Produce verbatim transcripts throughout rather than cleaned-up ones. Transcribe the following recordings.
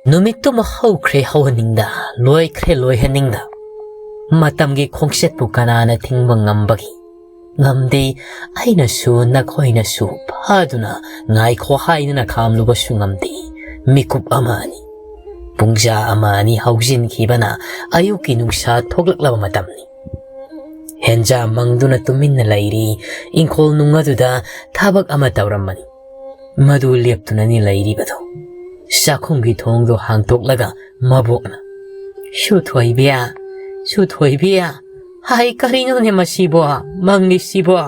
ꯅꯨꯃꯤꯠꯇꯨꯃ ꯍꯧꯈ꯭ꯔꯦ ꯍꯧꯍꯟꯅꯤꯡꯗ, ꯂꯣꯏꯈ꯭ꯔꯦ ꯂꯣꯏꯍꯟꯅꯤꯡꯗ꯫ ꯃꯇꯝꯒꯤ ꯈꯣꯡꯆꯠꯄꯨ ꯀꯅꯥꯅ ꯊꯤꯡꯕ ꯉꯝꯕꯒꯦ? ꯉꯝꯗꯦ꯫ ꯑꯩꯅꯁꯨ ꯅꯈꯣꯏꯅꯁꯨ ꯐꯥꯗꯨꯅ ꯉꯥꯏꯈꯣ ꯍꯥꯏꯗꯨꯅ ꯈꯥꯝꯂꯨꯕꯁꯨ ꯉꯝꯗꯦ꯫ ꯃꯤꯀꯨꯞ ꯑꯃ ꯑꯅꯤ, ꯄꯨꯡꯖꯥ ꯑꯃ ꯑꯅꯤ ꯍꯧꯖꯤꯟꯈꯤꯕꯅ ꯑꯌꯨꯛꯀꯤ ꯅꯨꯡꯁꯥ ꯊꯣꯛꯂꯛꯂꯕ ꯃꯇꯝꯅꯤ꯫ ꯍꯦꯟꯖꯥ ꯃꯪꯗꯨꯅ ꯇꯨꯃꯤꯟꯅ ꯂꯩꯔꯤ꯫ ꯏꯪꯈꯣꯜ ꯅꯨꯡ ꯑꯗꯨꯗ ꯊꯕꯛ ꯑꯃ ꯇꯧꯔꯝꯕꯅꯤ꯫ ꯃꯗꯨ ꯂꯦꯞꯇꯨꯅꯅꯤ ꯂꯩꯔꯤꯕꯗꯨ꯫ ꯆꯥꯛꯈꯨꯝꯒꯤ ꯊꯣꯡꯗꯨ ꯍꯥꯡꯇꯣꯛꯂꯒ ꯃꯕꯣꯛꯅ, "ꯁꯨꯊꯣꯏꯕꯤ, ꯁꯨꯊꯣꯏꯕꯤ, ꯍꯥꯏ, ꯀꯔꯤꯅꯣꯅꯦ ꯃꯁꯤꯕꯣ, ꯃꯪꯂꯤꯁꯤꯕꯣ?"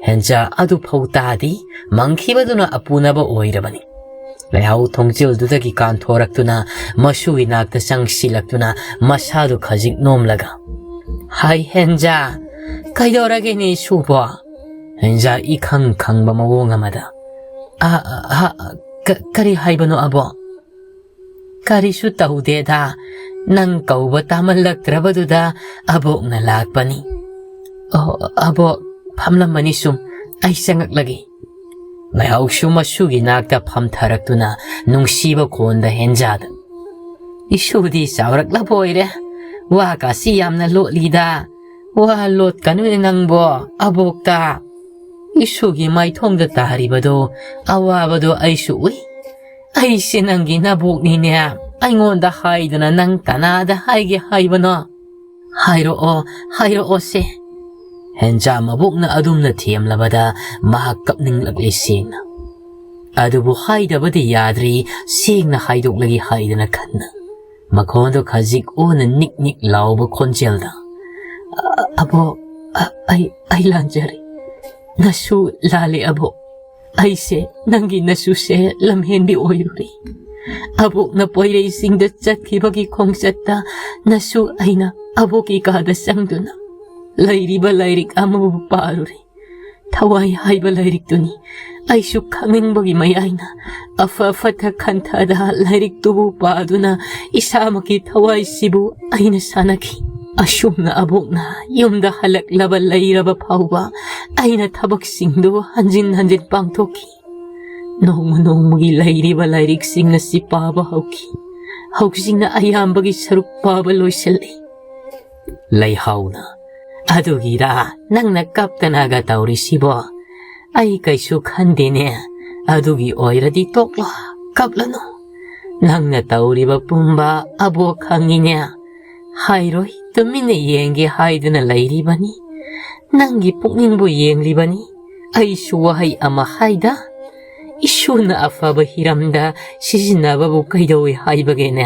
ꯍꯦꯟꯖꯥ ꯑꯗꯨ ꯐꯧ ꯇꯥꯗꯤ, ꯃꯪꯈꯤꯕꯗꯨꯅ ꯑꯄꯨꯅꯕ ꯑꯣꯏꯔꯕꯅꯤ꯫ ꯂꯩꯍꯥꯎ ꯊꯣꯡꯖꯤꯜꯗꯨꯗꯒꯤ ꯀꯥꯟꯊꯣꯔꯛꯇꯨꯅ ꯃꯁꯨꯒꯤ ꯅꯥꯛꯇ ꯆꯪꯁꯤꯜꯂꯛꯇꯨꯅ ꯃꯁꯥꯗꯨ ꯈꯖꯤꯛ ꯅꯣꯝꯂꯒ, "ꯍꯥꯏ ꯍꯦꯟꯖꯥ, ꯀꯩꯗꯧꯔꯒꯦꯅꯦ ꯁꯨꯕꯣ?" ꯍꯦꯟꯖꯥ ꯏꯈꯪ ꯈꯪꯕ ꯃꯑꯣꯡ ꯑꯃꯗ, "ꯑ, ꯑ, ꯑ, ꯀ-, ꯀꯔꯤ ꯍꯥꯏꯕꯅꯣ ꯑꯕꯣ?" "ꯀꯔꯤꯁꯨ ꯇꯧꯗꯦꯗ, ꯅꯪ ꯀꯧꯕ ꯇꯥꯃꯜꯂꯛꯇ꯭ꯔꯕꯗꯨꯗ ꯑꯕꯣꯛꯅ ꯂꯥꯛꯄꯅꯤ꯫" "ꯑꯣ, ꯑꯕꯣꯛ ꯐꯝꯂꯝꯃꯅꯤ ꯁꯨꯝ, ꯑꯩ ꯆꯪꯉꯛꯂꯒꯦ꯫" ꯂꯩꯍꯥꯎꯁꯨ ꯃꯁꯨꯒꯤ ꯅꯥꯛꯇ ꯐꯝꯊꯔꯛꯇꯨꯅ ꯅꯨꯡꯁꯤꯕ ꯈꯣꯟꯗ ꯍꯦꯟꯖꯥꯗ, "ꯏꯁꯨꯗꯤ ꯆꯥꯎꯔꯛꯂꯕ ꯑꯣꯏꯔꯦ, ꯋꯥ ꯀꯥꯁꯤ ꯌꯥꯝꯅ ꯂꯣꯠꯂꯤꯗ, ꯋꯥ ꯂꯣꯠꯀꯅꯨꯅꯦ ꯅꯪꯕꯣ ꯑꯕꯣꯛꯇ꯫ ꯏꯁꯨꯒꯤ ꯃꯥꯏꯊꯣꯡꯗ ꯇꯥꯔꯤꯕꯗꯣ, ꯑꯋꯥꯕꯗꯣ ꯑꯩꯁꯨ ꯎꯏ꯫ ꯑꯩꯁꯦ ꯅꯪꯒꯤ ꯅꯕꯣꯛꯅꯤꯅꯦ, ꯑꯩꯉꯣꯟꯗ ꯍꯥꯏꯗꯅ ꯅꯪ ꯀꯅꯥꯗ ꯍꯥꯏꯒꯦ ꯍꯥꯏꯕꯅꯣ? ꯍꯥꯏꯔꯛꯑꯣ, ꯍꯥꯏꯔꯛꯑꯣꯁꯦ꯫" ꯍꯦꯟꯖꯥ ꯃꯕꯣꯛꯅ ꯑꯗꯨꯝꯅ ꯊꯦꯝꯂꯕꯗ ꯃꯍꯥꯛ ꯀꯞꯅꯤꯡꯂꯛꯂꯦ ꯁꯦꯡꯅ꯫ ꯑꯗꯨꯕꯨ ꯍꯥꯏꯗꯕꯗꯤ ꯌꯥꯗ꯭ꯔꯤ, ꯁꯦꯡꯅ ꯍꯥꯏꯗꯣꯛꯂꯒꯦ ꯍꯥꯏꯗꯅ ꯈꯟꯅ꯫ ꯃꯈꯣꯟꯗꯨ ꯈꯖꯤꯛ ꯑꯣꯟꯅ ꯅꯤꯛ ꯅꯤꯛ ꯂꯥꯎꯕ ꯈꯣꯟꯖꯦꯜꯗ, "ꯑ-, ꯑꯕꯣꯛ, ꯑ-, ꯑꯩ, ꯑꯩ ꯂꯥꯟꯖꯔꯦ꯫ ꯅꯁꯨ ꯂꯥꯜꯂꯦ ꯑꯕꯣꯛ꯫ ꯑꯩꯁꯦ ꯅꯪꯒꯤ ꯅꯁꯨꯁꯦ ꯂꯝꯍꯦꯟꯕꯤ ꯑꯣꯏꯔꯨꯔꯦ꯫ ꯑꯕꯣꯛꯅ ꯄꯣꯏꯔꯩꯁꯤꯡꯗ ꯆꯠꯈꯤꯕꯒꯤ ꯈꯣꯡꯆꯠꯇ ꯅꯁꯨ ꯑꯩꯅ ꯑꯕꯣꯛꯀꯤ ꯀꯥꯗ ꯆꯪꯗꯨꯅ ꯂꯩꯔꯤꯕ ꯂꯥꯏꯔꯤꯛ ꯑꯃꯕꯨ ꯄꯥꯔꯨꯔꯦ꯫ ꯊꯋꯥꯏ ꯍꯥꯏꯕ ꯂꯥꯏꯔꯤꯛꯇꯨꯅꯤ꯫ ꯑꯩꯁꯨ ꯈꯪꯅꯤꯡꯕꯒꯤ ꯃꯌꯥꯏꯅ ꯑꯐ ꯐꯠꯇ ꯈꯟꯊꯗ ꯂꯥꯏꯔꯤꯛꯇꯨꯕꯨ ꯄꯥꯗꯨꯅ ꯏꯁꯥꯃꯛꯀꯤ ꯊꯋꯥꯏꯁꯤꯕꯨ ꯑꯩꯅ ꯁꯥꯟꯅꯈꯤ꯫ ꯑꯁꯨꯝꯅ ꯑꯕꯣꯛꯅ ꯌꯨꯝꯗ ꯍꯜꯂꯛꯂꯕ ꯂꯩꯔꯕ ꯐꯥꯎꯕ ꯑꯩꯅ ꯊꯕꯛꯁꯤꯡꯗꯨ ꯍꯟꯖꯤꯟ ꯍꯟꯖꯤꯟ ꯄꯥꯡꯊꯣꯛꯈꯤ꯫ ꯅꯣꯡꯃ ꯅꯣꯡꯃꯒꯤ ꯂꯩꯔꯤꯕ ꯂꯥꯏꯔꯤꯛꯁꯤꯡ ꯑꯁꯤ ꯄꯥꯕ ꯍꯧꯈꯤ꯫ ꯍꯧꯖꯤꯛꯅ ꯑꯌꯥꯝꯕꯒꯤ ꯁꯔꯨꯛ ꯄꯥꯕ ꯂꯣꯏꯁꯤꯜꯂꯤ꯫ ꯂꯩꯍꯥꯎꯅ, "ꯑꯗꯨꯒꯤꯔꯥ ꯅꯪꯅ ꯀꯞꯇꯅꯒ ꯇꯧꯔꯤꯁꯤꯕꯣ? ꯑꯩ ꯀꯩꯁꯨ ꯈꯟꯗꯦꯅꯦ꯫ ꯑꯗꯨꯒꯤ ꯑꯣꯏꯔꯗꯤ ꯇꯣꯛꯂꯣ, ꯀꯞꯂꯅꯨ꯫ ꯅꯪꯅ ꯇꯧꯔꯤꯕ ꯄꯨꯝꯕ ꯑꯕꯣꯛ ꯈꯪꯉꯤꯅꯦ꯫ ꯍꯥꯏꯔꯣꯏ, ꯇꯨꯃꯤꯟꯅ ꯌꯦꯡꯒꯦ ꯍꯥꯏꯗꯨꯅ ꯂꯩꯔꯤꯕꯅꯤ꯫ ꯅꯪꯒꯤ ꯄꯨꯛꯅꯤꯡꯕꯨ ꯌꯦꯡꯂꯤꯕꯅꯤ꯫ ꯑꯩꯁꯨ ꯋꯥꯍꯩ ꯑꯃ ꯍꯥꯏꯗ꯫ ꯏꯁꯨꯅ ꯑꯐꯕ ꯍꯤꯔꯝꯗ ꯁꯤꯖꯤꯟꯅꯕꯕꯨ ꯀꯩꯗꯧꯏ ꯍꯥꯏꯕꯒꯦꯅꯦ?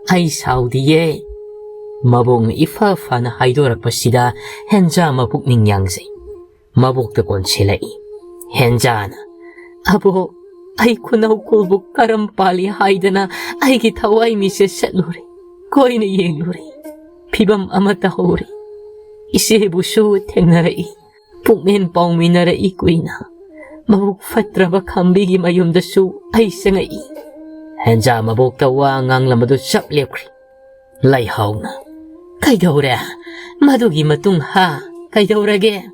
ꯑꯩ ꯁꯥꯎꯗꯤꯌꯦ꯫" ꯃꯕꯣꯛꯅ ꯏꯐ ꯐꯅ ꯍꯥꯏꯗꯣꯔꯛꯄꯁꯤꯗ ꯍꯦꯟꯖꯥ ꯃꯄꯨꯛꯅꯤꯡ ꯌꯥꯡꯖꯩ꯫ ꯃꯕꯣꯛꯇ ꯀꯣꯟꯁꯤꯜꯂꯛꯏ꯫ ꯍꯦꯟꯖꯥꯅ, "ꯑꯕꯣꯛ, ꯑꯩ ꯈꯨꯅꯧ ꯀꯣꯜꯕꯨ ꯀꯔꯝ ꯄꯥꯜꯂꯤ ꯍꯥꯏꯗꯅ ꯑꯩꯒꯤ ꯊꯋꯥꯏ ꯃꯤꯆꯦꯠ ꯆꯠꯂꯨꯔꯦ꯫ ꯀꯣꯏꯅ ꯌꯦꯡꯂꯨꯔꯦ꯫ ꯐꯤꯕꯝ ꯑꯃ ꯇꯧꯍꯧꯔꯦ꯫ ꯏꯆꯦꯕꯨꯁꯨ ꯊꯦꯡꯅꯔꯛꯏ꯫ ꯄꯨꯛꯃꯦꯟ ꯄꯥꯎꯃꯤꯟꯅꯔꯛꯏ ꯀꯨꯏꯅ꯫ ꯃꯕꯨꯛ ꯐꯠꯇ꯭ꯔꯕ ꯈꯝꯕꯤꯒꯤ ꯃꯌꯨꯝꯗꯁꯨ ꯑꯩ ꯆꯪꯉꯛꯏ꯫" ꯍꯦꯟꯖꯥ ꯃꯕꯣꯛꯇ ꯋꯥ ꯉꯥꯡꯂꯝꯕꯗꯨ ꯆꯞ ꯂꯦꯞꯈ꯭ꯔꯦ꯫ ꯂꯩꯍꯥꯎꯅ, "ꯀꯩꯗꯧꯔꯦ? ꯃꯗꯨꯒꯤ ꯃꯇꯨꯡ ꯍꯥ? ꯀꯩꯗꯧꯔꯒꯦ?"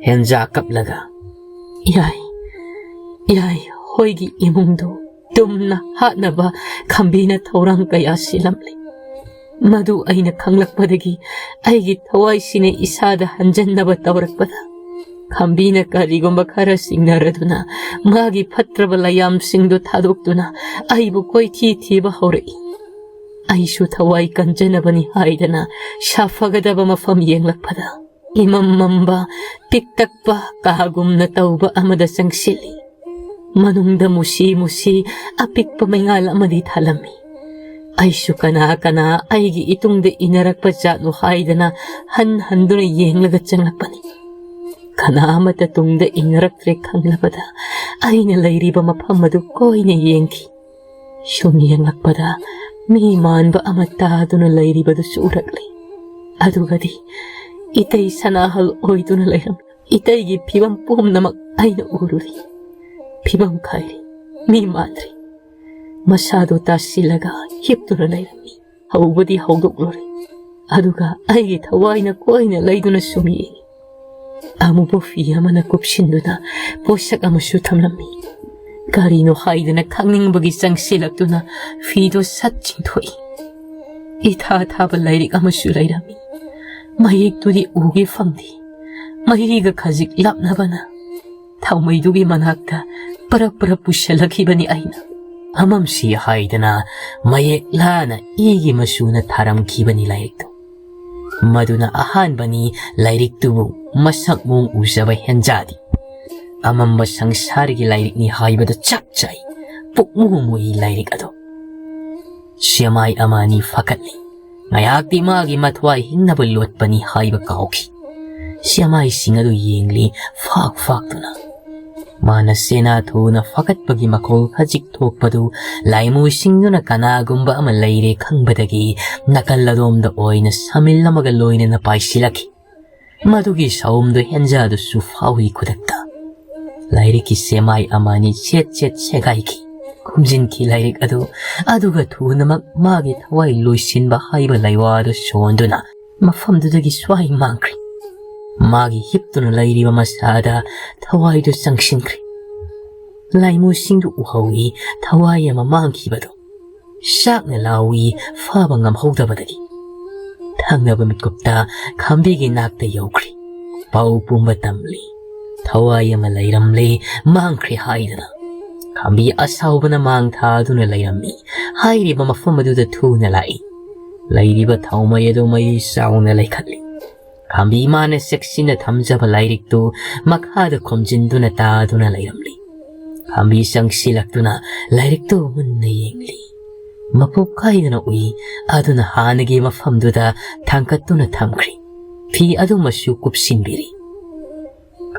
ꯍꯦꯟꯖꯥ ꯀꯞꯂꯒ, "ꯌꯥꯏ, ꯌꯥꯏ, ꯍꯣꯏꯒꯤ ꯏꯃꯨꯡꯗꯨ ꯇꯨꯝꯅ ꯍꯥꯠꯅꯕ ꯈꯝꯕꯤꯅ ꯊꯧꯔꯥꯡ ꯀꯌꯥ ꯁꯤꯜꯂꯝꯂꯦ꯫ ꯃꯗꯨ ꯑꯩꯅ ꯈꯪꯂꯛꯄꯗꯒꯤ ꯑꯩꯒꯤ ꯊꯋꯥꯏꯁꯤꯅ ꯏꯁꯥꯗ ꯍꯟꯖꯟꯅꯕ ꯇꯧꯔꯛꯄꯗ, ꯈꯝꯕꯤꯅ ꯀꯔꯤꯒꯨꯝꯕ ꯈꯔ ꯆꯤꯡꯅꯔꯗꯨꯅ ꯃꯥꯒꯤ ꯐꯠꯇ꯭ꯔꯕ ꯂꯌꯥꯝꯁꯤꯡꯗꯨ ꯊꯥꯗꯣꯛꯇꯨꯅ ꯑꯩꯕꯨ ꯀꯣꯏꯊꯤ ꯊꯤꯕ ꯍꯧꯔꯛꯏ꯫ ꯑꯩꯁꯨ ꯊꯋꯥꯏ ꯀꯟꯖꯅꯕꯅꯤ ꯍꯥꯏꯗꯅ ꯁꯥꯐꯒꯗꯕ ꯃꯐꯝ ꯌꯦꯡꯂꯛꯄꯗ, ꯏꯃꯝ ꯃꯝꯕ, ꯄꯤꯛꯇꯛꯄ ꯀꯥꯒꯨꯝꯅ ꯇꯧꯕ ꯑꯃꯗ ꯆꯪꯁꯤꯜꯂꯤ꯫ ꯃꯅꯨꯡꯗ ꯃꯨꯁꯤ ꯃꯨꯁꯤ ꯑꯄꯤꯛꯄ ꯃꯩꯉꯥꯜ ꯑꯃꯗꯤ ꯊꯥꯜꯂꯝꯃꯤ꯫ ꯑꯩꯁꯨ ꯀꯅꯥ ꯀꯅꯥ ꯑꯩꯒꯤ ꯏꯇꯨꯡꯗ ꯏꯟꯅꯔꯛꯄ ꯖꯥꯠꯅꯣ ꯍꯥꯏꯗꯅ ꯍꯟ ꯍꯟꯗꯨꯅ ꯌꯦꯡꯂꯒ ꯆꯪꯂꯛꯄꯅꯤ꯫ ꯀꯅꯥ ꯑꯃꯠꯇ ꯇꯨꯡꯗ ꯏꯟꯅꯔꯛꯇ꯭ꯔꯦ ꯈꯪꯂꯕꯗ ꯑꯩꯅ ꯂꯩꯔꯤꯕ ꯃꯐꯝ ꯑꯗꯨ ꯀꯣꯏꯅ ꯌꯦꯡꯈꯤ꯫ ꯁꯨꯝ ꯌꯦꯡꯂꯛꯄꯗ ꯃꯤ ꯃꯥꯟꯕ ꯑꯃ ꯇꯥꯗꯨꯅ ꯂꯩꯔꯤꯕꯗꯨꯁꯨ ꯎꯔꯛꯂꯦ꯫ ꯑꯗꯨꯒꯗꯤ ꯏꯇꯩ ꯁꯅꯥꯍꯜ ꯑꯣꯏꯗꯨꯅ ꯂꯩꯔꯝꯃꯤ꯫ ꯏꯇꯩꯒꯤ ꯐꯤꯕꯝ ꯄꯨꯝꯅꯃꯛ ꯑꯩꯅ ꯎꯔꯨꯔꯦ꯫ ꯐꯤꯕꯝ ꯀꯥꯏꯔꯦ, ꯃꯤ ꯃꯥꯟꯗ꯭ꯔꯦ꯫ ꯃꯁꯥꯗꯨ ꯇꯥꯁꯤꯜꯂꯒ ꯍꯤꯞꯇꯨꯅ ꯂꯩꯔꯝꯃꯤ꯫ ꯍꯧꯕꯗꯤ ꯍꯧꯗꯣꯛꯂꯨꯔꯦ, ꯑꯗꯨꯒ ꯑꯩꯒꯤ ꯊꯋꯥꯏꯅ ꯀꯣꯏꯅ ꯂꯩꯗꯨꯅ ꯁꯨꯝ ꯌꯦꯡꯉꯤ꯫ ꯑꯃꯨꯕ ꯐꯤ ꯑꯃꯅ ꯀꯨꯞꯁꯤꯟꯗꯨꯅ ꯄꯣꯠꯁꯛ ꯑꯃꯁꯨ ꯊꯝꯂꯝꯃꯤ꯫ ꯀꯔꯤꯅꯣ ꯍꯥꯏꯗꯅ ꯈꯪꯅꯤꯡꯕꯒꯤ ꯆꯪꯁꯤꯜꯂꯛꯇꯨꯅ ꯐꯤꯗꯣ ꯁꯠ ꯆꯤꯡꯊꯣꯛꯏ꯫ ꯏꯊꯥ ꯊꯥꯕ ꯂꯥꯏꯔꯤꯛ ꯑꯃꯁꯨ ꯂꯩꯔꯝꯃꯤ꯫ ꯃꯌꯦꯛꯇꯨꯗꯤ ꯎꯒꯦ ꯐꯪꯗꯦ꯫ ꯃꯍꯤꯒ ꯈꯖꯤꯛ ꯂꯥꯞꯅꯕꯅ ꯊꯥꯎꯃꯩꯗꯨꯒꯤ ꯃꯅꯥꯛꯇ ꯄꯔꯞ ꯄꯔꯞ ꯄꯨꯁꯜꯂꯛꯈꯤꯕꯅꯤ ꯑꯩꯅ꯫ ꯑꯃꯝꯁꯤ ꯍꯥꯏꯗꯅ ꯃꯌꯦꯛ ꯂꯥꯅ ꯏꯒꯤ ꯃꯆꯨꯅ ꯊꯥꯔꯝꯈꯤꯕꯅꯤ ꯂꯥꯏꯔꯤꯛꯇꯨ꯫ ꯃꯗꯨꯅ ꯑꯍꯥꯟꯕꯅꯤ ꯂꯥꯏꯔꯤꯛꯇꯨꯕꯨ ꯃꯁꯛ ꯃꯑꯣꯡ ꯎꯖꯕ ꯍꯦꯟꯖꯥꯗꯦ꯫ ꯑꯃꯝꯕ ꯁꯪꯁꯥꯔꯒꯤ ꯂꯥꯏꯔꯤꯛꯅꯤ ꯍꯥꯏꯕꯗꯨ ꯆꯞ ꯆꯥꯏ꯫ ꯄꯨꯛꯃꯨ ꯃꯨꯏ ꯂꯥꯏꯔꯤꯛ ꯑꯗꯨ꯫ ꯁꯦꯃꯥꯏ ꯑꯃ ꯑꯅꯤ ꯐꯒꯠꯂꯤ꯫ ꯉꯥꯏꯍꯥꯛꯇꯤ ꯃꯥꯒꯤ ꯃꯊ꯭ꯋꯥꯏ ꯍꯤꯡꯅꯕ ꯂꯣꯠꯄꯅꯤ ꯍꯥꯏꯕ ꯀꯥꯎꯈꯤ꯫ ꯁꯦꯃꯥꯏꯁꯤꯡ ꯑꯗꯨ ꯌꯦꯡꯂꯤ ꯐꯥꯛ ꯐꯥꯛꯇꯨꯅ꯫ ꯃꯥꯅ ꯁꯦꯅꯥ ꯊꯨꯅ ꯐꯒꯠꯄꯒꯤ ꯃꯈꯣꯜ ꯈꯖꯤꯛ ꯊꯣꯛꯄꯗꯨ ꯂꯥꯏꯃꯨꯁꯤꯡꯗꯨꯅ ꯀꯅꯥꯒꯨꯝꯕ ꯑꯃ ꯂꯩꯔꯦ ꯈꯪꯕꯗꯒꯤ ꯅꯥꯀꯜ ꯑꯗꯣꯝꯗ ꯑꯣꯏꯅ ꯁꯃꯤꯜ ꯑꯃꯒ ꯂꯣꯏꯅꯅ ꯄꯥꯏꯁꯤꯜꯂꯛꯈꯤ꯫ ꯃꯗꯨꯒꯤ ꯁꯥꯎꯝꯗꯨ ꯍꯦꯟꯖꯥꯗꯨꯁꯨ ꯐꯥꯎꯏ ꯈꯨꯗꯛꯇ꯫ ꯂꯥꯏꯔꯤꯛꯀꯤ ꯁꯦꯃꯥꯏ ꯑꯃꯅꯤ ꯆꯦꯠ ꯆꯦꯠ ꯁꯦꯒꯥꯏꯈꯤ꯫ ꯈꯨꯝꯖꯤꯟꯈꯤ ꯂꯥꯏꯔꯤꯛ ꯑꯗꯨ, ꯑꯗꯨꯒ ꯊꯨꯅꯃꯛ ꯃꯥꯒꯤ ꯊꯋꯥꯏ ꯂꯣꯏꯁꯤꯟꯕ ꯍꯥꯏꯕ ꯂꯩꯋꯥ ꯑꯗꯨ ꯁꯣꯟꯗꯨꯅ ꯃꯐꯝꯗꯨꯗꯒꯤ ꯁ꯭ꯋꯥꯏ ꯃꯥꯡꯈ꯭ꯔꯦ꯫ ꯃꯥꯒꯤ ꯍꯤꯞꯇꯨꯅ ꯂꯩꯔꯤꯕ ꯃꯁꯥꯗ ꯊꯋꯥꯏꯗꯨ ꯆꯪꯁꯤꯟꯈ꯭ꯔꯦ꯫ ꯂꯥꯏꯃꯨꯁꯤꯡꯗꯨ ꯎꯍꯧꯏ ꯊꯋꯥꯏ ꯑꯃ ꯃꯥꯡꯈꯤꯕꯗꯨ꯫ ꯆꯥꯛꯅ ꯂꯥꯎꯏ ꯐꯥꯕ ꯉꯝꯍꯧꯗꯕꯗꯒꯤ꯫ ꯊꯪꯅꯕ ꯃꯤꯠꯀꯨꯞꯇ ꯈꯥꯝꯕꯤꯒꯤ ꯅꯥꯛꯇ ꯌꯧꯈ꯭ꯔꯦ꯫ ꯄꯥꯎ ꯄꯨꯝꯕ ꯇꯝꯂꯤ꯫ ꯊꯋꯥꯏ ꯑꯃ ꯂꯩꯔꯝꯂꯦ, ꯃꯥꯡꯈ꯭ꯔꯦ ꯍꯥꯏꯗꯅ꯫ ꯈꯥꯝꯕꯤ ꯑꯁꯥꯎꯕꯅ ꯃꯥꯡ ꯊꯥꯗꯨꯅ ꯂꯩꯔꯝꯃꯤ꯫ ꯍꯥꯏꯔꯤꯕ ꯃꯐꯝ ꯑꯗꯨꯗ ꯊꯨꯅ ꯂꯥꯛꯏ꯫ ꯂꯩꯔꯤꯕ ꯊꯥꯎꯃꯩ ꯑꯗꯨ ꯃꯩ ꯆꯥꯎꯅ ꯂꯩꯈꯠꯂꯤ꯫ ꯈꯥꯝꯕꯤ ꯃꯥꯅ ꯆꯦꯛꯁꯤꯟꯅ ꯊꯝꯖꯕ ꯂꯥꯏꯔꯤꯛꯇꯨ ꯃꯈꯥꯗ ꯈꯣꯝꯖꯤꯟꯗꯨꯅ ꯇꯥꯗꯨꯅ ꯂꯩꯔꯝꯂꯤ꯫ ꯈꯥꯝꯕꯤ ꯆꯪꯁꯤꯜꯂꯛꯇꯨꯅ ꯂꯥꯏꯔꯤꯛꯇꯨ ꯃꯨꯟꯅ ꯌꯦꯡꯂꯤ꯫ ꯃꯄꯨꯞ ꯀꯥꯏꯗꯅ ꯎꯏ, ꯑꯗꯨꯅ ꯍꯥꯟꯅꯒꯤ ꯃꯐꯝꯗꯨꯗ ꯊꯥꯡꯒꯠꯇꯨꯅ ꯊꯝꯈ꯭ꯔꯤ꯫ ꯐꯤ ꯑꯗꯨꯃꯁꯨ ꯀꯨꯞꯁꯤꯟꯕꯤꯔꯤ꯫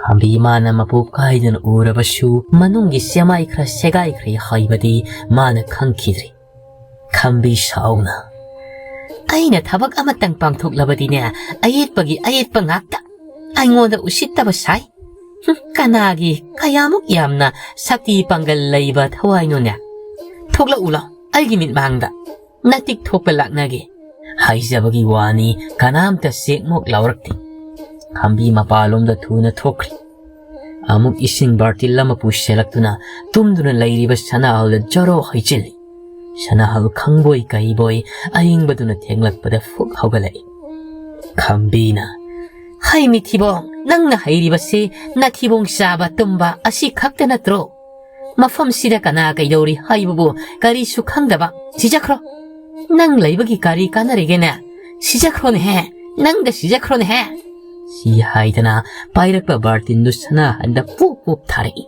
ꯈꯥꯝꯕꯤ ꯃꯥꯅ ꯃꯄꯨꯞ ꯀꯥꯏꯗꯅ ꯎꯔꯕꯁꯨ ꯃꯅꯨꯡꯒꯤ ꯆꯦꯃꯥꯏ ꯈꯔ ꯁꯦꯒꯥꯏꯈ꯭ꯔꯦ ꯍꯥꯏꯕꯗꯤ ꯃꯥꯅ ꯈꯪꯈꯤꯗ꯭ꯔꯤ꯫ ꯈꯥꯝꯕꯤ ꯁꯥꯎꯅ, "ꯑꯩꯅ ꯊꯕꯛ ꯑꯃꯇꯪ ꯄꯥꯡꯊꯣꯛꯂꯕꯗꯤꯅꯦ, ꯑꯌꯦꯠꯄꯒꯤ ꯑꯌꯦꯠꯄ ꯉꯥꯛꯇ꯫ ꯑꯩꯉꯣꯟꯗ ꯎꯁꯤꯠꯇꯕ ꯁꯥꯏ꯫ ꯍꯨꯝ, ꯀꯅꯥꯒꯤ ꯀꯌꯥꯃꯨꯛ ꯌꯥꯝꯅ ꯁꯛꯇꯤ ꯄꯥꯡꯒꯜ ꯂꯩꯕ ꯊꯋꯥꯏꯅꯣꯅꯦ? ꯊꯣꯛꯂꯛꯎ ꯂꯥꯎ ꯑꯩꯒꯤ ꯃꯤꯠꯃꯥꯡꯗ꯫ ꯅꯇꯤꯛ ꯊꯣꯛꯄ ꯂꯥꯛꯅꯒꯦ" ꯍꯥꯏꯖꯕꯒꯤ ꯋꯥꯅꯤ, ꯀꯅꯥꯝꯇ ꯆꯦꯛꯃꯣꯛ ꯂꯥꯎꯔꯛꯇꯦ꯫ ꯈꯥꯝꯕꯤ ꯃꯄꯥꯂꯣꯝꯗ ꯊꯨꯅ ꯊꯣꯛꯈ꯭ꯔꯤ꯫ ꯑꯃꯨꯛ ꯏꯁꯤꯡ ꯕꯥꯔꯇꯤꯜ ꯑꯃ ꯄꯨꯁꯤꯜꯂꯛꯇꯨꯅ ꯇꯨꯝꯗꯨꯅ ꯂꯩꯔꯤꯕ ꯁꯅꯥꯍꯜꯗ ꯖꯣꯔꯣ ꯍꯩꯖꯤꯜꯂꯤ꯫ ꯁꯅꯥꯍꯜ ꯈꯪꯕꯣꯏ ꯀꯩꯕꯣꯏ ꯑꯌꯤꯡꯕꯗꯨꯅ ꯊꯦꯡꯂꯛꯄꯗ ꯐꯨꯛ ꯍꯧꯒꯠꯂꯛꯏ꯫ ꯈꯝꯕꯤꯅ, "ꯍꯩ ꯃꯤꯊꯤꯕꯣꯡ, ꯅꯪꯅ ꯍꯩꯔꯤꯕꯁꯤ ꯅꯊꯤꯕꯣꯡ ꯆꯥꯕ ꯇꯨꯝꯕ ꯑꯁꯤ ꯈꯛꯇ ꯅꯠꯇ꯭ꯔꯣ? ꯃꯐꯝꯁꯤꯗ ꯀꯅꯥ ꯀꯩꯗꯧꯔꯤ ꯍꯥꯏꯕꯕꯨ ꯀꯔꯤꯁꯨ ꯈꯪꯗꯕ, ꯁꯤꯖꯈ꯭ꯔꯣ꯫ ꯅꯪ ꯂꯩꯕꯒꯤ ꯀꯔꯤ ꯀꯥꯟꯅꯔꯤꯒꯦꯅꯦ? ꯁꯤꯖꯈ꯭ꯔꯣꯅꯦꯍꯦ, ꯅꯪꯗ ꯁꯤꯖꯈ꯭ꯔꯣꯅꯦꯍꯦ!" ꯁꯤ ꯍꯥꯏꯗꯅ ꯄꯥꯏꯔꯛꯄ ꯕꯥꯔꯇꯤꯟꯗꯨ ꯁꯅꯥꯍꯟꯗ ꯄꯨꯞ ꯄꯨꯞ ꯊꯥꯔꯛꯏ꯫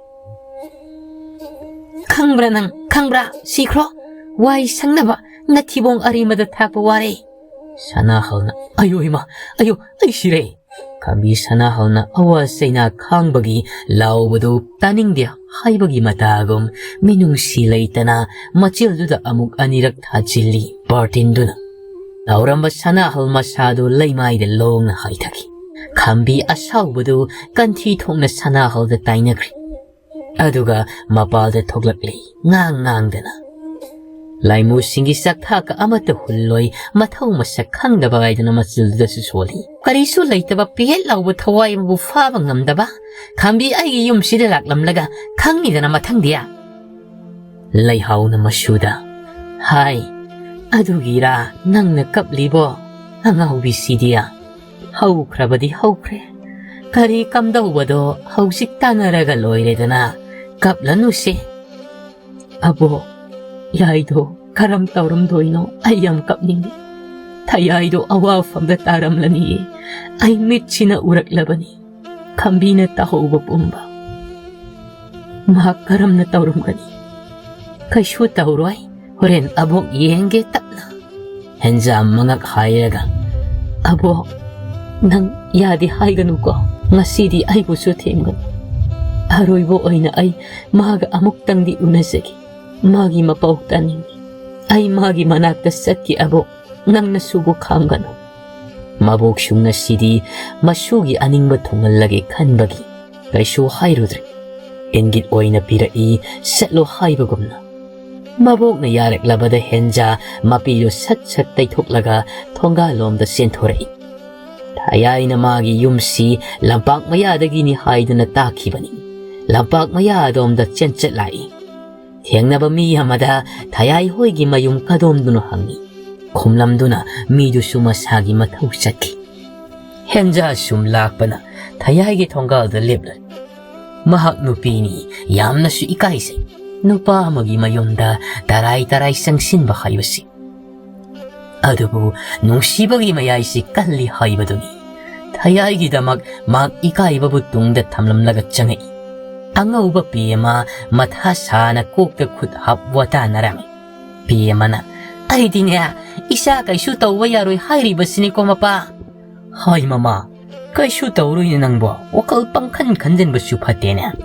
"ꯈꯪꯕ꯭ꯔꯥ ꯅꯪ, ꯈꯪꯕ꯭ꯔꯥ? ꯁꯤꯈ꯭ꯔꯣ꯫ ꯋꯥꯏ ꯁꯪꯅꯕ ꯅꯊꯤꯕꯣꯡ ꯑꯔꯦꯝꯕꯗ ꯊꯥꯛꯄ ꯋꯥꯔꯦ꯫" ꯁꯅꯥꯍꯜꯅ, "ꯑꯌꯣ ꯏꯃꯥ, ꯑꯌꯣ, ꯑꯩ ꯁꯤꯔꯦ!" ꯈꯝꯕꯤ ꯁꯅꯥꯍꯜꯅ ꯑꯋꯥ ꯆꯩꯅꯥ ꯈꯥꯡꯕꯒꯤ ꯂꯥꯎꯕꯗꯨ ꯇꯥꯅꯤꯡꯗꯦ ꯍꯥꯏꯕꯒꯤ ꯃꯇꯥꯒꯨꯝ ꯃꯤꯅꯨꯡꯁꯤ ꯂꯩꯇꯅ ꯃꯆꯤꯜꯗꯨꯗ ꯑꯃꯨꯛ ꯑꯅꯤꯔꯛ ꯊꯥꯖꯤꯜꯂꯤ ꯕꯥꯔꯇꯤꯟꯗꯨꯅ꯫ ꯂꯥꯎꯔꯝꯕ ꯁꯅꯥꯍꯜ ꯃꯁꯥꯗꯨ ꯂꯩꯃꯥꯏꯗ ꯂꯣꯡꯅ ꯍꯥꯏꯊꯈꯤ꯫ ꯈꯝꯕꯤ ꯑꯁꯥꯎꯕꯗꯨ ꯀꯟꯊꯤ ꯊꯣꯛꯅ ꯁꯅꯥꯍꯜꯗ ꯇꯥꯏꯅꯈ꯭ꯔꯤ꯫ ꯑꯗꯨꯒ ꯃꯄꯥꯜꯗ ꯊꯣꯛꯂꯛꯂꯤ ꯉꯥꯡ ꯉꯥꯡꯗꯅ꯫ ꯂꯥꯏꯃꯨꯁꯤꯡꯒꯤ ꯆꯥꯛꯊꯥꯛꯀ ꯑꯃꯠꯇ ꯍꯨꯜꯂꯣꯏ, ꯃꯊꯧ ꯃꯁꯛ ꯈꯪꯗꯕ ꯍꯥꯏꯗꯅ ꯃꯆꯤꯜꯗꯨꯗꯁꯨ ꯁꯣꯜꯂꯤ꯫ ꯀꯔꯤꯁꯨ ꯂꯩꯇꯕ ꯄꯦꯠ ꯂꯥꯎꯕ ꯊꯋꯥꯏ ꯑꯃꯕꯨ ꯐꯥꯕ ꯉꯝꯗꯕ ꯈꯝꯕꯤ ꯑꯩꯒꯤ ꯌꯨꯝꯁꯤꯗ ꯂꯥꯛꯂꯝꯂꯒ ꯈꯪꯉꯤꯗꯅ ꯃꯊꯪꯗꯤ꯫ ꯂꯩꯍꯥꯎꯅ ꯃꯁꯨꯗ, "ꯍꯥꯏ, ꯑꯗꯨꯒꯤꯔꯥ ꯅꯪꯅ ꯀꯞꯂꯤꯕꯣ, ꯑꯉꯥꯎꯕꯤꯁꯤꯗꯤ? ꯍꯧꯈ꯭ꯔꯕꯗꯤ ꯍꯧꯈ꯭ꯔꯦ꯫ ꯀꯔꯤ ꯀꯝꯗꯧꯕꯗꯣ ꯍꯧꯖꯤꯛ ꯇꯥꯟꯅꯔꯒ ꯂꯣꯏꯔꯦꯗꯅ, ꯀꯞꯂꯅꯨꯁꯦ꯫" "ꯑꯕꯣꯛ, ꯌꯥꯏꯗꯣ ꯀꯔꯝ ꯇꯧꯔꯝꯗꯣꯏꯅꯣ? ꯑꯩ ꯌꯥꯝ ꯀꯞꯅꯤꯡꯉꯤ꯫ ꯊꯌꯥꯏꯗꯣ ꯑꯋꯥꯐꯝꯗ ꯇꯥꯔꯝꯂꯅꯤꯌꯦ꯫ ꯑꯩ ꯃꯤꯠꯁꯤꯅ ꯎꯔꯛꯂꯕꯅꯤ꯫ ꯈꯝꯕꯤꯅ ꯇꯥꯍꯧꯕ ꯄꯨꯝꯕ꯫ ꯃꯍꯥꯛ ꯀꯔꯝꯅ ꯇꯧꯔꯝꯒꯅꯤ?" "ꯀꯩꯁꯨ ꯇꯧꯔꯣꯏ꯫ ꯍꯣꯔꯦꯟ ꯑꯕꯣꯛ ꯌꯦꯡꯒꯦ ꯇꯞꯅ꯫" ꯍꯦꯟꯖꯥ ꯃꯉꯛ ꯍꯥꯏꯔꯒ, "ꯑꯕꯣꯛ, ꯅꯪ ꯌꯥꯗꯦ ꯍꯥꯏꯒꯅꯨꯀꯣ꯫ ꯉꯁꯤꯗꯤ ꯑꯩꯕꯨꯁꯨ ꯊꯦꯝꯒꯅꯨ꯫ ꯑꯔꯣꯏꯕ ꯑꯣꯏꯅ ꯑꯩ ꯃꯥꯒ ꯑꯃꯨꯛꯇꯪꯗꯤ ꯎꯅꯖꯒꯦ꯫ ꯃꯥꯒꯤ ꯃꯄꯥꯎ ꯇꯥꯅꯤꯡꯉꯤ꯫ ꯑꯩ ꯃꯥꯒꯤ ꯃꯅꯥꯛꯇ ꯆꯠꯀꯦ ꯑꯕꯣꯛ꯫ ꯅꯪꯅꯁꯨꯕꯨ ꯈꯥꯡꯒꯅꯨ꯫" ꯃꯕꯣꯛꯁꯨ ꯉꯁꯤꯗꯤ ꯃꯁꯨꯒꯤ ꯑꯅꯤꯡꯕ ꯊꯨꯡꯍꯜꯂꯒꯦ ꯈꯟꯕꯒꯤ ꯀꯩꯁꯨ ꯍꯥꯏꯔꯨꯗ꯭ꯔꯦ꯫ ꯏꯪꯒꯤꯠ ꯑꯣꯏꯅ ꯄꯤꯔꯛꯏ, ꯆꯠꯂꯣ ꯍꯥꯏꯕꯒꯨꯝꯅ꯫ ꯃꯕꯣꯛꯅ ꯌꯥꯔꯛꯂꯕꯗ ꯍꯦꯟꯖꯥ ꯃꯄꯤꯗꯨ ꯁꯠ ꯁꯠ ꯇꯩꯊꯣꯛꯂꯒ ꯊꯣꯡꯒꯥꯜꯂꯣꯝꯗ ꯆꯦꯟꯊꯣꯔꯛꯏ꯫ ꯊꯌꯥꯏꯅ ꯃꯥꯒꯤ ꯌꯨꯝꯁꯤ ꯂꯝꯄꯥꯛ ꯃꯌꯥꯗꯒꯤꯅꯤ ꯍꯥꯏꯗꯨꯅ ꯇꯥꯛꯈꯤꯕꯅꯤ꯫ ꯂꯝꯄꯥꯛ ꯃꯌꯥ ꯑꯗꯣꯝꯗ ꯆꯦꯟꯆꯠ ꯂꯥꯛꯏ꯫ ꯊꯦꯡꯅꯕ ꯃꯤ ꯑꯃꯗ ꯊꯌꯥꯏ ꯍꯣꯏꯒꯤ ꯃꯌꯨꯝ ꯀꯗꯣꯝꯗꯅꯣ ꯍꯪꯉꯤ꯫ ꯈꯨꯝꯂꯝꯗꯨꯅ ꯃꯤꯗꯨꯁꯨ ꯃꯁꯥꯒꯤ ꯃꯊꯧ ꯆꯠꯈꯤ꯫ ꯍꯦꯟꯖꯥ ꯁꯨꯝ ꯂꯥꯛꯄꯅ ꯊꯌꯥꯏꯒꯤ ꯊꯣꯡꯒꯥꯜꯗ ꯂꯦꯞꯂꯦ꯫ ꯃꯍꯥꯛ ꯅꯨꯄꯤꯅꯤ, ꯌꯥꯝꯅꯁꯨ ꯏꯀꯥꯏꯖꯩ꯫ ꯅꯨꯄꯥ ꯑꯃꯒꯤ ꯃꯌꯨꯝꯗ ꯇꯔꯥꯏ ꯇꯔꯥꯏ ꯆꯪꯁꯤꯟꯕ ꯍꯥꯏꯕꯁꯤ꯫ ꯑꯗꯨꯕꯨ ꯅꯨꯡꯁꯤꯕꯒꯤ ꯃꯌꯥꯏꯁꯤ ꯀꯜꯂꯤ ꯍꯥꯏꯕꯗꯨꯅꯤ꯫ ꯊꯌꯥꯏꯒꯤꯗꯃꯛ ꯃꯍꯥꯛ ꯏꯀꯥꯏꯕꯕꯨ ꯇꯨꯡꯗ ꯊꯝꯂꯝꯂꯒ ꯆꯪꯉꯛꯏ꯫ ꯑꯉꯧꯕ ꯄꯦꯃ ꯃꯊꯥ ꯁꯥꯅ ꯀꯣꯛꯇ ꯈꯨꯠ ꯍꯥꯞ ꯋꯥꯇꯥꯅꯔꯝꯃꯤ꯫ ꯄꯦꯃꯅ, "ꯑꯩꯗꯤꯅꯦ, ꯏꯆꯥ ꯀꯩꯁꯨ ꯇꯧꯕ ꯌꯥꯔꯣꯏ ꯍꯥꯏꯔꯤꯕꯁꯤꯅꯤꯀꯣ ꯃꯄꯥ꯫" "ꯍꯣꯏ ꯃꯃꯥ, ꯀꯩꯁꯨ ꯇꯧꯔꯣꯏꯅꯦ ꯅꯪꯕꯣ, ꯋꯥꯈꯜ ꯄꯪꯈꯟ ꯈꯟꯖꯟꯕꯁꯨ ꯐꯠꯇꯦꯅꯦ꯫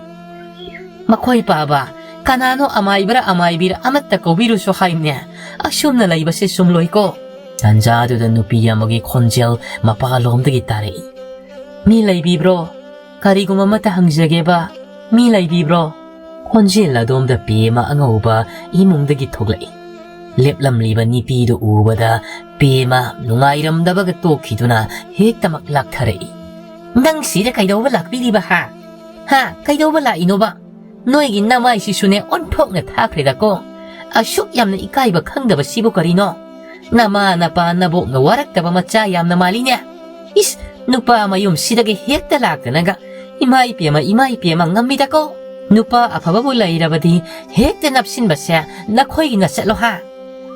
ꯃꯈꯣꯏ ꯄꯥꯕ, ꯀꯅꯥꯅꯣ ꯑꯃꯥꯏꯕꯔ ꯑꯃꯥꯏꯕꯤꯔ ꯑꯃꯠꯇ ꯀꯧꯕꯤꯔꯨꯁꯨ ꯍꯥꯏꯕꯅꯦ꯫ ꯑꯁꯨꯝꯅ ꯂꯩꯕꯁꯦ ꯆꯨꯝꯂꯣꯏꯀꯣ꯫" ꯇꯟꯖꯥꯗꯨꯗ ꯅꯨꯄꯤ ꯑꯃꯒꯤ ꯈꯣꯟꯖꯦꯜ ꯃꯄꯥꯂꯣꯝꯗꯒꯤ ꯇꯥꯔꯛꯏ꯫ "ꯃꯤ ꯂꯩꯕꯤꯕ꯭ꯔꯣ? ꯀꯔꯤꯒꯨꯝꯕ ꯑꯃꯠꯇ ꯍꯪꯖꯒꯦꯕ꯫ ꯃꯤ ꯂꯩꯕꯤꯕ꯭ꯔꯣ?" ꯈꯣꯟꯖꯦꯜ ꯑꯗꯣꯝꯗ ꯄꯦꯃ ꯑꯉꯧꯕ ꯏꯃꯨꯡꯗꯒꯤ ꯊꯣꯛꯂꯛꯏ꯫ ꯂꯦꯞꯂꯝꯂꯤꯕ ꯅꯨꯄꯤꯗꯨ ꯎꯕꯗ ꯄꯦꯃ ꯅꯨꯡꯉꯥꯏꯔꯝꯗꯕꯒ ꯇꯣꯛꯈꯤꯗꯨꯅ ꯍꯦꯛꯇꯃꯛ ꯂꯥꯛꯊꯔꯛꯏ꯫ "ꯅꯪ ꯁꯤꯗ ꯀꯩꯗꯧꯕ ꯂꯥꯛꯄꯤꯔꯤꯕ ꯍꯥ? ꯍꯥ? ꯀꯩꯗꯧꯕ ꯂꯥꯛꯏꯅꯣꯕ? ꯅꯣꯏꯒꯤ ꯅꯃꯥꯏꯁꯤꯁꯨꯅꯦ ꯑꯣꯟꯊꯣꯛꯅ ꯊꯥꯈ꯭ꯔꯦꯗꯀꯣ꯫ ꯑꯁꯨꯛ ꯌꯥꯝꯅ ꯏꯀꯥꯏꯕ ꯈꯪꯗꯕꯁꯤꯕꯨ ꯀꯔꯤꯅꯣ? ꯅꯃꯥ ꯅꯄꯥ ꯅꯕꯣꯛꯅ ꯋꯥꯔꯛꯇꯕ ꯃꯆꯥ ꯌꯥꯝꯅ ꯃꯥꯜꯂꯤꯅꯦ꯫ ꯏꯁ, ꯅꯨꯄꯥ ꯃꯌꯨꯝꯁꯤꯗꯒꯤ ꯍꯦꯛꯇ ꯂꯥꯛꯇꯅꯒ꯫ ꯏꯃꯥ ꯏꯄꯦꯝꯃ, ꯏꯃꯥ ꯏꯄꯦꯝꯃ, ꯉꯝꯃꯤꯗꯀꯣ꯫ ꯅꯨꯄꯥ ꯑꯐꯕꯕꯨ ꯂꯩꯔꯕꯗꯤ ꯍꯦꯛꯇ ꯅꯞꯁꯤꯟꯕꯁꯦ ꯅꯈꯣꯏꯒꯤ ꯅꯆꯠꯂꯣ ꯍꯥ?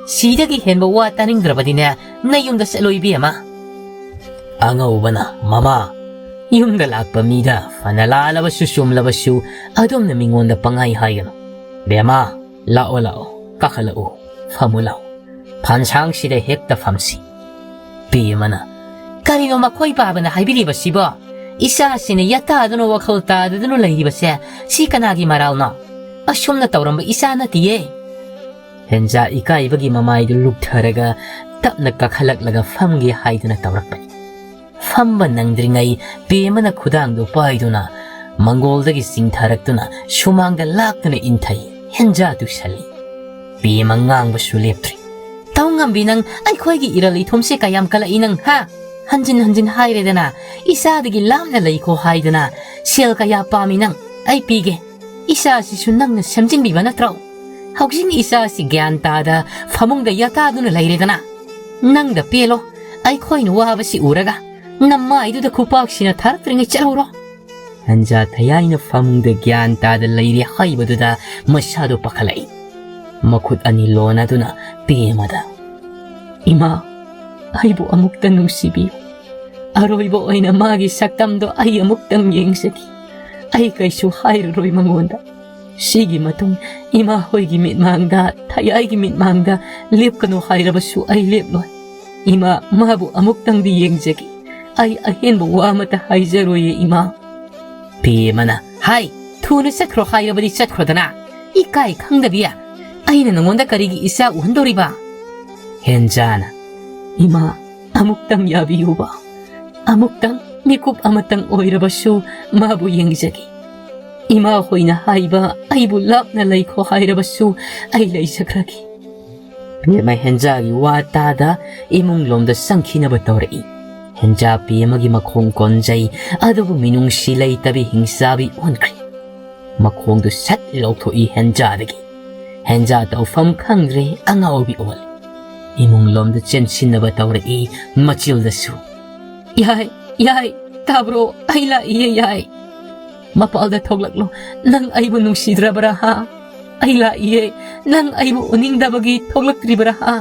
ꯁꯤꯗꯒꯤ ꯍꯦꯟꯕ ꯋꯥ ꯇꯥꯅꯤꯡꯗ꯭ꯔꯕꯗꯤꯅꯦ ꯅꯌꯨꯝꯗ ꯆꯠꯂꯣ ꯏꯕꯦꯝꯃ꯫" ꯑꯉꯧꯕꯅ, "ꯃꯃꯥ, ꯌꯨꯝꯗ ꯂꯥꯛꯄ ꯃꯤꯗ ꯐꯅ ꯂꯥꯜꯂꯕꯁꯨ ꯆꯨꯝꯂꯕꯁꯨ ꯑꯗꯣꯝꯅ ꯃꯤꯉꯣꯟꯗ ꯄꯪꯍꯥꯏ ꯍꯥꯏꯒꯅꯨ꯫ ꯕꯦꯝꯃ, ꯂꯥꯛꯑꯣ ꯂꯥꯛꯑꯣ, ꯀꯥꯈꯠꯂꯛꯎ, ꯐꯝꯃꯨ ꯂꯥꯛꯑꯣ꯫ ꯐꯝꯁꯥꯡꯁꯤꯗ ꯍꯦꯛꯇ ꯐꯝꯁꯤ꯫" ꯄꯦꯃꯅ, "ꯀꯔꯤꯅꯣ ꯃꯈꯣꯏ ꯄꯥꯕꯅ ꯍꯥꯏꯕꯤꯔꯤꯕꯁꯤꯕꯣ? ꯏꯆꯥꯁꯤꯅ ꯌꯥꯇꯥꯗꯨꯅ ꯋꯥꯈꯜ ꯇꯥꯗꯗꯨꯅ ꯂꯩꯔꯤꯕꯁꯦ ꯁꯤ ꯀꯅꯥꯒꯤ ꯃꯔꯥꯜꯅꯣ? ꯑꯁꯨꯝꯅ ꯇꯧꯔꯝꯕ ꯏꯆꯥ ꯅꯠꯇꯤꯌꯦ꯫" ꯍꯦꯟꯖꯥ ꯏꯀꯥꯏꯕꯒꯤ ꯃꯃꯥꯏꯗꯨ ꯂꯨꯞꯊꯔꯒ ꯇꯞꯅ ꯀꯥꯈꯠꯂꯛꯂꯒ ꯐꯝꯒꯦ ꯍꯥꯏꯗꯨꯅ ꯇꯧꯔꯛꯄꯅꯤ꯫ ꯐꯝꯕ ꯅꯪꯗ꯭ꯔꯤꯉꯩ ꯄꯦꯃꯅ ꯈꯨꯗꯥꯡꯗꯨ ꯄꯥꯏꯗꯨꯅ ꯃꯪꯒꯣꯜꯗꯒꯤ ꯆꯤꯡꯊꯔꯛꯇꯨꯅ ꯁꯨꯃꯥꯡꯗ ꯂꯥꯛꯇꯨꯅ ꯏꯟꯊꯩ꯫ ꯍꯦꯟꯖꯥ ꯇꯨꯁꯜꯂꯤ꯫ ꯄꯦꯃ ꯉꯥꯡꯕꯁꯨ ꯂꯦꯞꯇ꯭ꯔꯤ꯫ "ꯇꯧ ꯉꯝꯕꯤ ꯅꯪ, ꯑꯩꯈꯣꯏꯒꯤ ꯏꯔꯜ ꯏꯊꯨꯝꯁꯦ ꯀꯌꯥꯝ ꯀꯜꯂꯛꯏ ꯅꯪ, ꯍꯥ? ꯍꯟꯖꯤꯟ ꯍꯟꯖꯤꯟ ꯍꯥꯏꯔꯦꯗꯅ, ꯏꯆꯥꯗꯒꯤ ꯂꯥꯞꯅ ꯂꯩꯈꯣ ꯍꯥꯏꯗꯅ꯫ ꯁꯦꯜ ꯀꯌꯥ ꯄꯥꯝꯃꯤ ꯅꯪ? ꯑꯩ ꯄꯤꯒꯦ꯫ ꯏꯆꯥꯁꯤꯁꯨ ꯅꯪꯅ ꯁꯦꯝꯖꯤꯟꯕꯤꯕ ꯅꯠꯇ꯭ꯔꯣ? ꯍꯧꯖꯤꯛ ꯏꯆꯥꯁꯤ ꯒ꯭ꯌꯥꯟ ꯇꯥꯗ ꯐꯃꯨꯡꯗ ꯌꯥꯇꯥꯗꯨꯅ ꯂꯩꯔꯦꯗꯅ꯫ ꯅꯪꯗ ꯄꯦꯜꯂꯣ, ꯑꯩꯈꯣꯏꯅ ꯋꯥꯕꯁꯤ ꯎꯔꯒ ꯅꯃꯥꯏꯗꯨꯗ ꯈꯨꯄꯥꯛꯁꯤꯅ ꯊꯥꯔꯛꯇ꯭ꯔꯤꯉꯩ ꯆꯠꯍꯧꯔꯣ꯫ ꯍꯦꯟꯖꯥ ꯊꯌꯥꯏꯅ ꯐꯃꯨꯡꯗ ꯒ꯭ꯌꯥꯟ ꯇꯥꯗ ꯂꯩꯔꯦ ꯍꯥꯏꯕꯗꯨꯗ ꯃꯁꯥꯗꯣ ꯄꯥꯈꯠꯂꯛꯏ꯫ ꯃꯈꯨꯠ ꯑꯅꯤ ꯂꯣꯟꯅꯗꯨꯅ ꯄꯦꯃꯗ, "ꯏꯃꯥ, ꯑꯩꯕꯨ ꯑꯃꯨꯛꯇ ꯅꯨꯡꯁꯤꯕꯤꯌꯨ꯫ ꯑꯔꯣꯏꯕ ꯑꯣꯏꯅ ꯃꯥꯒꯤ ꯁꯛꯇꯝꯗꯣ ꯑꯩ ꯑꯃꯨꯛꯇꯪ ꯌꯦꯡꯖꯒꯦ꯫ ꯑꯩ ꯀꯩꯁꯨ ꯍꯥꯏꯔꯔꯣꯏ ꯃꯉꯣꯟꯗ꯫ ꯁꯤꯒꯤ ꯃꯇꯨꯡ ꯏꯃꯥ ꯍꯣꯏꯒꯤ ꯃꯤꯠꯃꯥꯡꯗ, ꯊꯌꯥꯏꯒꯤ ꯃꯤꯠꯃꯥꯡꯗ ꯂꯦꯞꯀꯅꯨ ꯍꯥꯏꯔꯕꯁꯨ ꯑꯩ ꯂꯦꯞꯂꯣꯏ꯫ ꯏꯃꯥ, ꯃꯥꯕꯨ ꯑꯃꯨꯛꯇꯪꯗꯤ ꯌꯦꯡꯖꯒꯦ꯫ ꯑꯩ ꯑꯍꯦꯟꯕ ꯋꯥ ꯑꯃꯠꯇ ꯍꯥꯏꯖꯔꯣꯏꯌꯦ, ꯏꯃꯥ꯫" ꯄꯦꯃꯅ, "ꯍꯥꯏ, ꯊꯨꯅ ꯆꯠꯈ꯭ꯔꯣ ꯍꯥꯏꯔꯕꯗꯤ ꯆꯠꯈ꯭ꯔꯣꯗꯅ꯫ ꯏꯀꯥꯏ ꯈꯪꯗꯕꯤ, ꯑꯩꯅ ꯅꯉꯣꯟꯗ ꯀꯔꯤꯒꯤ ꯏꯆꯥ ꯎꯍꯟꯗꯧꯔꯤꯕ?" ꯍꯦꯟꯖꯥꯅ, "ꯏꯃꯥ, ꯑꯃꯨꯛꯇꯪ ꯌꯥꯕꯤꯌꯨꯕ꯫ ꯑꯃꯨꯛꯇꯪ ꯃꯤꯀꯨꯞ ꯑꯃꯇꯪ ꯑꯣꯏꯔꯕꯁꯨ ꯃꯥꯕꯨ ꯌꯦꯡꯖꯒꯦ꯫ ꯏꯃꯥ ꯍꯣꯏꯅ ꯍꯥꯏꯕ ꯑꯩꯕꯨ ꯂꯥꯞꯅ ꯂꯩꯈꯣ ꯍꯥꯏꯔꯕꯁꯨ ꯑꯩ ꯂꯩꯖꯈ꯭ꯔꯒꯦ꯫" ꯄꯦꯃ ꯍꯦꯟꯖꯥꯒꯤ ꯋꯥ ꯇꯥꯗ ꯏꯃꯨꯡ ꯂꯣꯝꯗ ꯆꯪꯈꯤꯅꯕ ꯇꯧꯔꯛꯏ꯫ ꯍꯦꯟꯖꯥ ꯄꯦꯃꯒꯤ ꯃꯈꯣꯡ ꯀꯣꯟꯖꯩ, ꯑꯗꯨꯕꯨ ꯃꯤꯅꯨꯡꯁꯤ ꯂꯩꯇꯕꯤ ꯍꯤꯡꯆꯥꯕꯤ ꯑꯣꯟꯈ꯭ꯔꯦ꯫ ꯃꯈꯣꯡꯗꯨ ꯁꯠ ꯂꯧꯊꯣꯛꯏ ꯍꯦꯟꯖꯥꯗꯒꯤ꯫ ꯍꯦꯟꯖꯥ ꯇꯧꯐꯝ ꯈꯪꯗ꯭ꯔꯦ, ꯑꯉꯥꯎꯕꯤ ꯑꯣꯜꯂꯦ꯫ ꯏꯃꯨꯡ ꯂꯣꯝꯗ ꯆꯦꯟꯁꯤꯟꯅꯕ ꯇꯧꯔꯛꯏ ꯃꯆꯤꯜꯗꯁꯨ꯫ "ꯌꯥꯏ, ꯌꯥꯏ, ꯇꯥꯕ꯭ꯔꯣ? ꯑꯩ ꯂꯥꯛꯏꯌꯦ, ꯌꯥꯏ꯫ ꯃꯄꯥꯜꯗ ꯊꯣꯛꯂꯛꯂꯣ꯫ ꯅꯪ ꯑꯩꯕꯨ ꯅꯨꯡꯁꯤꯗ꯭ꯔꯕ꯭ꯔꯥ, ꯍꯥ? ꯑꯩ ꯂꯥꯛꯏꯌꯦ꯫ ꯅꯪ ꯑꯩꯕꯨ ꯎꯅꯤꯡꯗꯕꯒꯤ ꯊꯣꯛꯂꯛꯇ꯭ꯔꯤꯕ꯭ꯔꯥ, ꯍꯥ?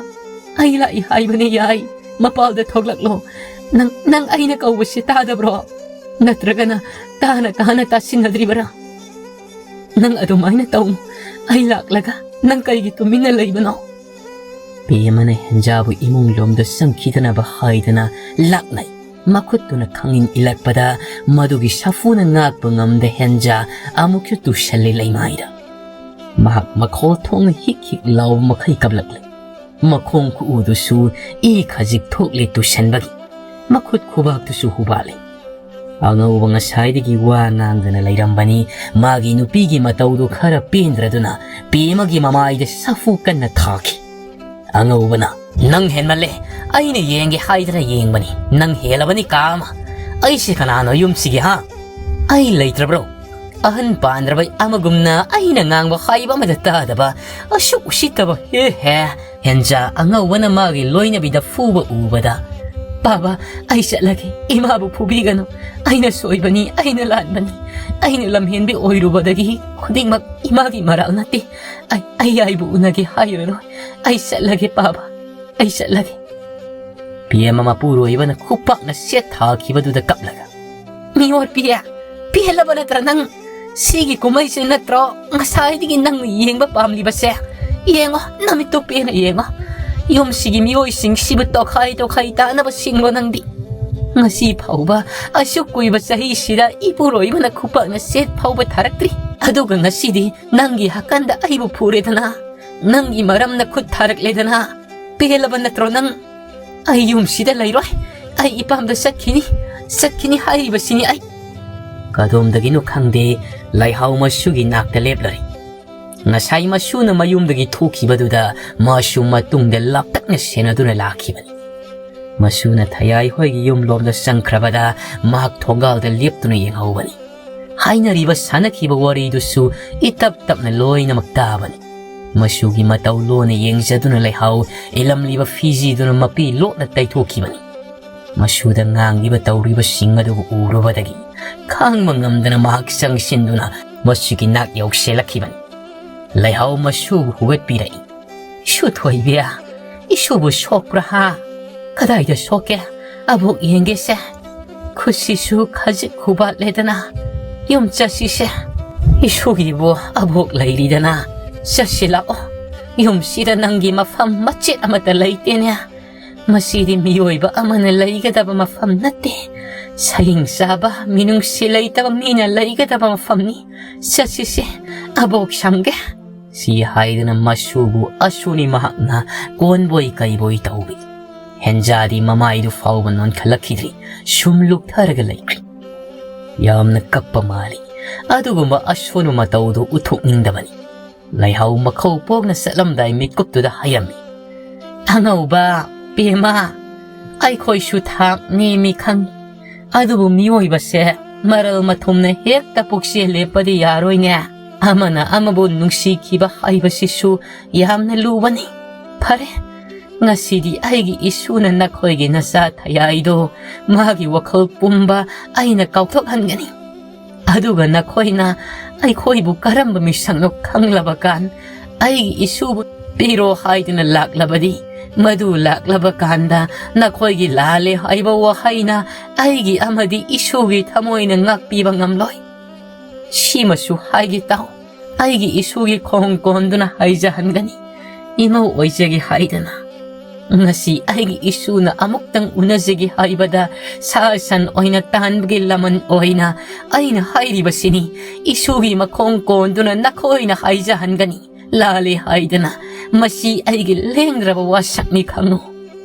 ꯑꯩ ꯂꯥꯛꯏ ꯍꯥꯏꯕꯅꯦ, ꯌꯥꯏ꯫ ꯃꯄꯥꯜꯗ ꯊꯣꯛꯂꯛꯂꯣ꯫ ꯅꯪ, ꯅꯪ ꯑꯩꯅ ꯀꯧꯕꯁꯤ ꯇꯥꯗꯕ꯭ꯔꯣ? ꯅꯠꯇ꯭ꯔꯒꯅ ꯇꯥꯅ ꯇꯥꯅ ꯇꯥꯁꯤꯟꯅꯗ꯭ꯔꯤꯕ꯭ꯔꯥ? ꯅꯪ ꯑꯗꯨꯃꯥꯏꯅ ꯇꯧꯅꯨ꯫ ꯑꯩ ꯂꯥꯛꯂꯒ ꯅꯪ ꯀꯩꯒꯤ ꯇꯨꯃꯤꯟꯅ ꯂꯩꯕꯅꯣ?" ꯄꯦꯃꯅ ꯍꯦꯟꯖꯥꯕꯨ ꯏꯃꯨꯡ ꯂꯣꯝꯗ ꯆꯪꯈꯤꯗꯅꯕ ꯍꯥꯏꯗꯅ ꯂꯥꯛꯅꯩ꯫ ꯃꯈꯨꯠꯇꯨꯅ ꯈꯪꯏꯟ ꯏꯜꯂꯛꯄꯗ ꯃꯗꯨꯒꯤ ꯁꯥꯐꯨꯅ ꯉꯥꯛꯄ ꯉꯝꯗ ꯍꯦꯟꯖꯥ ꯑꯃꯨꯛꯁꯨ ꯇꯨꯁꯜꯂꯦ ꯂꯩꯃꯥꯏꯗ꯫ ꯃꯍꯥꯛ ꯃꯈꯣꯜ ꯊꯣꯛꯅ ꯍꯤꯛ ꯍꯤꯛ ꯂꯥꯎꯕ ꯃꯈꯩ ꯀꯞꯂꯛꯂꯦ꯫ ꯃꯈꯣꯡ ꯈꯨꯎꯗꯨꯁꯨ ꯏ ꯈꯖꯤꯛ ꯊꯣꯛꯂꯦ ꯇꯨꯁꯟꯕꯒꯤ꯫ ꯃꯈꯨꯠ ꯈꯨꯕꯥꯛꯇꯨꯁꯨ ꯍꯨꯕꯥꯠꯂꯦ꯫ ꯑꯉꯧꯕ ꯉꯁꯥꯏꯗꯒꯤ ꯋꯥ ꯉꯥꯡꯗꯅ ꯂꯩꯔꯝꯕꯅꯤ꯫ ꯃꯥꯒꯤ ꯅꯨꯄꯤꯒꯤ ꯃꯇꯧꯗꯨ ꯈꯔ ꯄꯦꯟꯗ꯭ꯔꯗꯨꯅ ꯄꯦꯃꯒꯤ ꯃꯃꯥꯏꯗ ꯁꯥꯐꯨ ꯀꯟꯅ ꯊꯥꯈꯤ꯫ ꯑꯉꯧꯕꯅ, "ꯅꯪ ꯍꯦꯟꯃꯜꯂꯦ꯫ ꯑꯩꯅ ꯌꯦꯡꯒꯦ ꯍꯥꯏꯗꯅ ꯌꯦꯡꯕꯅꯤ, ꯅꯪ ꯍꯦꯜꯂꯕꯅꯤ ꯀꯥ ꯑꯃ꯫ ꯑꯩꯁꯤ ꯀꯅꯥꯅꯣ ꯌꯨꯝꯁꯤꯒꯤ, ꯍꯥ? ꯑꯩ ꯂꯩꯇ꯭ꯔꯕ꯭ꯔꯣ? ꯑꯍꯟ ꯄꯥꯟꯗ꯭ꯔꯕ ꯑꯃꯒꯨꯝꯅ ꯑꯩꯅ ꯉꯥꯡꯕ ꯍꯥꯏꯕ ꯑꯃꯗ ꯇꯥꯗꯕ, ꯑꯁꯨꯛ ꯎꯁꯤꯠꯇꯕ, ꯍꯦ ꯍꯦ꯫ ꯍꯦꯟꯖꯥ ꯑꯉꯧꯕꯅ ꯃꯥꯒꯤ ꯂꯣꯏꯅꯕꯤꯗ ꯐꯨꯕ ꯎꯕꯗ, "ꯄꯥꯕ, ꯑꯩ ꯆꯠꯂꯒꯦ, ꯏꯃꯥꯕꯨ ꯐꯨꯕꯤꯒꯅꯨ꯫ ꯑꯩꯅ ꯁꯣꯏꯕꯅꯤ, ꯑꯩꯅ ꯂꯥꯟꯕꯅꯤ꯫ ꯑꯩꯅ ꯂꯝꯍꯦꯟꯕꯤ ꯑꯣꯏꯔꯨꯕꯗꯒꯤ ꯈꯨꯗꯤꯡꯃꯛ ꯏꯃꯥꯒꯤ ꯃꯔꯥꯜ ꯅꯠꯇꯦ꯫ ꯑꯩ, ꯑꯩ ꯑꯩꯕꯨ ꯎꯅꯒꯦ ꯍꯥꯏꯔꯔꯣꯏ꯫ ꯑꯩ ꯆꯠꯂꯒꯦ ꯄꯥꯕ, ꯑꯩ ꯆꯠꯂꯒꯦ꯫" ꯄꯤ ꯑꯦꯝ ꯑꯃ ꯄꯨꯔꯣꯏꯕꯅ ꯈꯨꯄꯥꯛꯅ ꯁꯦꯠ ꯊꯥꯈꯤꯕꯗꯨꯗ ꯀꯞꯂꯒ, "ꯃꯤꯑꯣꯏ ꯄꯤ ꯑꯦ, ꯄꯦꯜꯂꯕ ꯅꯠꯇ꯭ꯔ ꯅꯪ? ꯁꯤꯒꯤ ꯀꯨꯝꯍꯩꯁꯦ ꯅꯠꯇ꯭ꯔꯣ ꯉꯁꯥꯏꯗꯒꯤ ꯅꯪꯅ ꯌꯦꯡꯕ ꯄꯥꯝꯂꯤꯕꯁꯦ? ꯌꯦꯡꯉꯣ, ꯅꯃꯤꯠꯇꯣ ꯄꯦꯟꯅ ꯌꯦꯡꯉꯣ꯫ ꯌꯨꯝꯁꯤꯒꯤ ꯃꯤꯑꯣꯏꯁꯤꯡꯁꯤꯕꯨ ꯇꯣꯈꯥꯏ ꯇꯣꯈꯥꯏ ꯇꯥꯅꯕ ꯁꯤꯟꯂꯣ ꯅꯪꯗꯤ꯫ ꯉꯁꯤ ꯐꯥꯎꯕ ꯑꯁꯨꯛ ꯀꯨꯏꯕ ꯆꯍꯤꯁꯤꯗ ꯏꯄꯨꯔꯣꯏꯕꯅ ꯈꯨꯄꯥꯛꯅ ꯁꯦꯠ ꯐꯥꯎꯕ ꯊꯥꯔꯛꯇ꯭ꯔꯤ꯫ ꯑꯗꯨꯒ ꯉꯁꯤꯗꯤ ꯅꯪꯒꯤ ꯍꯥꯀꯟꯗ ꯑꯩꯕꯨ ꯐꯨꯔꯦꯗꯅ, ꯅꯪꯒꯤ ꯃꯔꯝꯅ ꯈꯨꯠ ꯊꯥꯔꯛꯂꯦꯗꯅ꯫ ꯄꯦꯜꯂꯕ ꯅꯠꯇ꯭ꯔꯣ ꯅꯪ? ꯑꯩ ꯌꯨꯝꯁꯤꯗ ꯂꯩꯔꯣꯏ꯫ ꯑꯩ ꯏꯄꯥꯝꯗ ꯆꯠꯈꯤꯅꯤ, ꯆꯠꯈꯤꯅꯤ ꯍꯥꯏꯔꯤꯕꯁꯤꯅꯤ ꯑꯩ꯫" ꯀꯗꯣꯝꯗꯒꯤꯅꯣ ꯈꯪꯗꯦ, ꯂꯩꯍꯥꯎ ꯃꯁꯨꯒꯤ ꯅꯥꯛꯇ ꯂꯦꯞꯂꯔꯦ꯫ ꯉꯁꯥꯏ ꯃꯁꯨꯅ ꯃꯌꯨꯝꯗꯒꯤ ꯊꯣꯛꯈꯤꯕꯗꯨꯗ ꯃꯁꯨ ꯃꯇꯨꯡꯗ ꯂꯥꯞꯇꯛꯅ ꯁꯦꯟꯅꯗꯨꯅ ꯂꯥꯛꯈꯤꯕꯅꯤ꯫ ꯃꯁꯨꯅ ꯊꯌꯥꯏ ꯍꯣꯏꯒꯤ ꯌꯨꯝꯂꯣꯝꯗ ꯆꯪꯈ꯭ꯔꯕꯗ ꯃꯍꯥꯛ ꯊꯣꯡꯒꯥꯜꯗ ꯂꯦꯞꯇꯨꯅ ꯌꯦꯡꯍꯧꯕꯅꯤ꯫ ꯍꯥꯏꯅꯔꯤꯕ ꯁꯥꯟꯅꯈꯤꯕ ꯋꯥꯔꯤꯗꯨꯁꯨ ꯏꯇꯞ ꯇꯞꯅ ꯂꯣꯏꯅꯃꯛ ꯇꯥꯕꯅꯤ꯫ ꯃꯁꯨꯒꯤ ꯃꯇꯧ ꯂꯣꯟꯅ ꯌꯦꯡꯖꯗꯨꯅ ꯂꯩꯍꯥꯎ ꯏꯂꯝꯂꯤꯕ ꯐꯤꯖꯤꯗꯨꯅ ꯃꯄꯤ ꯂꯣꯛꯅ ꯇꯩꯊꯣꯛꯈꯤꯕꯅꯤ꯫ ꯃꯁꯨꯗ ꯉꯥꯡꯂꯤꯕ ꯇꯧꯔꯤꯕꯁꯤꯡ ꯑꯗꯨ ꯎꯔꯨꯕꯗꯒꯤ ꯈꯥꯡꯕ ꯉꯝꯗꯅ ꯃꯍꯥꯛ ꯆꯪꯁꯤꯟꯗꯨꯅ ꯃꯁꯨꯒꯤ ꯅꯥꯛ ꯌꯧꯁꯤꯜꯂꯛꯈꯤꯕꯅꯤ꯫ ꯂꯩꯍꯥꯎ ꯃꯁꯨꯕꯨ ꯍꯨꯒꯠꯄꯤꯔꯛꯏ꯫ "ꯏꯁꯨ ꯊꯣꯏꯕꯤ, ꯏꯁꯨꯕꯨ ꯁꯣꯛꯄ꯭ꯔꯥ ꯍꯥ? ꯀꯗꯥꯏꯗ ꯁꯣꯛꯀꯦ? ꯑꯕꯣꯛ ꯌꯦꯡꯒꯦꯁꯦ꯫ ꯈꯨꯠꯁꯤꯁꯨ ꯈꯖꯤꯛ ꯈꯨꯕꯥꯠꯂꯦꯗꯅ꯫ ꯌꯨꯝ ꯆꯠꯁꯤꯁꯦ꯫ ꯏꯁꯨꯒꯤꯕꯨ ꯑꯕꯣꯛ ꯂꯩꯔꯤꯗꯅ꯫ ꯆꯠꯁꯤ ꯂꯥꯛꯑꯣ꯫ ꯌꯨꯝꯁꯤꯗ ꯅꯪꯒꯤ ꯃꯐꯝ ꯃꯆꯦꯠ ꯑꯃꯠꯇ ꯂꯩꯇꯦꯅꯦ꯫ ꯃꯁꯤꯗꯤ ꯃꯤꯑꯣꯏꯕ ꯑꯃꯅ ꯂꯩꯒꯗꯕ ꯃꯐꯝ ꯅꯠꯇꯦ꯫ ꯁꯌꯤꯡ ꯆꯥꯕ, ꯃꯤꯅꯨꯡꯁꯤ ꯂꯩꯇꯕ ꯃꯤꯅ ꯂꯩꯒꯗꯕ ꯃꯐꯝꯅꯤ꯫ ꯆꯠꯁꯤꯁꯦ, ꯑꯕꯣꯛ ꯁꯝꯒꯦ꯫" ꯁꯤ ꯍꯥꯏꯗꯨꯅ ꯃꯁꯨꯕꯨ ꯑꯁꯨꯅꯤ ꯃꯍꯥꯛꯅ ꯀꯣꯟꯕꯣꯏ ꯀꯩꯕꯣꯏ ꯇꯧꯏ꯫ ꯍꯦꯟꯖꯥꯗꯤ ꯃꯃꯥꯏꯗꯨ ꯐꯥꯎꯕ ꯅꯣꯟꯈꯠꯂꯛꯈꯤꯗ꯭ꯔꯤ, ꯁꯨꯝ ꯂꯨꯞꯊꯔꯒ ꯂꯩꯈ꯭ꯔꯤ꯫ ꯌꯥꯝꯅ ꯀꯞꯄ ꯃꯥꯜꯂꯤ꯫ ꯑꯗꯨꯒꯨꯝꯕ ꯑꯁꯣꯟꯕ ꯃꯇꯧꯗꯨ ꯎꯠꯊꯣꯛꯅꯤꯡꯗꯕꯅꯤ꯫ ꯂꯩꯍꯥꯎ ꯃꯈꯧ ꯄꯣꯛꯅ ꯆꯠꯂꯝꯗꯥꯏ ꯃꯤꯀꯨꯞꯇꯨꯗ ꯍꯥꯏꯔꯝꯃꯤ, "ꯑꯉꯧꯕ, ꯄꯦꯃ, ꯑꯩꯈꯣꯏꯁꯨ ꯊꯥꯛ ꯅꯦꯝꯃꯤ ꯈꯪꯉꯤ꯫ ꯑꯗꯨꯕꯨ ꯃꯤꯑꯣꯏꯕꯁꯦ ꯃꯔꯜ ꯃꯊꯨꯝꯅ ꯍꯦꯛꯇ ꯄꯨꯛꯆꯦꯜ ꯂꯦꯞꯄꯗꯤ ꯌꯥꯔꯣꯏꯅꯦ꯫ ꯑꯃꯅ ꯑꯃꯕꯨ ꯅꯨꯡꯁꯤꯈꯤꯕ ꯍꯥꯏꯕꯁꯤꯁꯨ ꯌꯥꯝꯅ ꯂꯨꯕꯅꯤ꯫ ꯐꯔꯦ, ꯉꯁꯤꯗꯤ ꯑꯩꯒꯤ ꯏꯁꯨꯅ ꯅꯈꯣꯏꯒꯤ ꯅꯆꯥ ꯊꯌꯥꯏꯗꯣ ꯃꯥꯒꯤ ꯋꯥꯈꯜ ꯄꯨꯝꯕ ꯑꯩꯅ ꯀꯥꯎꯊꯣꯛꯍꯟꯒꯅꯤ꯫ ꯑꯗꯨꯒ ꯅꯈꯣꯏꯅ ꯑꯩꯈꯣꯏꯕꯨ ꯀꯔꯝꯕ ꯃꯤꯁꯛꯅꯣ ꯈꯪꯂꯕ ꯀꯥꯟ, ꯑꯩꯒꯤ ꯏꯁꯨꯕꯨ ꯄꯤꯔꯣ ꯍꯥꯏꯗꯨꯅ ꯂꯥꯛꯂꯕꯗꯤ, ꯃꯗꯨ ꯂꯥꯛꯂꯕ ꯀꯥꯟꯗ ꯅꯈꯣꯏꯒꯤ ꯂꯥꯜꯂꯦ ꯍꯥꯏꯕ ꯋꯥꯍꯩꯅ ꯑꯩꯒꯤ ꯑꯃꯗꯤ ꯏꯁꯨꯒꯤ ꯊꯃꯣꯏꯅ ꯉꯥꯛꯄꯤꯕ ꯉꯝꯂꯣꯏ꯫ ꯁꯤꯃꯁꯨ ꯍꯥꯏꯒꯦ ꯇꯥꯎ, ꯑꯩꯒꯤ ꯏꯁꯨꯒꯤ ꯈꯣꯡ ꯀꯣꯟꯗꯨꯅ ꯍꯥꯏꯖꯍꯟꯒꯅꯤ, ꯏꯃꯧ ꯑꯣꯏꯖꯒꯦ ꯍꯥꯏꯗꯅ꯫ ꯉꯁꯤ ꯑꯩꯒꯤ ꯏꯁꯨꯅ ꯑꯃꯨꯛꯇꯪ ꯎꯅꯖꯒꯦ ꯍꯥꯏꯕꯗ ꯁꯥ ꯁꯟ ꯑꯣꯏꯅ ꯇꯥꯟꯕꯒꯤ ꯂꯃꯟ ꯑꯣꯏꯅ ꯑꯩꯅ ꯍꯥꯏꯔꯤꯕꯁꯤꯅꯤ꯫ ꯏꯁꯨꯒꯤ ꯃꯈꯣꯡ ꯀꯣꯟꯗꯨꯅ ꯅꯈꯣꯏꯅ ꯍꯥꯏꯖꯍꯟꯒꯅꯤ, ꯂꯥꯜꯂꯦ ꯍꯥꯏꯗꯅ꯫ ꯃꯁꯤ ꯑꯩꯒꯤ ꯂꯦꯡꯗ꯭ꯔꯕ ꯋꯥꯁꯛꯅꯤ ꯈꯪꯉꯨ꯫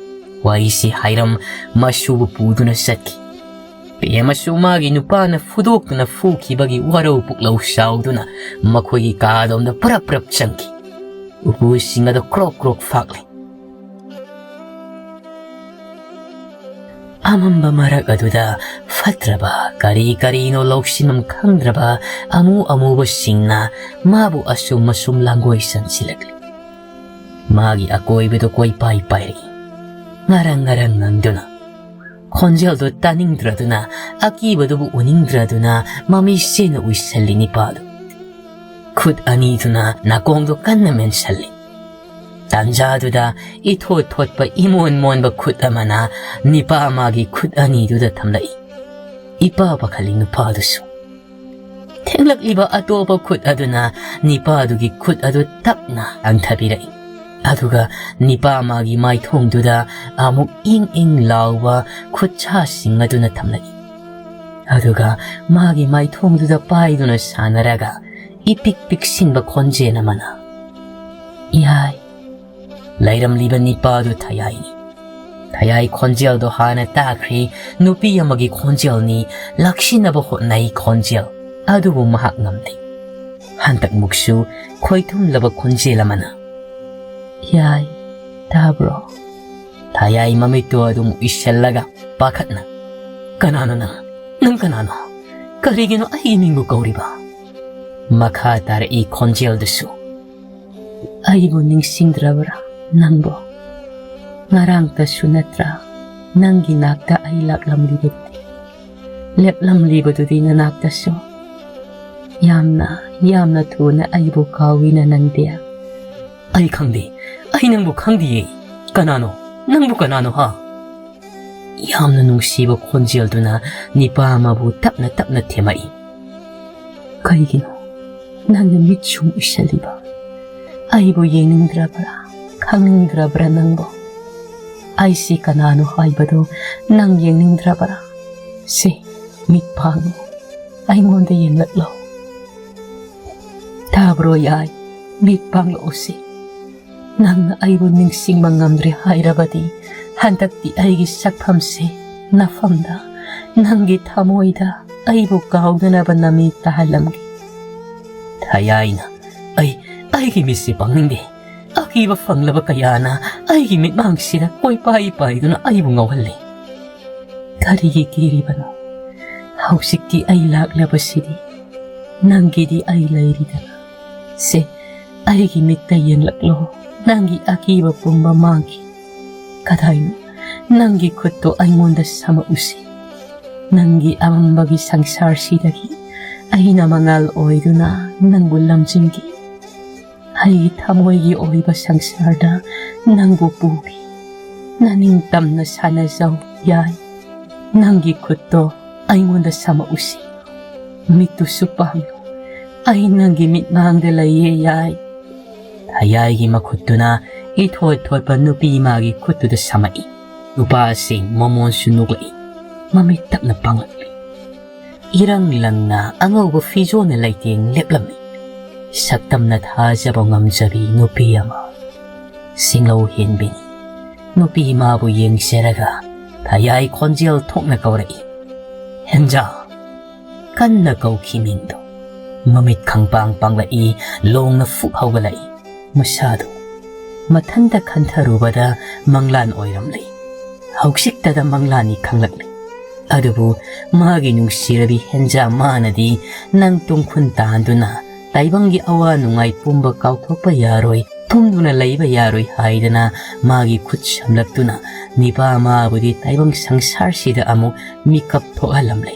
ꯋꯥꯔꯤꯁꯤ ꯍꯥꯏꯔꯝ ꯃꯁꯨꯕꯨ ꯄꯨꯗꯨꯅ ꯆꯠꯈꯤ꯫ ꯄꯦꯃꯁꯨ ꯃꯥꯒꯤ ꯅꯨꯄꯥꯅ ꯐꯨꯗꯣꯛꯇꯨꯅ ꯐꯨꯈꯤꯕꯒꯤ ꯋꯥꯔꯧ ꯄꯨꯛꯂꯧ ꯁꯥꯎꯗꯨꯅ ꯃꯈꯣꯏꯒꯤ ꯀꯥꯗꯣꯝꯗ ꯄꯔꯞ ꯄꯔꯞ ꯆꯪꯈꯤ꯫ ꯎꯄꯨꯁꯤꯡ ꯑꯗꯨ ꯀ꯭ꯔꯣꯛ ꯀ꯭ꯔꯣꯛ ꯐꯥꯛꯂꯦ꯫ ꯑꯃꯝꯕ ꯃꯔꯛ ꯑꯗꯨꯗ ꯐꯠꯇ꯭ꯔꯕ ꯀꯔꯤ ꯀꯔꯤꯅꯣ ꯂꯧꯁꯤꯟꯐꯝ ꯈꯪꯗ꯭ꯔꯕ ꯑꯃꯨ ꯑꯃꯨꯕꯁꯤꯡꯅ ꯃꯥꯕꯨ ꯑꯁꯨꯝ ꯑꯁꯨꯝ ꯂꯥꯡꯒꯣꯏ ꯆꯟꯁꯤꯜꯂꯛꯂꯤ꯫ ꯃꯥꯒꯤ ꯑꯀꯣꯏꯕꯗꯨ ꯀꯣꯏꯄꯥꯏ ꯄꯥꯏꯔꯛꯏ꯫ ꯉꯔꯪ ꯉꯔꯪ ꯉꯪꯗꯨꯅ꯫ ꯈꯣꯟꯖꯦꯜꯗꯨ ꯇꯥꯅꯤꯡꯗ꯭ꯔꯗꯨꯅ, ꯑꯀꯤꯕꯗꯨꯕꯨ ꯎꯅꯤꯡꯗ꯭ꯔꯗꯨꯅ ꯃꯃꯤꯠꯁꯤꯅ ꯎꯏꯁꯜꯂꯤ ꯅꯤꯄꯥꯗꯨ꯫ ꯈꯨꯠ ꯑꯅꯤꯗꯨꯅ ꯅꯥꯀꯣꯡꯗꯨ ꯀꯟꯅ ꯃꯦꯟꯁꯜꯂꯤ꯫ ꯇꯥꯟꯖꯥꯗꯨꯗ ꯏꯊꯣꯠ ꯊꯣꯠꯄ ꯏꯃꯣꯟ ꯃꯣꯟꯕ ꯈꯨꯠ ꯑꯃꯅ ꯅꯤꯄꯥ ꯃꯥꯒꯤ ꯈꯨꯠ ꯑꯅꯤꯗꯨꯗ ꯊꯝꯂꯛꯏ꯫ ꯏꯄꯥ ꯄꯥꯈꯠꯂꯤ ꯅꯨꯄꯥꯗꯨꯁꯨ꯫ ꯊꯦꯡꯂꯛꯂꯤꯕ ꯑꯇꯣꯞꯄ ꯈꯨꯠ ꯑꯗꯨꯅ ꯅꯤꯄꯥꯗꯨꯒꯤ ꯈꯨꯠ ꯑꯗꯨ ꯇꯞꯅ ꯂꯥꯡꯊꯕꯤꯔꯛꯏ꯫ ꯑꯗꯨꯒ ꯅꯤꯄꯥ ꯃꯥꯒꯤ ꯃꯥꯏꯊꯣꯡꯗꯨꯗ ꯑꯃꯨꯛ ꯏꯪ ꯏꯪ ꯂꯥꯎꯕ ꯈꯨꯠꯁꯥꯁꯤꯡ ꯑꯗꯨꯅ ꯊꯝꯂꯛꯏ꯫ ꯑꯗꯨꯒ ꯃꯥꯒꯤ ꯃꯥꯏꯊꯣꯡꯗꯨꯗ ꯄꯥꯏꯗꯨꯅ ꯁꯥꯟꯅꯔꯒ ꯏꯄꯤꯛ ꯄꯤꯛꯁꯤꯟꯕ ꯈꯣꯟꯖꯦꯜ ꯑꯃꯅ, "ꯏꯌꯥꯏ!" ꯂꯩꯔꯝꯂꯤꯕ ꯅꯤꯄꯥꯗꯨ ꯊꯌꯥꯏꯅꯤ꯫ ꯊꯌꯥꯏ ꯈꯣꯟꯖꯦꯜꯗꯣ ꯍꯥꯟꯅ ꯇꯥꯈ꯭ꯔꯦ꯫ ꯅꯨꯄꯤ ꯑꯃꯒꯤ ꯈꯣꯟꯖꯦꯜꯅꯤ, ꯂꯥꯛꯁꯤꯟꯅꯕ ꯍꯣꯠꯅꯩ ꯈꯣꯟꯖꯦꯜ꯫ ꯑꯗꯨꯕꯨ ꯃꯍꯥꯛ ꯉꯝꯗꯦ꯫ ꯍꯟꯗꯛꯃꯨꯛꯁꯨ ꯈꯣꯏꯊꯨꯝꯂꯕ ꯈꯣꯟꯖꯦꯜ ꯑꯃꯅ, "ꯌꯥꯏ, ꯇꯥꯕ꯭ꯔꯣ?" ꯊꯌꯥꯏ ꯃꯃꯤꯠꯇꯣ ꯑꯗꯨꯝ ꯎꯏꯁꯜꯂꯒ ꯄꯥꯈꯠꯅ, "ꯀꯅꯥꯅꯣ ꯅꯪ? ꯅꯪ ꯀꯅꯥꯅꯣ? ꯀꯔꯤꯒꯤꯅꯣ ꯑꯩꯒꯤ ꯃꯤꯡꯕꯨ ꯀꯧꯔꯤꯕ?" ꯃꯈꯥ ꯇꯥꯔꯛꯏ ꯈꯣꯟꯖꯦꯜꯗꯨꯁꯨ, "ꯑꯩꯕꯨ ꯅꯤꯡꯁꯤꯡꯗ꯭ꯔꯕ꯭ꯔꯥ ꯅꯪꯕꯣ? ꯉꯔꯥꯡꯇꯁꯨ ꯅꯠꯇ꯭ꯔꯥ ꯅꯪꯒꯤ ꯅꯥꯛꯇ ꯑꯩ ꯂꯥꯛꯂꯝꯂꯤꯕꯗꯨꯗꯤ? ꯂꯦꯞꯂꯝꯂꯤꯕꯗꯨꯗꯤ ꯅꯅꯥꯛꯇꯁꯨ? ꯌꯥꯝꯅ, ꯌꯥꯝꯅ ꯊꯨꯅ ꯑꯩꯕꯨ ꯀꯥꯎꯏꯅ ꯅꯪꯗꯤ?" "ꯑꯩ ꯈꯪꯗꯦ, ꯑꯩ ꯅꯪꯕꯨ ꯈꯪꯗꯤꯌꯦ꯫ ꯀꯅꯥꯅꯣ? ꯅꯪꯕꯨ ꯀꯅꯥꯅꯣ, ꯍꯥ?" ꯌꯥꯝꯅ ꯅꯨꯡꯁꯤꯕ ꯈꯣꯟꯖꯦꯜꯗꯨꯅ ꯅꯤꯄꯥ ꯑꯃꯕꯨ ꯇꯞꯅ ꯇꯞꯅ ꯊꯦꯝꯃꯛꯏ꯫ "ꯀꯩꯒꯤꯅꯣ ꯅꯪꯅ ꯃꯤꯠ ꯁꯨꯝ ꯎꯏꯁꯜꯂꯤꯕ? ꯑꯩꯕꯨ ꯌꯦꯡꯅꯤꯡꯗ꯭ꯔꯕ꯭ꯔꯥ? ꯈꯪꯅꯤꯡꯗ꯭ꯔꯕ꯭ꯔꯥ ꯅꯪꯕꯨ? ꯑꯩꯁꯤ ꯀꯅꯥꯅꯣ ꯍꯥꯏꯕꯗꯨ ꯅꯪ ꯌꯦꯡꯅꯤꯡꯗ꯭ꯔꯕ꯭ꯔꯥ? ꯁꯦ, ꯃꯤꯠ ꯄꯥꯡꯉꯨ, ꯑꯩꯉꯣꯟꯗ ꯌꯦꯡꯂꯛꯂꯣ꯫ ꯇꯥꯕ꯭ꯔꯣ ꯌꯥꯏ? ꯃꯤꯠ ꯄꯥꯡꯂꯛꯎꯁꯤ꯫ ꯅꯪꯅ ꯑꯩꯕꯨ ꯅꯤꯡꯁꯤꯡꯕ ꯉꯝꯗ꯭ꯔꯦ ꯍꯥꯏꯔꯕꯗꯤ, ꯍꯟꯗꯛꯇꯤ ꯑꯩꯒꯤ ꯁꯛꯐꯝꯁꯦ ꯅꯐꯝꯗ, ꯅꯪꯒꯤ ꯊꯃꯣꯏꯗ ꯑꯩꯕꯨ ꯀꯥꯎꯗꯅꯕ ꯅꯃꯤꯠ ꯇꯥꯍꯜꯂꯝꯒꯦ꯫" ꯊꯌꯥꯏꯅ, "ꯑꯩ, ꯑꯩꯒꯤ ꯃꯤꯠꯁꯦ ꯄꯥꯡꯅꯤꯡꯗꯦ꯫ ꯑꯀꯤꯕ ꯐꯪꯂꯕ ꯀꯌꯥꯅ ꯑꯩꯒꯤ ꯃꯤꯠꯃꯥꯡꯁꯤꯗ ꯀꯣꯏꯄꯥꯏ ꯄꯥꯏꯗꯨꯅ ꯑꯩꯕꯨ ꯉꯥꯎꯍꯜꯂꯤ꯫ ꯀꯔꯤꯒꯤ ꯀꯤꯔꯤꯕꯅꯣ? ꯍꯧꯖꯤꯛꯇꯤ ꯑꯩ ꯂꯥꯛꯂꯕꯁꯤꯗꯤ ꯅꯪꯒꯤꯗꯤ ꯑꯩ ꯂꯩꯔꯤꯗꯅ꯫ ꯁꯦ, ꯑꯩꯒꯤ ꯃꯤꯠꯇ ꯌꯦꯡꯂꯛꯂꯣ, ꯅꯪꯒꯤ ꯑꯀꯤꯕ ꯄꯨꯝꯕ ꯃꯥꯡꯈꯤ꯫ ꯀꯗꯥꯏꯅꯣ? ꯅꯪꯒꯤ ꯈꯨꯠꯇꯣ ꯑꯩꯉꯣꯟꯗ ꯁꯥꯃꯛꯎꯁꯤ꯫ ꯅꯪꯒꯤ ꯑꯃꯝꯕꯒꯤ ꯁꯪꯁꯥꯔꯁꯤꯗꯒꯤ ꯑꯩꯅ ꯃꯉꯥꯜ ꯑꯣꯏꯗꯨꯅ ꯅꯪꯕꯨ ꯂꯝꯖꯤꯡꯒꯦ꯫ ꯑꯩꯒꯤ ꯊꯃꯣꯏꯒꯤ ꯑꯣꯏꯕ ꯁꯪꯁꯥꯔꯗ ꯅꯪꯕꯨ ꯄꯨꯒꯦ꯫ ꯅꯅꯤꯡꯇꯝꯅ ꯁꯥꯟꯅꯖꯧ ꯌꯥꯏ꯫ ꯅꯪꯒꯤ ꯈꯨꯠꯇꯣ ꯑꯩꯉꯣꯟꯗ ꯁꯥꯃꯛꯎꯁꯤ꯫ ꯃꯤꯠꯇꯨꯁꯨ ꯄꯥꯡꯂꯨ꯫ ꯑꯩ ꯅꯪꯒꯤ ꯃꯤꯠꯃꯥꯡꯗ ꯂꯩꯌꯦ ꯌꯥꯏ꯫" ꯊꯌꯥꯏꯒꯤ ꯃꯈꯨꯠꯇꯨꯅ ꯏꯊꯣꯠ ꯊꯣꯠꯄ ꯅꯨꯄꯤ ꯃꯥꯒꯤ ꯈꯨꯠꯇꯨꯗ ꯁꯥꯃꯛꯏ꯫ ꯅꯨꯄꯥꯁꯤ ꯃꯃꯣꯟꯁꯨ ꯅꯣꯛꯂꯛꯏ꯫ ꯃꯃꯤꯠ ꯇꯞꯅ ꯄꯥꯡꯂꯛꯂꯤ꯫ ꯏꯔꯪ ꯂꯪꯅ ꯑꯉꯧꯕ ꯐꯤꯖꯣꯜꯅ ꯂꯩꯇꯦꯡ ꯂꯦꯞꯂꯝꯃꯤ꯫ ꯁꯛꯇꯝꯅ ꯊꯥꯖꯕ ꯉꯝꯖꯕꯤ ꯅꯨꯄꯤ ꯑꯃ꯫ ꯁꯤꯡꯂꯧ ꯍꯦꯟꯕꯤꯅꯤ꯫ ꯅꯨꯄꯤ ꯃꯥꯕꯨ ꯌꯦꯡꯖꯔꯒ ꯊꯌꯥꯏ ꯈꯣꯟꯖꯦꯜ ꯊꯣꯛꯅ ꯀꯧꯔꯛꯏ, "ꯍꯦꯟꯖꯥ!" ꯀꯟꯅ ꯀꯧꯈꯤ ꯃꯤꯡꯗꯣ꯫ ꯃꯃꯤꯠ ꯈꯪꯄꯥꯡ ꯄꯥꯡꯂꯛꯏ, ꯂꯣꯡꯅ ꯐꯨꯛ ꯍꯧꯒꯠꯂꯛꯏ꯫ ꯃꯁꯥꯗꯨ ꯃꯊꯟꯇ ꯈꯟꯊꯔꯨꯕꯗ ꯃꯪꯂꯥꯟ ꯑꯣꯏꯔꯝꯂꯦ꯫ ꯍꯧꯖꯤꯛꯇꯗ ꯃꯪꯂꯥꯟꯅꯤ ꯈꯪꯂꯛꯂꯦ꯫ ꯑꯗꯨꯕꯨ ꯃꯥꯒꯤ ꯅꯨꯡꯁꯤꯔꯕꯤ ꯍꯦꯟꯖꯥ ꯃꯥꯅꯗꯤ ꯅꯪ ꯇꯨꯡꯈꯨꯟ ꯇꯥꯟꯗꯨꯅ ꯇꯥꯏꯕꯪꯒꯤ ꯑꯋꯥ ꯅꯨꯡꯉꯥꯏ ꯄꯨꯝꯕ ꯀꯥꯎꯊꯣꯛꯄ ꯌꯥꯔꯣꯏ, ꯇꯨꯝꯗꯨꯅ ꯂꯩꯕ ꯌꯥꯔꯣꯏ ꯍꯥꯏꯗꯅ ꯃꯥꯒꯤ ꯈꯨꯠ ꯁꯝꯂꯛꯇꯨꯅ ꯅꯤꯄꯥ ꯃꯥꯕꯨꯗꯤ ꯇꯥꯏꯕꯪ ꯁꯪꯁꯥꯔꯁꯤꯗ ꯑꯃꯨꯛ ꯃꯤꯀꯞ ꯊꯣꯛꯍꯜꯂꯝꯂꯦ꯫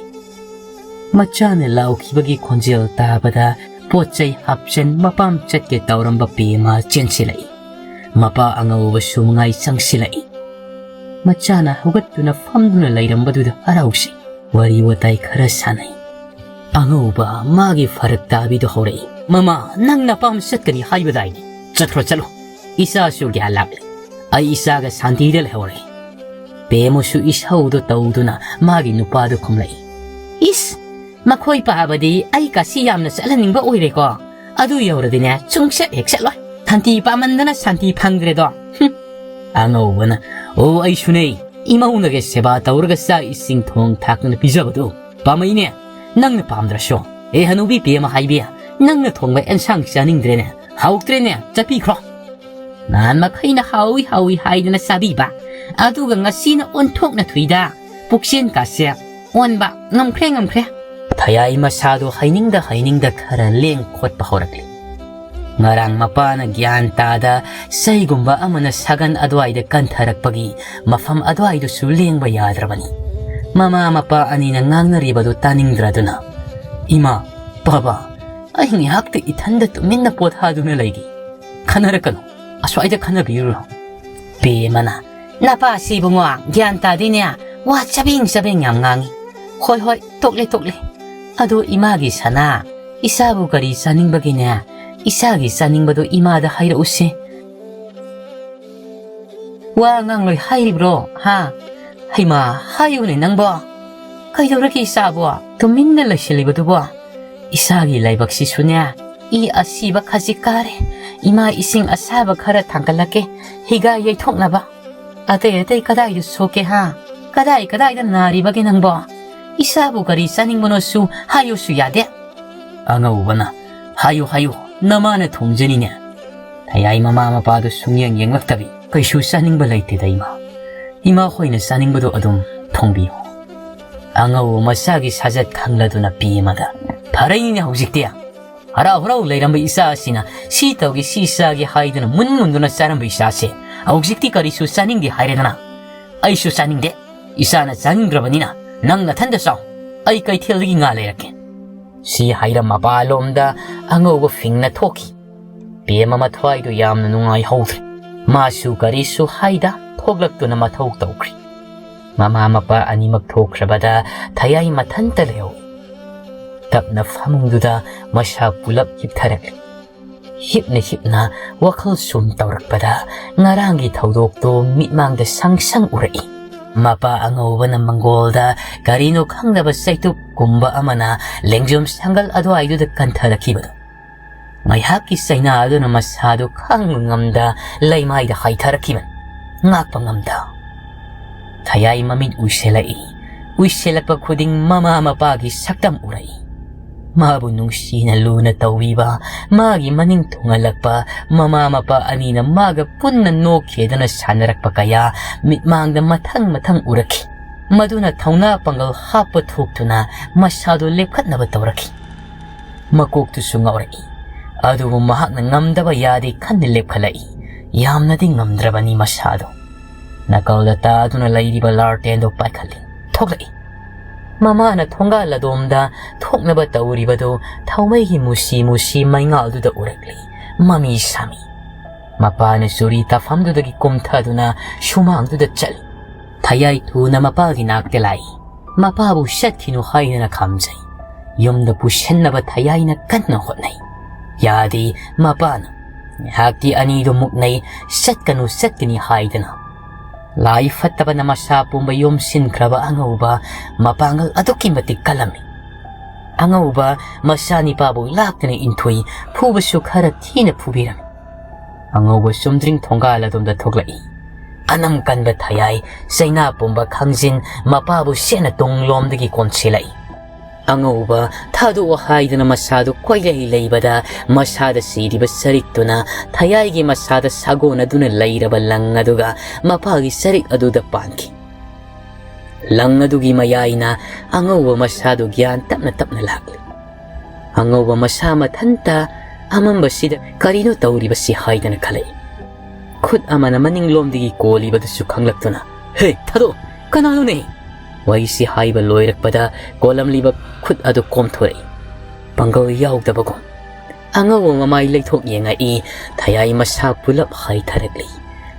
ꯃꯆꯥꯅ ꯂꯥꯎꯈꯤꯕꯒꯤ ꯈꯣꯟꯖꯦꯜ ꯇꯥꯕꯗ ꯄꯣꯠ ꯆꯩ ꯍꯥꯞꯆꯟ ꯃꯄꯥꯝ ꯆꯠꯀꯦ ꯇꯧꯔꯝꯕ ꯄꯦꯃ ꯆꯦꯟꯁꯤꯜꯂꯛꯏ꯫ ꯃꯄꯥ ꯑꯉꯧꯕꯁꯨ ꯃꯉꯥꯏ ꯆꯪꯁꯤꯜꯂꯛꯏ꯫ ꯃꯆꯥꯅ ꯍꯧꯒꯠꯇꯨꯅ ꯐꯝꯗꯨꯅ ꯂꯩꯔꯝꯕꯗꯨꯗ ꯍꯔꯥꯎꯁꯤ ꯋꯥꯔꯤ ꯋꯥꯇꯥꯏ ꯈꯔ ꯁꯥꯟꯅꯩ꯫ ꯑꯉꯧꯕ ꯃꯥꯒꯤ ꯐꯔꯛ ꯇꯥꯕꯤꯗꯣ ꯍꯧꯔꯛꯏ꯫ "ꯃꯃꯥ, ꯅꯪ ꯅꯄꯥꯝ ꯆꯠꯀꯅꯤ ꯍꯥꯏꯕꯗꯥꯏꯅꯦ? ꯆꯠꯈ꯭ꯔꯣ, ꯆꯠꯂꯣ꯫ ꯏꯆꯥꯁꯨ ꯒ꯭ꯌꯥꯟ ꯂꯥꯛꯂꯦ꯫ ꯑꯩ ꯏꯆꯥꯒ ꯁꯥꯟꯇꯤꯗ ꯂꯩꯍꯧꯔꯦ꯫" ꯄꯦꯃꯁꯨ ꯏꯁꯧꯗꯣ ꯇꯧꯗꯨꯅ ꯃꯥꯒꯤ ꯅꯨꯄꯥꯗꯣ ꯈꯨꯝꯂꯛꯏ꯫ "ꯏꯁ, ꯃꯈꯣꯏ ꯄꯥꯕꯗꯤ ꯑꯩ ꯀꯥꯁꯤ ꯌꯥꯝꯅ ꯆꯠꯍꯟꯅꯤꯡꯕ ꯑꯣꯏꯔꯦꯀꯣ꯫ ꯑꯗꯨ ꯌꯧꯔꯗꯤꯅꯦ, ꯁꯨꯡꯆꯠ ꯍꯦꯛ ꯆꯠꯂꯣꯏ꯫ ꯁꯥꯟꯇꯤ ꯄꯥꯃꯟꯗꯅ ꯁꯥꯟꯇꯤ ꯐꯪꯗ꯭ꯔꯦꯗꯣ꯫ ꯍꯨꯝ꯫" ꯑꯉꯧꯕꯅ, "ꯑꯣ, ꯑꯩꯁꯨꯅꯦ꯫ ꯏꯃꯧꯅꯒ ꯁꯦꯕꯥ ꯇꯧꯔꯒ ꯆꯥꯛ ꯏꯁꯤꯡ ꯊꯣꯡ ꯊꯥꯛꯇꯅ ꯄꯤꯖꯕꯗꯨ ꯄꯥꯝꯃꯛꯏꯅꯦ, ꯅꯪꯅ ꯄꯥꯝꯗ꯭ꯔꯁꯨ꯫ ꯑꯦ, ꯍꯅꯨꯕꯤ ꯄꯦꯃ ꯍꯥꯏꯕꯤ, ꯅꯪꯅ ꯊꯣꯡꯕ ꯑꯦꯟꯁꯥꯡ ꯆꯥꯅꯤꯡꯗ꯭ꯔꯦꯅꯦ, ꯍꯥꯎꯇ꯭ꯔꯦꯅꯦ, ꯆꯠꯄꯤꯈ꯭ꯔꯣ꯫ ꯅꯍꯥꯟ ꯃꯈꯩꯅ ꯍꯥꯎꯏ ꯍꯥꯎꯏ ꯍꯥꯏꯗꯅ ꯆꯥꯕꯤꯕ, ꯑꯗꯨꯒ ꯉꯁꯤꯅ ꯑꯣꯟꯊꯣꯛꯅ ꯊꯨꯏꯗ, ꯄꯨꯛꯆꯦꯟ ꯀꯥꯁꯦ ꯑꯣꯟꯕ ꯉꯝꯈ꯭ꯔꯦ, ꯉꯝꯈ꯭ꯔꯦ꯫" ꯐꯌꯥꯏ ꯃꯁꯥꯗꯣ ꯍꯩꯅꯤꯡꯗ ꯍꯩꯅꯤꯡꯗ ꯈꯔ ꯂꯦꯡ ꯈꯣꯠꯄ ꯍꯧꯔꯛꯂꯤ꯫ ꯉꯔꯥꯡ ꯃꯄꯥꯅ ꯒ꯭ꯌꯥꯟ ꯇꯥꯗ ꯆꯩꯒꯨꯝꯕ ꯑꯃꯅ ꯁꯥꯒꯟ ꯑꯗꯨꯋꯥꯏꯗ ꯀꯟꯊꯔꯛꯄꯒꯤ ꯃꯐꯝ ꯑꯗꯨꯋꯥꯏꯗꯨꯁꯨ ꯂꯦꯡꯕ ꯌꯥꯗ꯭ꯔꯕꯅꯤ꯫ ꯃꯃꯥ ꯃꯄꯥ ꯑꯅꯤꯅ ꯉꯥꯡꯅꯔꯤꯕꯗꯨ ꯇꯥꯅꯤꯡꯗ꯭ꯔꯗꯨꯅ, "ꯏꯃꯥ, ꯕꯥꯕꯥ, ꯑꯩ ꯉꯥꯏꯍꯥꯛꯇ ꯏꯊꯟꯗ ꯇꯨꯃꯤꯟꯅ ꯄꯣꯊꯥꯗꯨꯅ ꯂꯩꯒꯦ꯫ ꯈꯟꯅꯔꯛꯀꯅꯨ, ꯑꯁ꯭ꯋꯥꯏꯗ ꯈꯟꯅꯕꯤꯔꯨꯔꯣ꯫" ꯄꯦꯃꯅ, "ꯅꯄꯥꯁꯤ ꯏꯕꯨꯡꯉꯣ, ꯒ꯭ꯌꯥꯟ ꯇꯥꯗꯦꯅꯦ, ꯋꯥ ꯆꯕꯦꯡ ꯆꯕꯦꯡ ꯌꯥꯝ ꯉꯥꯡꯉꯤ꯫ ꯍꯣꯏ, ꯍꯣꯏ, ꯇꯣꯛꯂꯦ, ꯇꯣꯛꯂꯦ꯫ ꯑꯗꯣ ꯏꯃꯥꯒꯤ ꯁꯅꯥ, ꯏꯆꯥꯕꯨ ꯀꯔꯤ ꯆꯥꯅꯤꯡꯕꯒꯤꯅꯦ? ꯏꯆꯥꯒꯤ ꯆꯥꯅꯤꯡꯕꯗꯣ ꯏꯃꯥꯗ ꯍꯥꯏꯔꯛꯎꯁꯦ꯫" "ꯋꯥ ꯉꯥꯡꯂꯣꯏ ꯍꯥꯏꯔꯤꯕ꯭ꯔꯣ, ꯍꯥ? ꯍꯩꯃꯥ, ꯍꯥꯏꯌꯨꯅꯦ ꯅꯪꯕꯣ꯫ ꯀꯩꯗꯧꯔꯒꯦ ꯏꯆꯥꯕꯣ? ꯇꯨꯃꯤꯟꯅ ꯂꯩꯁꯤꯜꯂꯤꯕꯗꯨꯕꯣ? ꯏꯆꯥꯒꯤ ꯂꯥꯏꯕꯛꯁꯤꯁꯨꯅꯦ, ꯏ ꯑꯁꯤꯕ ꯈꯖꯤꯛ ꯀꯥꯔꯦ꯫ ꯏꯃꯥ, ꯏꯁꯤꯡ ꯑꯁꯥꯕ ꯈꯔ ꯊꯥꯡꯒꯠꯂꯛꯀꯦ, ꯍꯤꯒꯥ ꯌꯩꯊꯣꯛꯅꯕ꯫ ꯑꯇꯩ ꯑꯇꯩ ꯀꯗꯥꯏꯗ ꯁꯣꯛꯀꯦ, ꯍꯥ? ꯀꯗꯥꯏ ꯀꯗꯥꯏꯗ ꯅꯥꯔꯤꯕꯒꯦ ꯅꯪꯕꯣ? ꯏꯆꯥꯕꯨ ꯀꯔꯤ ꯆꯥꯅꯤꯡꯕꯅꯣꯁꯨ ꯍꯥꯏꯌꯨꯁꯨ ꯌꯥꯗꯦ꯫" ꯑꯉꯧꯕꯅ, "ꯍꯥꯏꯌꯨ, ꯍꯥꯏꯌꯨ, ꯅꯃꯥꯅ ꯊꯣꯡꯖꯅꯤꯅꯦ꯫" ꯊꯌꯥꯏ ꯃꯃꯥ ꯃꯄꯥꯗꯨ ꯁꯨꯡꯌꯦꯡ ꯌꯦꯡꯂꯛꯇꯕꯤ, "ꯀꯩꯁꯨ ꯆꯥꯅꯤꯡꯕ ꯂꯩꯇꯦꯗ, ꯏꯃꯥ꯫ ꯏꯃꯥ ꯍꯣꯏꯅ ꯆꯥꯅꯤꯡꯕꯗꯨ ꯑꯗꯨꯝ ꯊꯣꯡꯕꯤꯌꯨ"꯫ ꯑꯉꯧꯕ ꯃꯆꯥꯒꯤ ꯁꯥꯖꯠ ꯈꯪꯂꯗꯨꯅ ꯄꯤ ꯑꯃꯗ, "ꯐꯔꯦꯅꯦ ꯍꯧꯖꯤꯛꯇꯤ꯫ ꯍꯔꯥꯎ ꯍꯔꯥꯎ ꯂꯩꯔꯝꯕ ꯏꯆꯥ ꯑꯁꯤꯅ ꯁꯤ ꯇꯧꯒꯦ, ꯁꯤ ꯆꯥꯒꯦ ꯍꯥꯏꯗꯨꯅ ꯃꯨꯟ ꯃꯨꯟꯗꯨꯅ ꯆꯥꯔꯝꯕ ꯏꯆꯥꯁꯦ ꯍꯧꯖꯤꯛꯇꯤ ꯀꯔꯤꯁꯨ ꯆꯥꯅꯤꯡꯗꯦ ꯍꯥꯏꯔꯦꯗꯅ꯫ ꯑꯩꯁꯨ ꯆꯥꯅꯤꯡꯗꯦ꯫ ꯏꯆꯥꯅ ꯆꯥꯅꯤꯡꯗ꯭ꯔꯕꯅꯤꯅ ꯅꯪ ꯅꯊꯟꯗ ꯆꯥꯎ꯫ ꯑꯩ ꯀꯩꯊꯦꯜꯗꯒꯤ ꯉꯥ ꯂꯩꯔꯛꯀꯦ"꯫ ꯁꯤ ꯍꯥꯏꯔ ꯃꯄꯥꯂꯣꯝꯗ ꯑꯉꯧꯕ ꯐꯤꯡꯅ ꯊꯣꯛꯈꯤ꯫ ꯄꯦꯝꯃ ꯃꯊ꯭ꯋꯥꯏꯗꯨ ꯌꯥꯝꯅ ꯅꯨꯡꯉꯥꯏꯍꯧꯗ꯭ꯔꯦ꯫ ꯃꯥꯁꯨ ꯀꯔꯤꯁꯨ ꯍꯥꯏꯗ ꯊꯣꯛꯂꯛꯇꯨꯅ ꯃꯊꯧ ꯇꯧꯈ꯭ꯔꯤ꯫ ꯃꯃꯥ ꯃꯄꯥ ꯑꯅꯤꯃꯛ ꯊꯣꯛꯈ꯭ꯔꯕꯗ ꯊꯌꯥꯏ ꯃꯊꯟꯇ ꯂꯩꯍꯧꯏ꯫ ꯇꯞꯅ ꯐꯃꯨꯡꯗꯨꯗ ꯃꯁꯥ ꯄꯨꯂꯞ ꯍꯤꯞꯊꯔꯛꯂꯤ꯫ ꯍꯤꯞꯅ ꯍꯤꯞꯅ ꯋꯥꯈꯜ ꯁꯨꯝ ꯇꯧꯔꯛꯄꯗ ꯉꯔꯥꯡꯒꯤ ꯊꯧꯗꯣꯛꯇꯣ ꯃꯤꯠꯃꯥꯡꯗ ꯁꯪ ꯁꯪ ꯎꯔꯛꯏ꯫ ꯃꯄꯥ ꯑꯉꯧꯕꯅ ꯃꯪꯒꯣꯜꯗ ꯀꯔꯤꯅꯣ ꯈꯪꯗꯕ ꯆꯩꯇꯨꯞ ꯀꯨꯝꯕ ꯑꯃꯅ ꯂꯦꯡꯖꯨꯝ ꯁꯪꯒꯜ ꯑꯗꯨꯋꯥꯏꯗꯨꯗ ꯀꯟꯊꯔꯛꯈꯤꯕꯗꯣ꯫ ꯉꯥꯏꯍꯥꯛꯀꯤ ꯆꯩꯅꯥ ꯑꯗꯨꯅ ꯃꯁꯥꯗꯨ ꯈꯥꯡꯕ ꯉꯝꯗ ꯂꯩꯃꯥꯏꯗ ꯍꯥꯏꯊꯔꯛꯈꯤꯕꯅꯤ꯫ ꯉꯥꯛꯄ ꯉꯝꯗ꯫ ꯊꯌꯥꯏ ꯃꯃꯤꯠ ꯎꯏꯁꯤꯜꯂꯛꯏ꯫ ꯎꯏꯁꯤꯜꯂꯛꯄ ꯈꯨꯗꯤꯡ ꯃꯃꯥ ꯃꯄꯥꯒꯤ ꯁꯛꯇꯝ ꯎꯔꯛꯏ꯫ ꯃꯥꯕꯨ ꯅꯨꯡꯁꯤꯅ ꯂꯨꯅ ꯇꯧꯕꯤꯕ, ꯃꯥꯒꯤ ꯃꯅꯤꯡ ꯊꯨꯡꯍꯜꯂꯛꯄ, ꯃꯃꯥ ꯃꯄꯥ ꯑꯅꯤꯅ ꯃꯥꯒ ꯄꯨꯟꯅ ꯅꯣꯛꯈꯤꯗꯅ ꯁꯥꯟꯅꯔꯛꯄ ꯀꯌꯥ ꯃꯤꯠꯃꯥꯡꯗ ꯃꯊꯪ ꯃꯊꯪ ꯎꯔꯛꯈꯤ꯫ ꯃꯗꯨꯅ ꯊꯧꯅꯥ ꯄꯥꯡꯒꯜ ꯍꯥꯞꯄ ꯊꯣꯛꯇꯨꯅ ꯃꯁꯥꯗꯨ ꯂꯦꯞꯈꯠꯅꯕ ꯇꯧꯔꯛꯈꯤ꯫ ꯃꯀꯣꯛꯇꯨꯁꯨ ꯉꯥꯎꯔꯛꯏ꯫ ꯑꯗꯨꯕꯨ ꯃꯍꯥꯛꯅ ꯉꯝꯗꯕ ꯌꯥꯗꯦ ꯈꯟꯅ ꯂꯦꯞꯈꯠꯂꯛꯏ꯫ ꯌꯥꯝꯅꯗꯤ ꯉꯝꯗ꯭ꯔꯕꯅꯤ ꯃꯁꯥꯗꯣ꯫ ꯅꯥꯀꯜꯗ ꯇꯥꯗꯨꯅ ꯂꯩꯔꯤꯕ ꯂꯥꯔꯇꯦꯟꯗꯣ ꯄꯥꯏꯈꯠꯂꯤ꯫ ꯊꯣꯛꯂꯛꯏ꯫ ꯃꯃꯥꯅ ꯊꯣꯡꯒꯥꯜ ꯑꯗꯣꯝꯗ ꯊꯣꯛꯅꯕ ꯇꯧꯔꯤꯕꯗꯨ ꯊꯥꯎꯃꯩꯒꯤ ꯃꯨꯁꯤ ꯃꯨꯁꯤ ꯃꯩꯉꯥꯜꯗꯨꯗ ꯎꯔꯛꯂꯤ꯫ ꯃꯃꯤ ꯁꯥꯃꯤ꯫ ꯃꯄꯥꯅ ꯆꯨꯔꯤ ꯇꯥꯐꯝꯗꯨꯗꯒꯤ ꯀꯨꯝꯊꯗꯨꯅ ꯁꯨꯃꯥꯡꯗꯨꯗ ꯆꯠꯂꯤ꯫ ꯊꯌꯥꯏ ꯊꯨꯅ ꯃꯄꯥꯒꯤ ꯅꯥꯛꯇ ꯂꯥꯛꯏ꯫ ꯃꯄꯥꯕꯨ ꯆꯠꯈꯤꯅꯨ ꯍꯥꯏꯗꯅ ꯈꯥꯝꯖꯩ꯫ ꯌꯨꯝꯗ ꯄꯨꯁꯤꯟꯅꯕ ꯊꯌꯥꯏꯅ ꯀꯟꯅ ꯍꯣꯠꯅꯩ꯫ ꯌꯥꯗꯦ꯫ ꯃꯄꯥꯅ, "ꯉꯥꯏꯍꯥꯛꯇꯤ ꯑꯅꯤꯗꯨ ꯃꯨꯛꯅꯩ, ꯆꯠꯀꯅꯨ, ꯆꯠꯀꯅꯤ" ꯍꯥꯏꯗꯅ꯫ ꯂꯥꯏ ꯐꯠꯇꯕꯅ ꯃꯁꯥ ꯄꯨꯝꯕ ꯌꯣꯝꯁꯤꯟꯈ꯭ꯔꯕ ꯑꯉꯧꯕ ꯃꯄꯥꯡꯒꯜ ꯑꯗꯨꯛꯀꯤ ꯃꯇꯤꯛ ꯀꯜꯂꯝꯃꯤ꯫ ꯑꯉꯧꯕ ꯃꯆꯥꯅꯤꯄꯥꯕꯨ ꯂꯥꯛꯇꯅ ꯏꯟꯊꯨꯏ, ꯐꯨꯕꯁꯨ ꯈꯔ ꯊꯤꯅ ꯐꯨꯕꯤꯔꯝꯃꯤ꯫ ꯑꯉꯧꯕ ꯆꯨꯝꯗ꯭ꯔꯤꯡ ꯊꯣꯡꯒꯥꯜ ꯑꯗꯣꯝꯗ ꯊꯣꯛꯂꯛꯏ꯫ ꯑꯅꯝ ꯀꯟꯕ ꯊꯌꯥꯏ ꯆꯩꯅꯥ ꯄꯨꯝꯕ ꯈꯪꯖꯤꯟ ꯃꯄꯥꯕꯨ ꯁꯦꯠꯅ ꯇꯨꯡꯂꯣꯝꯗꯒꯤ ꯀꯣꯟꯁꯤꯜꯂꯛꯏ꯫ ꯑꯉꯧꯕ ꯊꯥꯗꯣꯛꯑꯣ ꯍꯥꯏꯗꯨꯅ ꯃꯁꯥꯗꯨ ꯀꯣꯏꯂꯩ ꯂꯩꯕꯗ, ꯃꯁꯥꯗ ꯁꯤꯔꯤꯕ ꯁꯔꯤꯛꯇꯨꯅ ꯊꯌꯥꯏꯒꯤ ꯃꯁꯥꯗ ꯁꯥꯒꯣꯟꯅꯗꯨꯅ ꯂꯩꯔꯕ ꯂꯪ ꯑꯗꯨꯒ ꯃꯄꯥꯒꯤ ꯁꯔꯤꯛ ꯑꯗꯨꯗ ꯄꯥꯟꯈꯤ꯫ ꯂꯪ ꯑꯗꯨꯒꯤ ꯃꯌꯥꯏꯅ ꯑꯉꯧꯕ ꯃꯁꯥꯗꯨ ꯒ꯭ꯌꯥꯟ ꯇꯞꯅ ꯇꯞꯅ ꯂꯥꯛꯂꯤ꯫ ꯑꯉꯧꯕ ꯃꯁꯥ ꯃꯊꯟꯇ ꯑꯃꯝꯕꯁꯤꯗ ꯀꯔꯤꯅꯣ ꯇꯧꯔꯤꯕꯁꯤ ꯍꯥꯏꯗꯅ ꯈꯜꯂꯛꯏ꯫ ꯈꯨꯠ ꯑꯃꯅ ꯃꯅꯤꯡꯂꯣꯝꯗꯒꯤ ꯀꯣꯜꯂꯤꯕꯗꯨꯁꯨ ꯈꯪꯂꯛꯇꯨꯅ, "ꯍꯦ, ꯊꯥꯗꯣꯛ! ꯀꯅꯥꯅꯣꯅꯦ?" ꯋꯥꯍꯩꯁꯤ ꯍꯥꯏꯕ ꯂꯣꯏꯔꯛꯄꯗ ꯀꯣꯜꯂꯝꯂꯤꯕ ꯈꯨꯠ ꯑꯗꯨ ꯀꯣꯝꯊꯣꯔꯛꯏ꯫ ꯄꯥꯡꯒꯜ ꯌꯥꯎꯗꯕꯒꯨꯝ ꯑꯉꯧꯕ ꯃꯃꯥꯏ ꯂꯩꯊꯣꯛ ꯌꯦꯡꯉꯛꯏ꯫ ꯊꯌꯥꯏ ꯃꯁꯥ ꯄꯨꯂꯞ ꯍꯥꯏꯊꯔꯛꯂꯤ꯫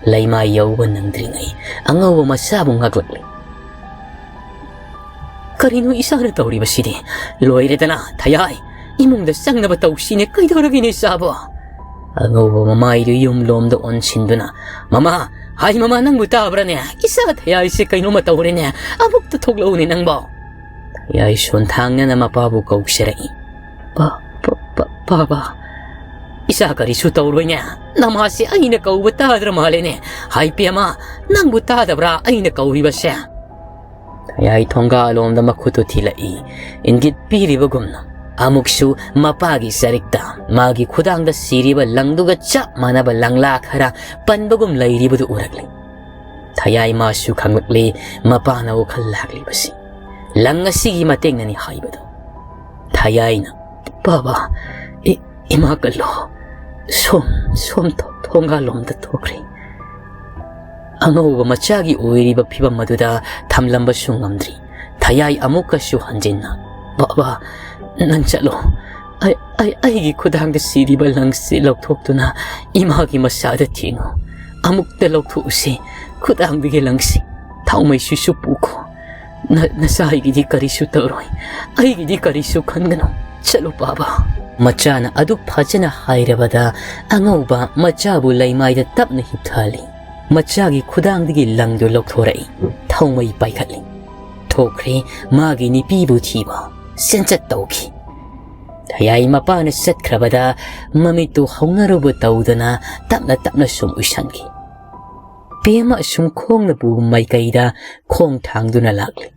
ꯂꯩꯃꯥꯏ ꯌꯧꯕ ꯅꯪꯗ꯭ꯔꯤꯉꯩ ꯑꯉꯧꯕ ꯃꯁꯥꯕꯨ ꯉꯥꯛꯂꯛꯂꯤ꯫ "ꯀꯔꯤꯅꯣ ꯏꯆꯥꯅ ꯇꯧꯔꯤꯕꯁꯤꯗꯤ? ꯂꯣꯏꯔꯦꯗꯅ, ꯊꯌꯥꯏ! ꯏꯃꯨꯡꯗ ꯆꯪꯅꯕ ꯇꯧꯁꯤꯅꯦ, ꯀꯩꯗꯧꯔꯒꯦꯅꯦ ꯏꯆꯥꯕꯣ?" ꯑꯉꯧꯕ ꯃꯃꯥꯏꯗꯨ ꯌꯨꯝꯂꯣꯝꯗ ꯑꯣꯟꯁꯤꯟꯗꯨꯅ, "ꯃꯃꯥ! ꯍꯥꯏ ꯃꯃꯥ, ꯅꯪꯕꯨ ꯇꯥꯕ꯭ꯔꯥꯅꯦ? ꯏꯆꯥ ꯊꯌꯥꯏꯁꯦ ꯀꯩꯅꯣꯝꯃ ꯇꯧꯔꯦꯅꯦ, ꯑꯃꯨꯛꯇ ꯊꯣꯛꯂꯛꯎꯅꯦ ꯅꯪꯕꯣ!" ꯊꯌꯥꯏ ꯁꯣꯟꯊꯥꯡꯅꯅ ꯃꯄꯥꯕꯨ ꯀꯧꯖꯔꯛꯏ꯫ "ꯄꯥ-, ꯄꯥ-, ꯄꯥ-, ꯄꯥꯕ, ꯏꯆꯥ ꯀꯔꯤꯁꯨ ꯇꯧꯔꯣꯏꯅꯦ꯫ ꯅꯃꯥꯁꯦ ꯑꯩꯅ ꯀꯧꯕ ꯇꯥꯗ꯭ꯔ ꯃꯥꯜꯂꯦꯅꯦ꯫ ꯍꯥꯏ ꯄꯦꯃ, ꯅꯪꯕꯨ ꯇꯥꯗꯕ꯭ꯔꯥ ꯑꯩꯅ ꯀꯧꯔꯤꯕꯁꯦ?" ꯊꯌꯥꯏ ꯊꯣꯡꯒꯥꯂꯣꯝꯗ ꯃꯈꯨꯠꯇꯨ ꯊꯤꯜꯂꯛꯏ꯫ ꯏꯪꯒꯤꯠ ꯄꯤꯔꯤꯕꯒꯨꯝꯅ ꯑꯃꯨꯛꯁꯨ ꯃꯄꯥꯒꯤ ꯆꯔꯤꯛꯇ ꯃꯥꯒꯤ ꯈꯨꯗꯥꯡꯗ ꯁꯤꯔꯤꯕ ꯂꯪꯗꯨꯒ ꯆꯞ ꯃꯥꯟꯅꯕ ꯂꯪꯂꯥ ꯈꯔ ꯄꯟꯕꯒꯨꯝ ꯂꯩꯔꯤꯕꯗꯨ ꯎꯔꯛꯂꯤ꯫ ꯊꯌꯥꯏ ꯃꯥꯁꯨ ꯈꯪꯂꯛꯂꯤ ꯃꯄꯥꯅ ꯋꯥꯈꯜ ꯂꯥꯛꯂꯤꯕꯁꯤ꯫ ꯂꯪ ꯑꯁꯤꯒꯤ ꯃꯇꯦꯡꯅꯅꯤ ꯍꯥꯏꯕꯗꯨ꯫ ꯊꯌꯥꯏꯅ, "ꯕꯥꯕꯥ, ꯏ-, ꯏꯃꯥ ꯀꯜꯂꯣ, ꯁꯣꯝ, ꯁꯣꯝ ꯊꯣ-, ꯊꯣꯡꯒꯥꯜꯂꯣꯝꯗ ꯊꯣꯛꯈ꯭ꯔꯦ꯫" ꯑꯉꯧꯕ ꯃꯆꯥꯒꯤ ꯑꯣꯏꯔꯤꯕ ꯐꯤꯕꯝ ꯑꯗꯨꯗ ꯊꯝꯂꯝꯕꯁꯨ ꯉꯝꯗ꯭ꯔꯤ꯫ ꯊꯌꯥꯏ ꯑꯃꯨꯛꯀꯁꯨ ꯍꯟꯖꯤꯟꯅ, "ꯕꯥꯕꯥ, ꯅꯪ ꯆꯠꯂꯣ꯫ ꯑꯩ, ꯑꯩ, ꯑꯩꯒꯤ ꯈꯨꯗꯥꯡꯗ ꯁꯤꯔꯤꯕ ꯂꯪꯁꯤ ꯂꯧꯊꯣꯛꯇꯨꯅ ꯏꯃꯥꯒꯤ ꯃꯁꯥꯗ ꯊꯦꯡꯉꯨ꯫ ꯑꯃꯨꯛꯇ ꯂꯧꯊꯣꯛꯎꯁꯤ ꯈꯨꯗꯥꯡꯗꯒꯤ ꯂꯪꯁꯤ꯫ ꯊꯥꯎꯃꯩꯁꯤꯁꯨ ꯄꯨꯈꯣ꯫ ꯅ-, ꯅꯆꯥ ꯑꯩꯒꯤꯗꯤ ꯀꯔꯤꯁꯨ ꯇꯧꯔꯣꯏ꯫ ꯑꯩꯒꯤꯗꯤ ꯀꯔꯤꯁꯨ ꯈꯟꯒꯅꯨ꯫ ꯆꯠꯂꯨ ꯕꯥꯕꯥ꯫" ꯃꯆꯥꯅ ꯑꯗꯨꯛ ꯐꯖꯅ ꯍꯥꯏꯔꯕꯗ ꯑꯉꯧꯕ ꯃꯆꯥꯕꯨ ꯂꯩꯃꯥꯏꯗ ꯇꯞꯅ ꯍꯤꯞꯊꯍꯜꯂꯤ꯫ ꯃꯆꯥꯒꯤ ꯈꯨꯗꯥꯡꯗꯒꯤ ꯂꯪꯗꯨ ꯂꯧꯊꯣꯔꯛꯏ꯫ ꯊꯥꯎꯃꯩ ꯄꯥꯏꯈꯠꯂꯤ꯫ ꯊꯣꯛꯈ꯭ꯔꯦ ꯃꯥꯒꯤ ꯅꯨꯄꯤꯕꯨ ꯊꯤꯕ꯫ ꯆꯦꯟꯆꯠ ꯇꯧꯈꯤ꯫ ꯊꯌꯥꯏ ꯃꯄꯥꯅ ꯆꯠꯈ꯭ꯔꯕꯗ ꯃꯃꯤꯠꯇꯨ ꯍꯧꯅꯔꯨꯕ ꯇꯧꯗꯅ ꯇꯞꯅ ꯇꯞꯅ ꯁꯨꯝ ꯎꯏꯁꯟꯈꯤ꯫ ꯄꯦꯝꯃ ꯑꯁꯨꯝ ꯈꯣꯡꯅ ꯄꯨꯕ ꯃꯥꯏꯀꯩꯗ ꯈꯣꯡ ꯊꯥꯡꯗꯨꯅ ꯂꯥꯛꯂꯤ꯫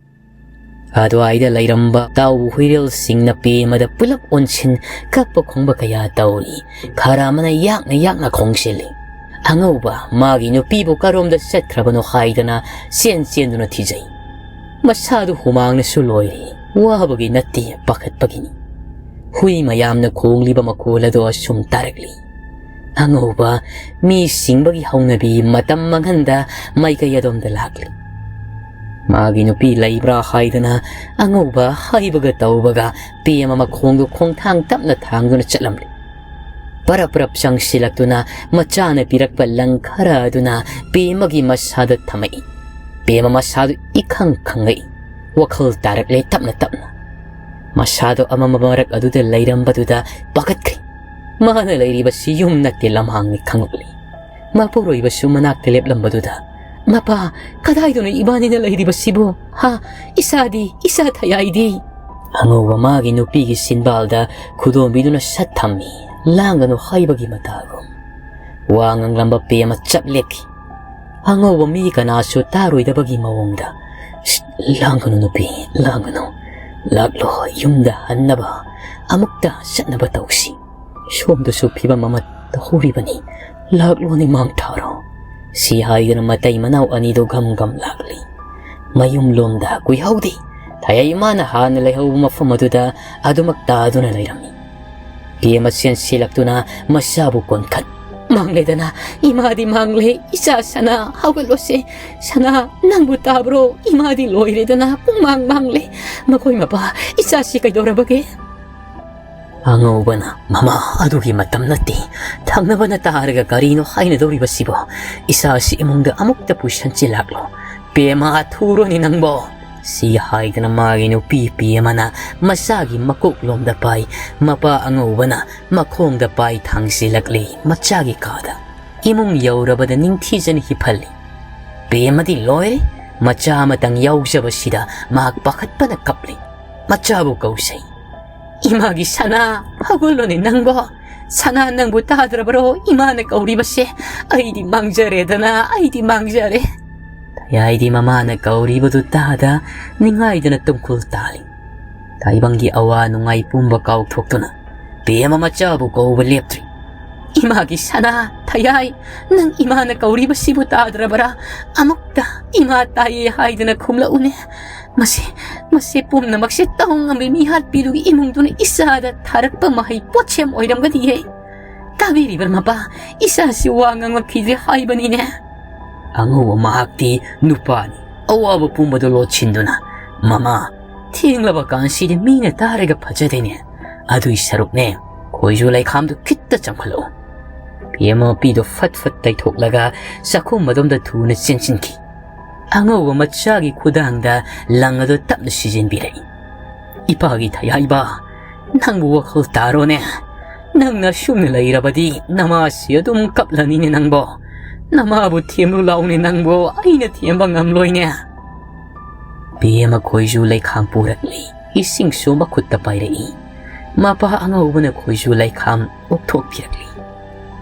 ꯑꯗꯨꯋꯥꯏꯗ ꯂꯩꯔꯝꯕ ꯇꯥꯎ ꯍꯨꯏꯔꯦꯜꯁꯤꯡꯅ ꯄꯦꯃꯗ ꯄꯨꯂꯞ ꯑꯣꯟꯁꯤꯟ ꯀꯞꯄ ꯈꯣꯡꯕ ꯀꯌꯥ ꯇꯧꯔꯤ꯫ ꯈꯔ ꯑꯃꯅ ꯌꯥꯛꯅ ꯌꯥꯛꯅ ꯈꯣꯡꯁꯤꯜꯂꯤ꯫ ꯑꯉꯧꯕ ꯃꯥꯒꯤ ꯅꯨꯄꯤꯕꯨ ꯀꯔꯣꯝꯗ ꯆꯠꯈ꯭ꯔꯕꯅꯣ ꯍꯥꯏꯗꯅ ꯆꯦꯟ ꯆꯦꯟꯗꯨꯅ ꯊꯤꯖꯩ꯫ ꯃꯁꯥꯗꯨ ꯍꯨꯃꯥꯡꯅꯁꯨ ꯂꯣꯏꯔꯤ꯫ ꯋꯥꯕꯒꯤ ꯅꯠꯇꯦ, ꯄꯥꯈꯠꯄꯒꯤꯅꯤ꯫ ꯍꯨꯏ ꯃꯌꯥꯝꯅ ꯈꯣꯡꯂꯤꯕ ꯃꯈꯣꯜ ꯑꯗꯨ ꯑꯁꯨꯝ ꯇꯥꯔꯛꯂꯤ꯫ ꯑꯉꯧꯕ ꯃꯤ ꯁꯤꯡꯕꯒꯤ ꯍꯧꯅꯕꯤ ꯃꯇꯝ ꯃꯥꯡꯍꯟꯗ ꯃꯥꯏꯀꯩ ꯑꯗꯣꯝꯗ ꯂꯥꯛꯂꯤ꯫ ꯃꯥꯒꯤ ꯅꯨꯄꯤ ꯂꯩꯕ꯭ꯔꯥ ꯍꯥꯏꯗꯅ ꯑꯉꯧꯕ ꯍꯥꯏꯕꯒ ꯇꯧꯕꯒ ꯄꯦꯃ ꯃꯈꯣꯡꯗꯨ ꯈꯣꯡꯊꯥꯡ ꯇꯞꯅ ꯊꯥꯡꯗꯨꯅ ꯆꯠꯂꯝꯂꯤ꯫ ꯄꯔꯞ ꯄꯔꯞ ꯆꯪꯁꯤꯜꯂꯛꯇꯨꯅ ꯃꯆꯥꯅ ꯄꯤꯔꯛꯄ ꯂꯪ ꯈꯔ ꯑꯗꯨꯅ ꯄꯦꯃꯒꯤ ꯃꯁꯥꯗ ꯊꯝꯃꯛꯏ꯫ ꯄꯦꯃ ꯃꯁꯥꯗꯨ ꯏꯈꯪ ꯈꯪꯉꯛꯏ꯫ ꯋꯥꯈꯜ ꯇꯥꯔꯛꯂꯦ ꯇꯞꯅ ꯇꯞꯅ꯫ ꯃꯁꯥꯗꯣ ꯑꯃꯝꯕ ꯃꯔꯛ ꯑꯗꯨꯗ ꯂꯩꯔꯝꯕꯗꯨꯗ ꯄꯥꯈꯠꯈ꯭ꯔꯦ꯫ ꯃꯥꯅ ꯂꯩꯔꯤꯕꯁꯤ ꯌꯨꯝ ꯅꯠꯇꯦ, ꯂꯝꯍꯥꯡꯅꯤ ꯈꯪꯂꯛꯂꯤ꯫ ꯃꯄꯨꯔꯣꯏꯕꯁꯨ ꯃꯅꯥꯛꯇ ꯂꯦꯞꯂꯝꯕꯗꯨꯗ, "ꯃꯄꯥ, ꯀꯗꯥꯏꯗꯅꯣ ꯏꯕꯥꯅꯤꯅ ꯂꯩꯔꯤꯕꯁꯤꯕꯨ? ꯍꯥ? ꯏꯁꯥꯗꯤ, ꯏꯁꯥ ꯊꯌꯥꯏꯗꯤ?" ꯑꯉꯧꯕ ꯃꯥꯒꯤ ꯅꯨꯄꯤꯒꯤ ꯁꯤꯟꯕꯥꯜꯗ ꯈꯨꯗꯣꯝꯕꯤꯗꯨꯅ ꯁꯠ ꯊꯝꯃꯤ, ꯂꯥꯡꯒꯅꯨ ꯍꯥꯏꯕꯒꯤ ꯃꯇꯥꯒꯨꯝ꯫ ꯋꯥ ꯉꯥꯡꯂꯝꯕ ꯄꯦꯃ ꯆꯞ ꯂꯦꯞꯈꯤ꯫ ꯑꯉꯧꯕ ꯃꯤ ꯀꯅꯥꯁꯨ ꯇꯥꯔꯣꯏꯗꯕꯒꯤ ꯃꯑꯣꯡꯗ, "ꯁꯤꯠ, ꯂꯥꯡꯒꯅꯨ ꯅꯨꯄꯤ, ꯂꯥꯡꯒꯅꯨ꯫ ꯂꯥꯛꯂꯣ, ꯌꯨꯝꯗ ꯍꯟꯅꯕ, ꯑꯃꯨꯛꯇ ꯆꯠꯅꯕ ꯇꯧꯁꯤ꯫ ꯁꯣꯝꯗꯁꯨ ꯐꯤꯕꯝ ꯑꯃ ꯇꯧꯍꯧꯔꯤꯕꯅꯤ꯫ ꯂꯥꯛꯂꯣꯅꯦ, ꯃꯥꯡ ꯊꯥꯔꯣ꯫" ꯁꯤ ꯍꯥꯏꯗꯨꯅ ꯃꯇꯩ ꯃꯅꯥꯎ ꯑꯅꯤꯗꯨ ꯒꯝ ꯒꯝ ꯂꯥꯛꯂꯤ꯫ ꯃꯌꯨꯝ ꯂꯣꯝꯗ ꯀꯨꯏꯍꯧꯗꯦ꯫ ꯊꯌꯥꯏ ꯏꯃꯥꯅ ꯍꯥꯟꯅ ꯂꯩꯍꯧꯕ ꯃꯐꯝ ꯑꯗꯨꯗ ꯑꯗꯨꯃꯛ ꯇꯥꯗꯨꯅ ꯂꯩꯔꯝꯃꯤ꯫ ꯄꯦꯃ ꯆꯦꯟꯁꯤꯜꯂꯛꯇꯨꯅ ꯃꯆꯥꯕꯨ ꯀꯣꯟꯈꯠ, "ꯃꯥꯡꯂꯦꯗꯅ, ꯏꯃꯥꯗꯤ ꯃꯥꯡꯂꯦ, ꯏꯆꯥ ꯁꯅꯥ, ꯍꯧꯒꯠꯂꯣꯁꯦ꯫ ꯁꯅꯥ, ꯅꯪꯕꯨ ꯇꯥꯕ꯭ꯔꯣ? ꯏꯃꯥꯗꯤ ꯂꯣꯏꯔꯦꯗꯅ, ꯄꯨꯡꯃꯥꯡ ꯃꯥꯡꯂꯦ꯫ ꯃꯈꯣꯏ ꯃꯄꯥ, ꯏꯆꯥꯁꯤ ꯀꯩꯗꯧꯔꯕꯒꯦ?" ꯑꯉꯧꯕꯅ, "ꯃꯃꯥ, ꯑꯗꯨꯒꯤ ꯃꯇꯝ ꯅꯠꯇꯦ꯫ ꯊꯪꯅꯕꯅ ꯇꯥꯔꯒ ꯀꯔꯤꯅꯣ ꯍꯥꯏꯅꯗꯧꯔꯤꯕꯁꯤꯕꯣ? ꯏꯆꯥꯁꯤ ꯏꯃꯨꯡꯗ ꯑꯃꯨꯛꯇ ꯄꯨꯁꯟꯁꯤꯜꯂꯛꯂꯣ꯫ ꯄꯦꯃ, ꯊꯨꯔꯣꯅꯦ ꯅꯪꯕꯣ!" ꯁꯤ ꯍꯥꯏꯗꯅ ꯃꯥꯒꯤ ꯅꯨꯄꯤ ꯄꯦꯃꯅ ꯃꯆꯥꯒꯤ ꯃꯀꯣꯛꯂꯣꯝꯗ ꯄꯥꯏ, ꯃꯄꯥ ꯑꯉꯧꯕꯅ ꯃꯈꯣꯡꯗ ꯄꯥꯏ ꯊꯥꯡꯁꯤꯜꯂꯛꯂꯤ ꯃꯆꯥꯒꯤ ꯀꯥꯗ꯫ ꯏꯃꯨꯡ ꯌꯧꯔꯕꯗ ꯅꯤꯡꯊꯤꯖꯅ ꯍꯤꯞꯍꯜꯂꯤ꯫ ꯄꯦꯃꯗꯤ ꯂꯣꯏꯔꯦ꯫ ꯃꯆꯥ ꯑꯃꯇꯪ ꯌꯥꯎꯖꯕꯁꯤꯗ ꯃꯍꯥꯛ ꯄꯥꯈꯠꯄꯅ ꯀꯞꯂꯤ꯫ ꯃꯆꯥꯕꯨ ꯀꯧꯁꯩ꯫ "ꯏꯃꯥꯒꯤ ꯁꯅꯥ, ꯍꯧꯒꯠꯂꯣꯅꯦ ꯅꯪꯕꯣ! ꯁꯅꯥ, ꯅꯪꯕꯨ ꯇꯥꯗ꯭ꯔꯕꯔꯣ ꯏꯃꯥꯅ ꯀꯧꯔꯤꯕꯁꯦ? ꯑꯩꯗꯤ ꯃꯥꯡꯖꯔꯦꯗꯅ, ꯑꯩꯗꯤ ꯃꯥꯡꯖꯔꯦ꯫" ꯊꯌꯥꯏꯗꯤ ꯃꯃꯥꯅ ꯀꯧꯔꯤꯕꯗꯨ ꯇꯥꯗ ꯅꯤꯡꯉꯥꯏꯗꯅ ꯇꯨꯝꯈꯨꯜ ꯇꯥꯜꯂꯤ꯫ ꯇꯥꯏꯕꯪꯒꯤ ꯑꯋꯥ ꯅꯨꯡꯉꯥꯏ ꯄꯨꯝꯕ ꯀꯥꯎꯊꯣꯛꯇꯨꯅ ꯄꯦꯃ ꯃꯆꯥꯕꯨ ꯀꯧꯕ ꯂꯦꯞꯇ꯭ꯔꯤ꯫ "ꯏꯃꯥꯒꯤ ꯁꯅꯥ, ꯊꯌꯥꯏ, ꯅꯪ ꯏꯃꯥꯅ ꯀꯧꯔꯤꯕꯁꯤꯕꯨ ꯇꯥꯗ꯭ꯔꯕꯔꯥ? ꯑꯃꯨꯛꯇ ꯏꯃꯥ ꯇꯥꯏꯌꯦ ꯍꯥꯏꯗꯨꯅ ꯈꯨꯝꯂꯛꯎꯅꯦ꯫ ꯃꯁꯤ, ꯃꯁꯤ ꯄꯨꯝꯅꯃꯛꯁꯦ ꯇꯧ ꯉꯝꯕꯤ ꯃꯤꯍꯥꯠꯄꯤꯗꯨꯒꯤ ꯏꯃꯨꯡꯗꯨꯅ ꯏꯆꯥꯗ ꯊꯥꯔꯛꯄ ꯃꯍꯩ ꯄꯣꯠꯁꯦꯝ ꯑꯣꯏꯔꯝꯒꯅꯤꯌꯦ꯫ ꯇꯥꯕꯤꯔꯤꯕ꯭ꯔꯥ ꯃꯄꯥ? ꯏꯆꯥꯁꯤ ꯋꯥ ꯉꯥꯡꯂꯛꯈꯤꯗ꯭ꯔꯦ ꯍꯥꯏꯕꯅꯤꯅꯦ꯫" ꯑꯉꯧꯕ ꯃꯍꯥꯛꯇꯤ ꯅꯨꯄꯥꯅꯤ꯫ ꯑꯋꯥꯕ ꯄꯨꯝꯕꯗꯨ ꯂꯣꯠꯁꯤꯟꯗꯨꯅ, "ꯃꯃꯥ, ꯊꯦꯡꯂꯕ ꯀꯥꯟꯁꯤꯗ ꯃꯤꯅ ꯇꯥꯔꯒ ꯐꯖꯗꯦꯅꯦ꯫ ꯑꯗꯨꯏ ꯁꯔꯨꯛꯅꯦ, ꯈꯣꯏꯖꯨ ꯂꯩꯈꯥꯝꯗꯨ ꯈꯤꯠꯇ ꯆꯪꯈꯠꯂꯛꯎ꯫" ꯄꯦꯃ ꯃꯄꯤꯗꯨ ꯐꯠ ꯐꯠ ꯇꯩꯊꯣꯛꯂꯒ ꯆꯥꯛꯈꯨꯝ ꯑꯗꯣꯝꯗ ꯊꯨꯅ ꯆꯦꯟꯁꯤꯟꯈꯤ꯫ ꯑꯉꯧꯕ ꯃꯆꯥꯒꯤ ꯈꯨꯗꯥꯡꯗ ꯂꯪ ꯑꯗꯨ ꯇꯞꯅ ꯁꯤꯖꯤꯟꯕꯤꯔꯛꯏ꯫ "ꯏꯄꯥꯒꯤ ꯊꯌꯥꯏꯕ, ꯅꯪꯕꯨ ꯋꯥꯈꯜ ꯇꯥꯔꯣꯅꯦ꯫ ꯅꯪꯅ ꯁꯨꯝꯅ ꯂꯩꯔꯕꯗꯤ ꯅꯃꯥꯁꯤ ꯑꯗꯨꯝ ꯀꯞꯂꯅꯤꯅꯦ ꯅꯪꯕꯣ꯫ ꯅꯃꯥꯕꯨ ꯊꯦꯝꯂꯨ ꯂꯥꯎꯅꯦ ꯅꯪꯕꯣ, ꯑꯩꯅ ꯊꯦꯝꯕ ꯉꯝꯂꯣꯏꯅꯦ꯫" ꯄꯦꯃ ꯈꯣꯏꯖꯨ ꯂꯩꯈꯥꯝ ꯄꯨꯔꯛꯂꯤ꯫ ꯏꯁꯤꯡꯁꯨ ꯃꯈꯨꯠꯇ ꯄꯥꯏꯔꯛꯏ꯫ ꯃꯄꯥ ꯑꯉꯧꯕꯅ ꯈꯣꯏꯖꯨ ꯂꯩꯈꯥꯝ ꯑꯣꯛꯊꯣꯛꯄꯤꯔꯛꯂꯤ꯫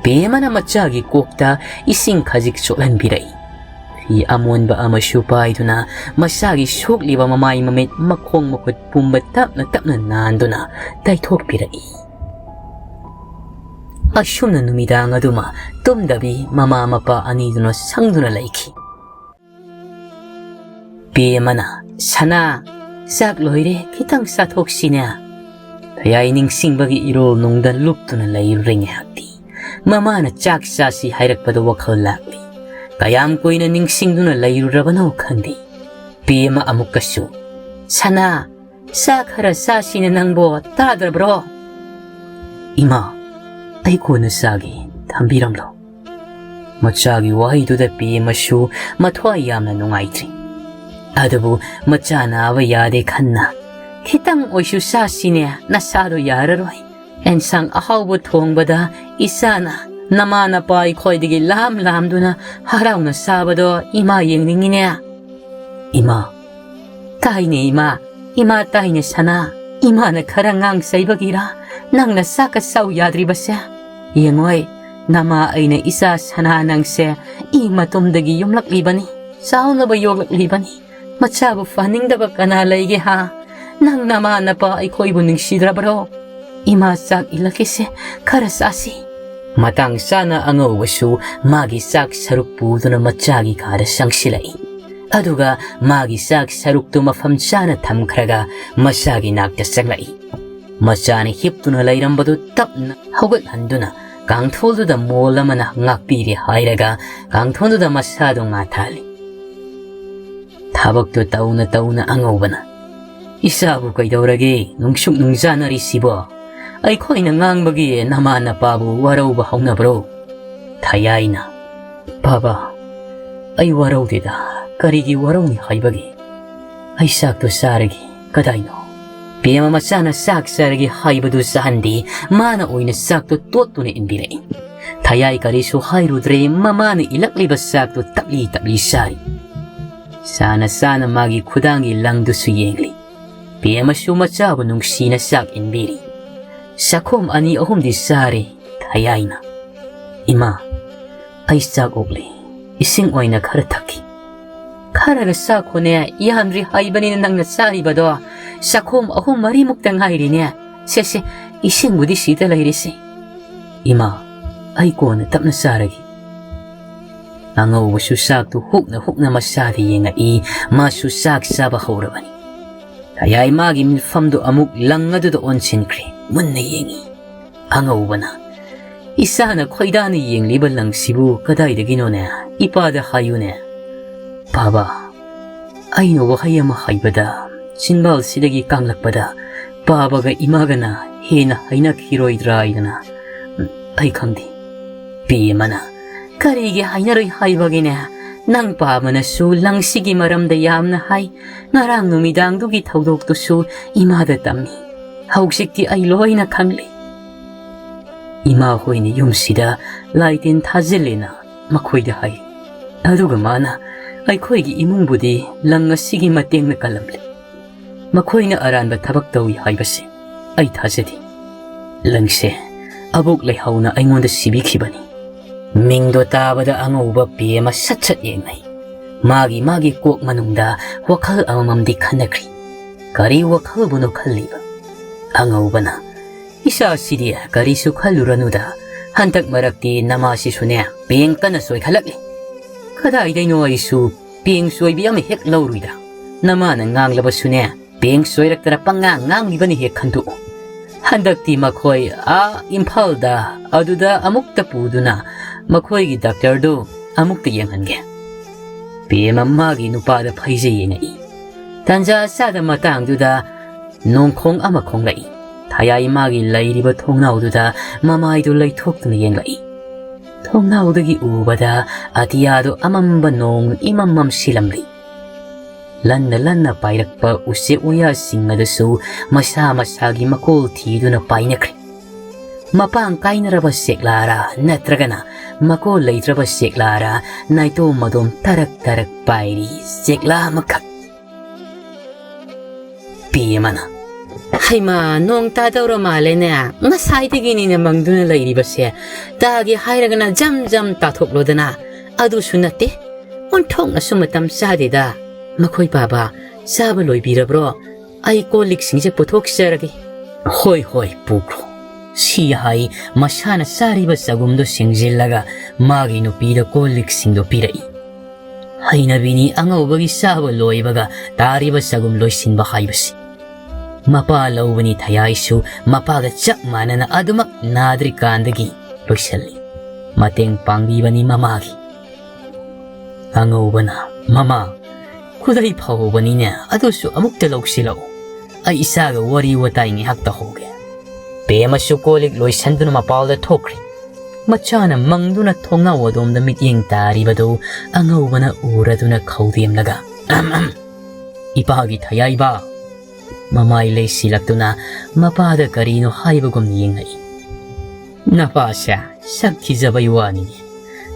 ꯄꯦꯃꯅ ꯃꯆꯥꯒꯤ ꯀꯣꯛꯇ ꯏꯁꯤꯡ ꯈꯖꯤꯛ ꯆꯣꯠꯍꯟꯕꯤꯔꯛꯏ꯫ ꯐꯤ ꯑꯃꯣꯟꯕ ꯑꯃꯁꯨ ꯄꯥꯏꯗꯨꯅ ꯃꯆꯥꯒꯤ ꯁꯣꯛꯂꯤꯕ ꯃꯃꯥꯏ ꯃꯃꯤꯠ ꯃꯈꯣꯡ ꯃꯈꯨꯠ ꯄꯨꯝꯕ ꯇꯞꯅ ꯇꯞꯅ ꯅꯥꯟꯗꯨꯅ ꯇꯩꯊꯣꯛꯄꯤꯔꯛꯏ꯫ ꯑꯁꯨꯝꯅ ꯅꯨꯃꯤꯗꯥꯡ ꯑꯗꯨꯃ ꯇꯨꯝꯗꯕꯤ ꯃꯃꯥ ꯃꯄꯥ ꯑꯅꯤꯗꯨꯅ ꯁꯪꯗꯨꯅ ꯂꯩꯈꯤ꯫ ꯄꯦꯃꯅ, "ꯁꯅꯥ, ꯆꯥꯛ ꯂꯣꯏꯔꯦ, ꯈꯤꯇꯪ ꯆꯥꯊꯣꯛꯁꯤꯅꯦ꯫" ꯊꯌꯥꯏ ꯅꯤꯡꯁꯤꯡꯕꯒꯤ ꯏꯔꯣꯜ ꯅꯨꯡꯗ ꯂꯨꯞꯇꯨꯅ ꯂꯩꯔꯨꯔꯦ ꯉꯥꯏꯍꯥꯛꯇꯤ꯫ ꯃꯃꯥꯅ ꯆꯥꯛ ꯆꯥꯁꯤ ꯍꯥꯏꯔꯛꯄꯗ ꯋꯥꯈꯜ ꯂꯥꯛꯂꯤ꯫ ꯀꯌꯥꯝ ꯀꯨꯏꯅ ꯅꯤꯡꯁꯤꯡꯗꯨꯅ ꯂꯩꯔꯨꯔꯕꯅꯣ ꯈꯪꯗꯦ꯫ ꯄꯦꯃ ꯑꯃꯨꯛꯀꯁꯨ, "ꯁꯅꯥ, ꯆꯥ ꯈꯔ ꯆꯥꯁꯤꯅꯦ ꯅꯪꯕꯣ, ꯇꯥꯗ꯭ꯔꯕ꯭ꯔꯣ?" "ꯏꯃꯥ, ꯑꯩ ꯀꯣꯟꯅ ꯆꯥꯒꯦ, ꯊꯝꯕꯤꯔꯝꯂꯣ꯫" ꯃꯆꯥꯒꯤ ꯋꯥꯍꯩꯗꯨꯗ ꯄꯦꯃꯁꯨ ꯃꯊ꯭ꯋꯥꯏ ꯌꯥꯝꯅ ꯅꯨꯡꯉꯥꯏꯇ꯭ꯔꯤ꯫ ꯑꯗꯨꯕꯨ ꯃꯆꯥ ꯅꯥꯕ ꯌꯥꯗꯦ ꯈꯟꯅ, "ꯈꯤꯇꯪ ꯑꯣꯏꯁꯨ ꯆꯥꯁꯤꯅꯦ, ꯅꯁꯥꯗꯣ ꯌꯥꯔꯔꯣꯏ꯫ ꯑꯦꯟꯁꯥꯡ ꯑꯍꯥꯎꯕ ꯊꯣꯡꯕꯗ ꯏꯆꯥꯅ ꯅꯃꯥ ꯅꯄꯥ ꯑꯩꯈꯣꯏꯗꯒꯤ ꯂꯥꯝ ꯂꯥꯝꯗꯨꯅ ꯍꯔꯥꯎꯅ ꯆꯥꯕꯗꯣ ꯏꯃꯥ ꯌꯦꯡꯅꯤꯡꯉꯤꯅꯦ꯫" "ꯏꯃꯥ, ꯇꯥꯏꯅꯦ ꯏꯃꯥ, ꯏꯃꯥ ꯇꯥꯏꯅꯦ ꯁꯅꯥ, ꯏꯃꯥꯅ ꯈꯔ ꯉꯥꯡ ꯆꯩꯕꯒꯤꯔ ꯅꯪꯅ ꯆꯥꯛꯀ ꯆꯥꯎ ꯌꯥꯗ꯭ꯔꯤꯕꯁꯦ? ꯌꯦꯡꯉꯣꯏ, ꯅꯃꯥ ꯑꯩꯅ ꯏꯆꯥ ꯁꯅꯥ ꯅꯪꯁꯦ ꯏ ꯃꯇꯨꯝꯗꯒꯤ ꯌꯨꯝꯂꯛꯂꯤꯕꯅꯤ꯫ ꯆꯥꯎꯅꯕ ꯌꯣꯛꯂꯛꯂꯤꯕꯅꯤ꯫ ꯃꯆꯥꯕꯨ ꯐꯍꯟꯅꯤꯡꯗꯕ ꯀꯅꯥ ꯂꯩꯒꯦ ꯍꯥ? ꯅꯪ ꯅꯃꯥ ꯅꯄꯥ ꯑꯩꯈꯣꯏꯕꯨ ꯅꯨꯡꯁꯤꯗ꯭ꯔꯕ꯭ꯔꯣ? ꯏꯃꯥ, ꯆꯥꯛ ꯏꯜꯂꯛꯀꯦꯁꯦ, ꯈꯔ ꯆꯥꯁꯤ꯫ ꯃꯇꯥꯡ ꯆꯥꯅ ꯑꯉꯧꯕꯁꯨ ꯃꯥꯒꯤ ꯆꯥꯛ ꯁꯔꯨꯛ ꯄꯨꯗꯨꯅ ꯃꯆꯥꯒꯤ ꯀꯥꯗ ꯆꯪꯁꯤꯜꯂꯛꯏ꯫ ꯑꯗꯨꯒ ꯃꯥꯒꯤ ꯆꯥꯛ ꯁꯔꯨꯛꯇꯨ ꯃꯐꯝ ꯆꯥꯅ ꯊꯝꯈ꯭ꯔꯒ ꯃꯆꯥꯒꯤ ꯅꯥꯛꯇ ꯆꯪꯂꯛꯏ꯫ ꯃꯆꯥꯅ ꯍꯤꯞꯇꯨꯅ ꯂꯩꯔꯝꯕꯗꯨ ꯇꯞꯅ ꯍꯧꯒꯠꯍꯟꯗꯨꯅ ꯀꯥꯡꯊꯣꯜꯗꯨꯗ ꯃꯣꯜ ꯑꯃꯅ ꯉꯥꯛꯄꯤꯔꯦ ꯍꯥꯏꯔꯒ ꯀꯥꯡꯊꯣꯜꯗꯨꯗ ꯃꯁꯥꯗꯨ ꯉꯥꯊꯍꯜꯂꯤ꯫ ꯊꯕꯛꯇꯨ ꯇꯧꯅ ꯇꯧꯅ ꯑꯉꯧꯕꯅ, "ꯏꯆꯥꯕꯨ ꯀꯩꯗꯧꯔꯒꯦ ꯅꯨꯡꯁꯨꯛ ꯅꯨꯡꯖꯥꯅꯔꯤꯁꯤꯕꯣ? ꯑꯩꯈꯣꯏꯅ ꯉꯥꯡꯕꯒꯤ ꯅꯃꯥ ꯅꯄꯥꯕꯨ ꯋꯥꯔꯧꯕ ꯍꯧꯅꯕ꯭ꯔꯣ?" ꯊꯌꯥꯏꯅ, "ꯕꯥꯕꯥ, ꯑꯩ ꯋꯥꯔꯧꯗꯦꯗ, ꯀꯔꯤꯒꯤ ꯋꯥꯔꯧꯅꯤ ꯍꯥꯏꯕꯒꯦ? ꯑꯩ ꯆꯥꯛꯇꯣ ꯆꯥꯔꯒꯦ, ꯀꯗꯥꯏꯅꯣ?" ꯄꯦꯃ ꯃꯆꯥꯅ ꯆꯥꯛ ꯆꯥꯔꯒꯦ ꯍꯥꯏꯕꯗꯨ ꯆꯥꯍꯟꯗꯦ, ꯃꯥꯅ ꯑꯣꯏꯅ ꯆꯥꯛꯇꯣ ꯇꯣꯠꯇꯨꯅ ꯏꯟꯕꯤꯔꯛꯏ꯫ ꯊꯌꯥꯏ ꯀꯔꯤꯁꯨ ꯍꯥꯏꯔꯨꯗ꯭ꯔꯦ, ꯃꯃꯥꯅ ꯏꯜꯂꯛꯂꯤꯕ ꯆꯥꯛꯇꯣ ꯇꯞꯂꯤ ꯇꯞꯂꯤ ꯆꯥꯔꯤ꯫ ꯆꯥꯅ ꯆꯥꯅ ꯃꯥꯒꯤ ꯈꯨꯗꯥꯡꯒꯤ ꯂꯪꯗꯨꯁꯨ ꯌꯦꯡꯂꯤ꯫ ꯄꯦꯃꯁꯨ ꯃꯆꯥꯕꯨ ꯅꯨꯡꯁꯤꯅ ꯆꯥꯛ ꯏꯟꯕꯤꯔꯤ꯫ ꯆꯥꯛꯈꯣꯝ ꯑꯅꯤ ꯑꯍꯨꯝꯗꯤ ꯆꯥꯔꯦ ꯊꯌꯥꯏꯅ꯫ "ꯏꯃꯥ, ꯑꯩ ꯆꯥꯛ ꯑꯣꯛꯂꯦ, ꯏꯁꯤꯡ ꯑꯣꯏꯅ ꯈꯔ ꯊꯛꯈꯤ꯫" "ꯈꯔꯒ ꯆꯥꯈꯣꯅꯦ, ꯌꯥꯝꯗ꯭ꯔꯤ ꯍꯥꯏꯕꯅꯤꯅ ꯅꯪꯅ ꯆꯥꯔꯤꯕꯗꯣ꯫ ꯆꯥꯛꯈꯣꯝ ꯑꯍꯨꯝ ꯃꯔꯤꯃꯨꯛꯇ ꯉꯥꯏꯔꯤꯅꯦ꯫ ꯁꯦ, ꯁꯦ, ꯏꯁꯤꯡꯕꯨꯗꯤ ꯁꯤꯗ ꯂꯩꯔꯤꯁꯦ꯫" "ꯏꯃꯥ, ꯑꯩ ꯀꯣꯟꯅ ꯇꯞꯅ ꯆꯥꯔꯒꯦ꯫" ꯑꯉꯧꯕꯁꯨ ꯆꯥꯛꯇꯨ ꯍꯨꯛꯅ ꯍꯨꯛꯅ ꯃꯆꯥꯗ ꯌꯦꯡꯉꯛꯏ꯫ ꯃꯥꯁꯨ ꯆꯥꯛ ꯆꯥꯕ ꯍꯧꯔꯕꯅꯤ꯫ ꯊꯌꯥꯏ ꯃꯥꯒꯤ ꯃꯤꯠꯐꯝꯗꯨ ꯑꯃꯨꯛ ꯂꯪ ꯑꯗꯨꯗ ꯑꯣꯟꯁꯤꯟꯈ꯭ꯔꯦ꯫ ꯃꯨꯟꯅ ꯌꯦꯡꯉꯤ꯫ ꯑꯉꯧꯕꯅ, "ꯏꯆꯥꯅ ꯈꯣꯏꯗꯥꯅ ꯌꯦꯡꯂꯤꯕ ꯂꯪꯁꯤꯕꯨ ꯀꯗꯥꯏꯗꯒꯤꯅꯣꯅꯦ? ꯏꯄꯥꯗ ꯍꯥꯏꯌꯨꯅꯦ꯫" "ꯕꯥꯕꯥ, ꯑꯩꯅ ꯋꯥꯍꯩ ꯑꯃ ꯍꯥꯏꯕꯗ, ꯆꯤꯟꯕꯥꯜꯁꯤꯗꯒꯤ ꯀꯥꯡꯂꯛꯄꯗ ꯕꯥꯕꯥꯒ ꯏꯃꯥꯒꯅ ꯍꯦꯟꯅ ꯍꯥꯏꯅꯈꯤꯔꯣꯏꯗ꯭ꯔꯥ ꯍꯥꯏꯗꯅ꯫ ꯑꯩ ꯈꯪꯗꯦ꯫" ꯄꯦꯃꯅ, "ꯀꯔꯤꯒꯤ ꯍꯥꯏꯅꯔꯣꯏ ꯍꯥꯏꯕꯒꯤꯅꯦ? ꯅꯪ ꯄꯥꯕꯅꯁꯨ ꯂꯪꯁꯤꯒꯤ ꯃꯔꯝꯗ ꯌꯥꯝꯅ ꯍꯥꯏ꯫ ꯉꯔꯥꯡ ꯅꯨꯃꯤꯗꯥꯡꯗꯨꯒꯤ ꯊꯧꯗꯣꯛꯇꯨꯁꯨ ꯏꯃꯥꯗ ꯇꯝꯃꯤ꯫ ꯍꯧꯖꯤꯛꯇꯤ ꯑꯩ ꯂꯣꯏꯅ ꯈꯪꯂꯦ꯫" ꯏꯃꯥ ꯍꯣꯏꯅ ꯌꯨꯝꯁꯤꯗ ꯂꯥꯏꯇꯤꯟ ꯊꯥꯖꯤꯜꯂꯦꯅ ꯃꯈꯣꯏꯗ ꯍꯥꯏ꯫ ꯑꯗꯨꯒ ꯃꯥꯅ ꯑꯩꯈꯣꯏꯒꯤ ꯏꯃꯨꯡꯕꯨꯗꯤ ꯂꯪ ꯑꯁꯤꯒꯤ ꯃꯇꯦꯡꯅ ꯀꯜꯂꯝꯂꯦ꯫ ꯃꯈꯣꯏꯅ ꯑꯔꯥꯟꯕ ꯊꯕꯛ ꯇꯧꯏ ꯍꯥꯏꯕꯁꯤ ꯑꯩ ꯊꯥꯖꯗꯦ꯫ ꯂꯪꯁꯦ ꯑꯕꯣꯛ ꯂꯩꯍꯧꯅ ꯑꯩꯉꯣꯟꯗ ꯁꯤꯕꯤꯈꯤꯕꯅꯤ꯫ ꯃꯤꯡꯗꯣ ꯇꯥꯕꯗ ꯑꯉꯧꯕ ꯄꯦꯃ ꯁꯠ ꯁꯠ ꯌꯦꯡꯅꯩ꯫ ꯃꯥꯒꯤ ꯃꯥꯒꯤ ꯀꯣꯛ ꯃꯅꯨꯡꯗ ꯋꯥꯈꯜ ꯑꯃꯃꯝꯗꯤ ꯈꯟꯅꯈ꯭ꯔꯤ꯫ ꯀꯔꯤ ꯋꯥꯈꯜꯕꯨꯅꯣ ꯈꯜꯂꯤꯕ? ꯑꯉꯧꯕꯅ, "ꯏꯆꯥꯁꯤꯗꯤ ꯀꯔꯤꯁꯨ ꯈꯜꯂꯨꯔꯅꯨꯗ, ꯍꯟꯗꯛ ꯃꯔꯛꯇꯤ ꯅꯃꯥꯁꯤꯁꯨꯅꯦ ꯄꯦꯡ ꯀꯟꯅ ꯆꯣꯏꯈꯠꯂꯛꯂꯤ꯫ ꯀꯗꯥꯏꯗꯩꯅꯣ ꯑꯩꯁꯨ ꯄꯦꯡ ꯆꯣꯏꯕꯤ ꯑꯃ ꯍꯦꯛ ꯂꯧꯔꯨꯏꯗ, ꯅꯃꯥꯅ ꯉꯥꯡꯂꯕꯁꯨꯅꯦ ꯄꯦꯡ ꯆꯣꯏꯔꯛꯇꯅ ꯄꯪꯉꯥꯡ ꯉꯥꯡꯂꯤꯕꯅꯤ ꯍꯦꯛ ꯈꯟꯗꯣꯛꯎ꯫ ꯍꯟꯗꯛꯇꯤ ꯃꯈꯣꯏ ꯑꯥ ꯏꯝꯐꯥꯜꯗ ꯑꯗꯨꯗ ꯑꯃꯨꯛꯇ ꯄꯨꯗꯨꯅ ꯃꯈꯣꯏꯒꯤ ꯗꯥꯛꯇꯔꯗꯨ ꯑꯃꯨꯛꯇ ꯌꯦꯡꯍꯟꯒꯦ꯫" ꯄꯦꯝꯃ ꯃꯥꯒꯤ ꯅꯨꯄꯥꯗ ꯐꯩꯖꯩ ꯌꯦꯡꯉꯛꯏ꯫ ꯇꯥꯟꯖꯥ ꯆꯥꯗ ꯃꯇꯥꯡꯗꯨꯗ ꯅꯣꯡꯈꯣꯡ ꯑꯃ ꯈꯣꯡꯂꯛꯏ꯫ ꯊꯌꯥꯏ ꯃꯥꯒꯤ ꯂꯩꯔꯤꯕ ꯊꯣꯡꯅꯥꯎꯗꯨꯗ ꯃꯃꯥꯏꯗꯨ ꯂꯩꯊꯣꯛꯇꯨꯅ ꯌꯦꯡꯂꯛꯏ꯫ ꯊꯣꯡꯅꯥꯎꯗꯒꯤ ꯎꯕꯗ ꯑꯇꯤꯌꯥꯗꯨ ꯑꯃꯝꯕ ꯅꯣꯡ ꯏꯃꯝ ꯃꯝꯁꯤꯜꯂꯝꯂꯤ꯫ ꯂꯟꯅ ꯂꯟꯅ ꯄꯥꯏꯔꯛꯄ ꯎꯆꯦꯛ ꯋꯥꯌꯥꯁꯤꯡ ꯑꯗꯨꯁꯨ ꯃꯁꯥ ꯃꯁꯥꯒꯤ ꯃꯀꯣꯜ ꯊꯤꯗꯨꯅ ꯄꯥꯏꯅꯈ꯭ꯔꯦ꯫ ꯃꯄꯥꯡ ꯀꯥꯏꯅꯔꯕ ꯆꯦꯛꯂꯥꯔꯥ ꯅꯠꯇ꯭ꯔꯒꯅ ꯃꯀꯣꯜ ꯂꯩꯇ꯭ꯔꯕ ꯆꯦꯛꯂꯥꯔꯥ, ꯅꯥꯏꯇꯣꯝ ꯃꯗꯣꯝ ꯇꯔꯛ ꯇꯔꯛ ꯄꯥꯏꯔꯤ ꯆꯦꯛꯂꯥ ꯑꯃꯈꯛ꯫ ꯄꯤ ꯑꯃꯅ, "ꯍꯩꯃꯥ, ꯅꯣꯡ ꯇꯥꯗꯧꯔ ꯃꯥꯜꯂꯦꯅꯦ꯫ ꯉꯁꯥꯏꯗꯒꯤꯅꯤꯅꯦ ꯃꯪꯗꯨꯅ ꯂꯩꯔꯤꯕꯁꯦ꯫ ꯇꯥꯒꯦ ꯍꯥꯏꯔꯒꯅ ꯖꯝ ꯖꯝ ꯇꯥꯊꯣꯛꯂꯣꯗꯅ꯫ ꯑꯗꯨꯁꯨ ꯅꯠꯇꯦ, ꯑꯣꯟꯊꯣꯛꯅꯁꯨ ꯃꯇꯝ ꯆꯥꯗꯦꯗ꯫ ꯃꯈꯣꯏ ꯄꯥꯕ, ꯆꯥꯕ ꯂꯣꯏꯕꯤꯔꯕ꯭ꯔꯣ? ꯑꯩ ꯀꯣꯜ ꯂꯤꯛꯁꯤꯡꯁꯦ ꯄꯨꯊꯣꯛꯆꯔꯒꯦ꯫" "ꯍꯣꯏ, ꯍꯣꯏ, ꯄꯨꯈ꯭ꯔꯣ꯫" ꯁꯤ ꯍꯥꯏ ꯃꯁꯥꯅ ꯆꯥꯔꯤꯕ ꯆꯒꯨꯝꯗꯣ ꯁꯦꯡꯖꯤꯜꯂꯒ ꯃꯥꯒꯤ ꯅꯨꯄꯤꯗ ꯀꯣꯜ ꯂꯤꯛꯁꯤꯡꯗꯣ ꯄꯤꯔꯛꯏ꯫ ꯍꯩꯅꯕꯤꯅꯤ ꯑꯉꯧꯕꯒꯤ ꯆꯥꯕ ꯂꯣꯏꯕꯒ ꯇꯥꯔꯤꯕ ꯆꯒꯨꯝ ꯂꯣꯏꯁꯤꯟꯕ ꯍꯥꯏꯕꯁꯤ꯫ ꯃꯄꯥ ꯂꯧꯕꯅꯤ ꯊꯌꯥꯏꯁꯨ ꯃꯄꯥꯒ ꯆꯞ ꯃꯥꯟꯅꯅ ꯑꯗꯨꯃꯛ ꯅꯥꯗ꯭ꯔꯤꯀꯥꯟꯗꯒꯤ ꯂꯣꯏꯁꯤꯜꯂꯤ꯫ ꯃꯇꯦꯡ ꯄꯥꯡꯕꯤꯕꯅꯤ ꯃꯃꯥꯒꯤ꯫ ꯑꯉꯧꯕꯅ, "ꯃꯃꯥ, ꯈꯨꯗꯩ ꯐꯥꯎꯕꯅꯤꯅꯦ, ꯑꯗꯨꯁꯨ ꯑꯃꯨꯛꯇ ꯂꯧꯁꯤꯜꯂꯛꯎ꯫ ꯑꯩ ꯏꯆꯥꯒ ꯋꯥꯔꯤ ꯋꯥꯇꯥꯏ ꯉꯥꯏꯍꯥꯛ ꯇꯧꯍꯧꯒꯦ꯫" ꯄꯦꯝꯃꯁꯨ ꯀꯣꯜ ꯂꯤꯛ ꯂꯣꯏꯁꯟꯗꯨꯅ ꯃꯄꯥꯜꯗ ꯊꯣꯛꯈ꯭ꯔꯦ꯫ ꯃꯆꯥꯅ ꯃꯪꯗꯨꯅ ꯊꯣꯡꯅꯥꯎ ꯑꯗꯣꯝꯗ ꯃꯤꯠꯌꯦꯡ ꯇꯥꯔꯤꯕꯗꯨ ꯑꯉꯧꯕꯅ ꯎꯔꯗꯨꯅ ꯈꯧꯗꯦꯝꯂꯒ, "ꯑꯍꯝ, ꯑꯍꯝ, ꯏꯄꯥꯒꯤ ꯊꯌꯥꯏꯕ!" ꯃꯃꯥꯏ ꯂꯩꯁꯤꯜꯂꯛꯇꯨꯅ ꯃꯄꯥꯗ ꯀꯔꯤꯅꯣ ꯍꯥꯏꯕꯒꯨꯝ ꯌꯦꯡꯂꯛꯏ꯫ "ꯅꯄꯥꯁꯦ ꯁꯛ ꯊꯤꯖꯕꯩ ꯋꯥꯅꯤꯅꯦ꯫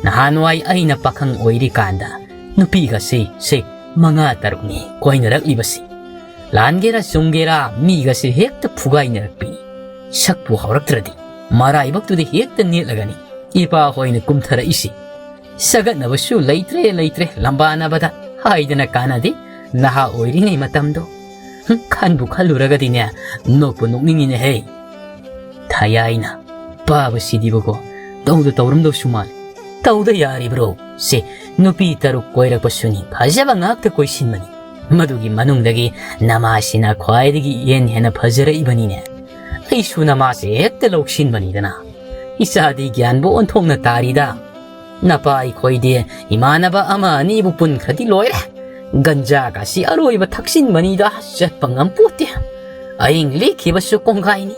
ꯅꯍꯥꯟꯋꯥꯏ ꯑꯩꯅ ꯄꯥꯈꯪ ꯑꯣꯏꯔꯤꯀꯥꯟꯗ ꯅꯨꯄꯤꯒꯁꯦ ꯁꯦ ꯃꯉꯥ ꯇꯔꯨꯛꯅꯤ ꯀꯣꯏꯅꯔꯛꯂꯤꯕꯁꯤ꯫ ꯂꯥꯟꯒꯦꯔꯥ ꯆꯨꯝꯒꯦꯔꯥ ꯃꯤꯒꯁꯦ ꯍꯦꯛꯇ ꯐꯨꯒꯥꯏꯅꯔꯛꯄꯤꯅꯤ꯫ ꯁꯛꯄꯨ ꯍꯧꯔꯛꯇ꯭ꯔꯗꯤ ꯃꯔꯥꯏꯕꯛꯇꯨꯗ ꯍꯦꯛꯇ ꯅꯦꯠꯂꯒꯅꯤ ꯏꯄꯥ ꯍꯣꯏꯅ ꯀꯨꯝꯊꯔꯛꯏꯁꯤ꯫ ꯁꯒꯠꯅꯕꯁꯨ ꯂꯩꯇ꯭ꯔꯦ, ꯂꯩꯇ꯭ꯔꯦ, ꯂꯝꯕꯥꯅꯕꯗ ꯍꯥꯏꯗꯅ ꯀꯥꯟꯅꯗꯦ꯫ ꯅꯍꯥ ꯑꯣꯏꯔꯤꯉꯩ ꯃꯇꯝꯗꯣ꯫ ꯍꯨꯝ, ꯈꯟꯕꯨ ꯈꯜꯂꯨꯔꯒꯗꯤꯅꯦ, ꯅꯣꯛꯄꯨ ꯅꯣꯛꯅꯤꯡꯉꯤꯅꯦꯍꯦ꯫ ꯊꯥꯌꯥꯏꯅ ꯄꯥꯕꯁꯤꯗꯤꯕꯀꯣ, ꯇꯧꯗ ꯇꯧꯔꯝꯗꯧꯁꯨ ꯃꯥꯜꯂꯤ꯫ ꯇꯧꯗ ꯌꯥꯔꯤꯕ꯭ꯔꯣ? ꯁꯦ, ꯅꯨꯄꯤ ꯇꯔꯨꯛ ꯀꯣꯏꯔꯛꯄꯁꯨꯅꯤ, ꯐꯖꯕ ꯉꯥꯛꯇ ꯀꯣꯏꯁꯤꯟꯕꯅꯤ꯫ ꯃꯗꯨꯒꯤ ꯃꯅꯨꯡꯗꯒꯤ ꯅꯃꯥꯁꯤꯅ ꯈ꯭ꯋꯥꯏꯗꯒꯤ ꯏꯍꯦꯟ ꯍꯦꯟꯅ ꯐꯖꯔꯛꯏꯕꯅꯤꯅꯦ꯫ ꯑꯩꯁꯨ ꯅꯃꯥꯁꯦ ꯍꯦꯛꯇ ꯂꯧꯁꯤꯟꯕꯅꯤꯗꯅ꯫ ꯏꯆꯥꯗꯤ ꯒ꯭ꯌꯥꯟꯕꯨ ꯑꯣꯟꯊꯣꯛꯅ ꯇꯥꯔꯤꯗ꯫ ꯅꯄꯥ ꯑꯩꯈꯣꯏꯗꯤ ꯏꯃꯥꯟꯅꯕ ꯑꯃ ꯑꯅꯤꯕꯨ ꯄꯨꯟꯈ꯭ꯔꯗꯤ ꯂꯣꯏꯔꯦ꯫ ꯒꯟꯖꯥꯒꯁꯤ ꯑꯔꯣꯏꯕ ꯊꯛꯆꯤꯟꯕꯅꯤꯗ, ꯆꯠꯄ ꯉꯝꯄꯣꯠꯇꯦ꯫ ꯑꯍꯤꯡ ꯂꯦꯛꯈꯤꯕꯁꯨ ꯀꯣꯡꯒꯥꯏꯅꯤ꯫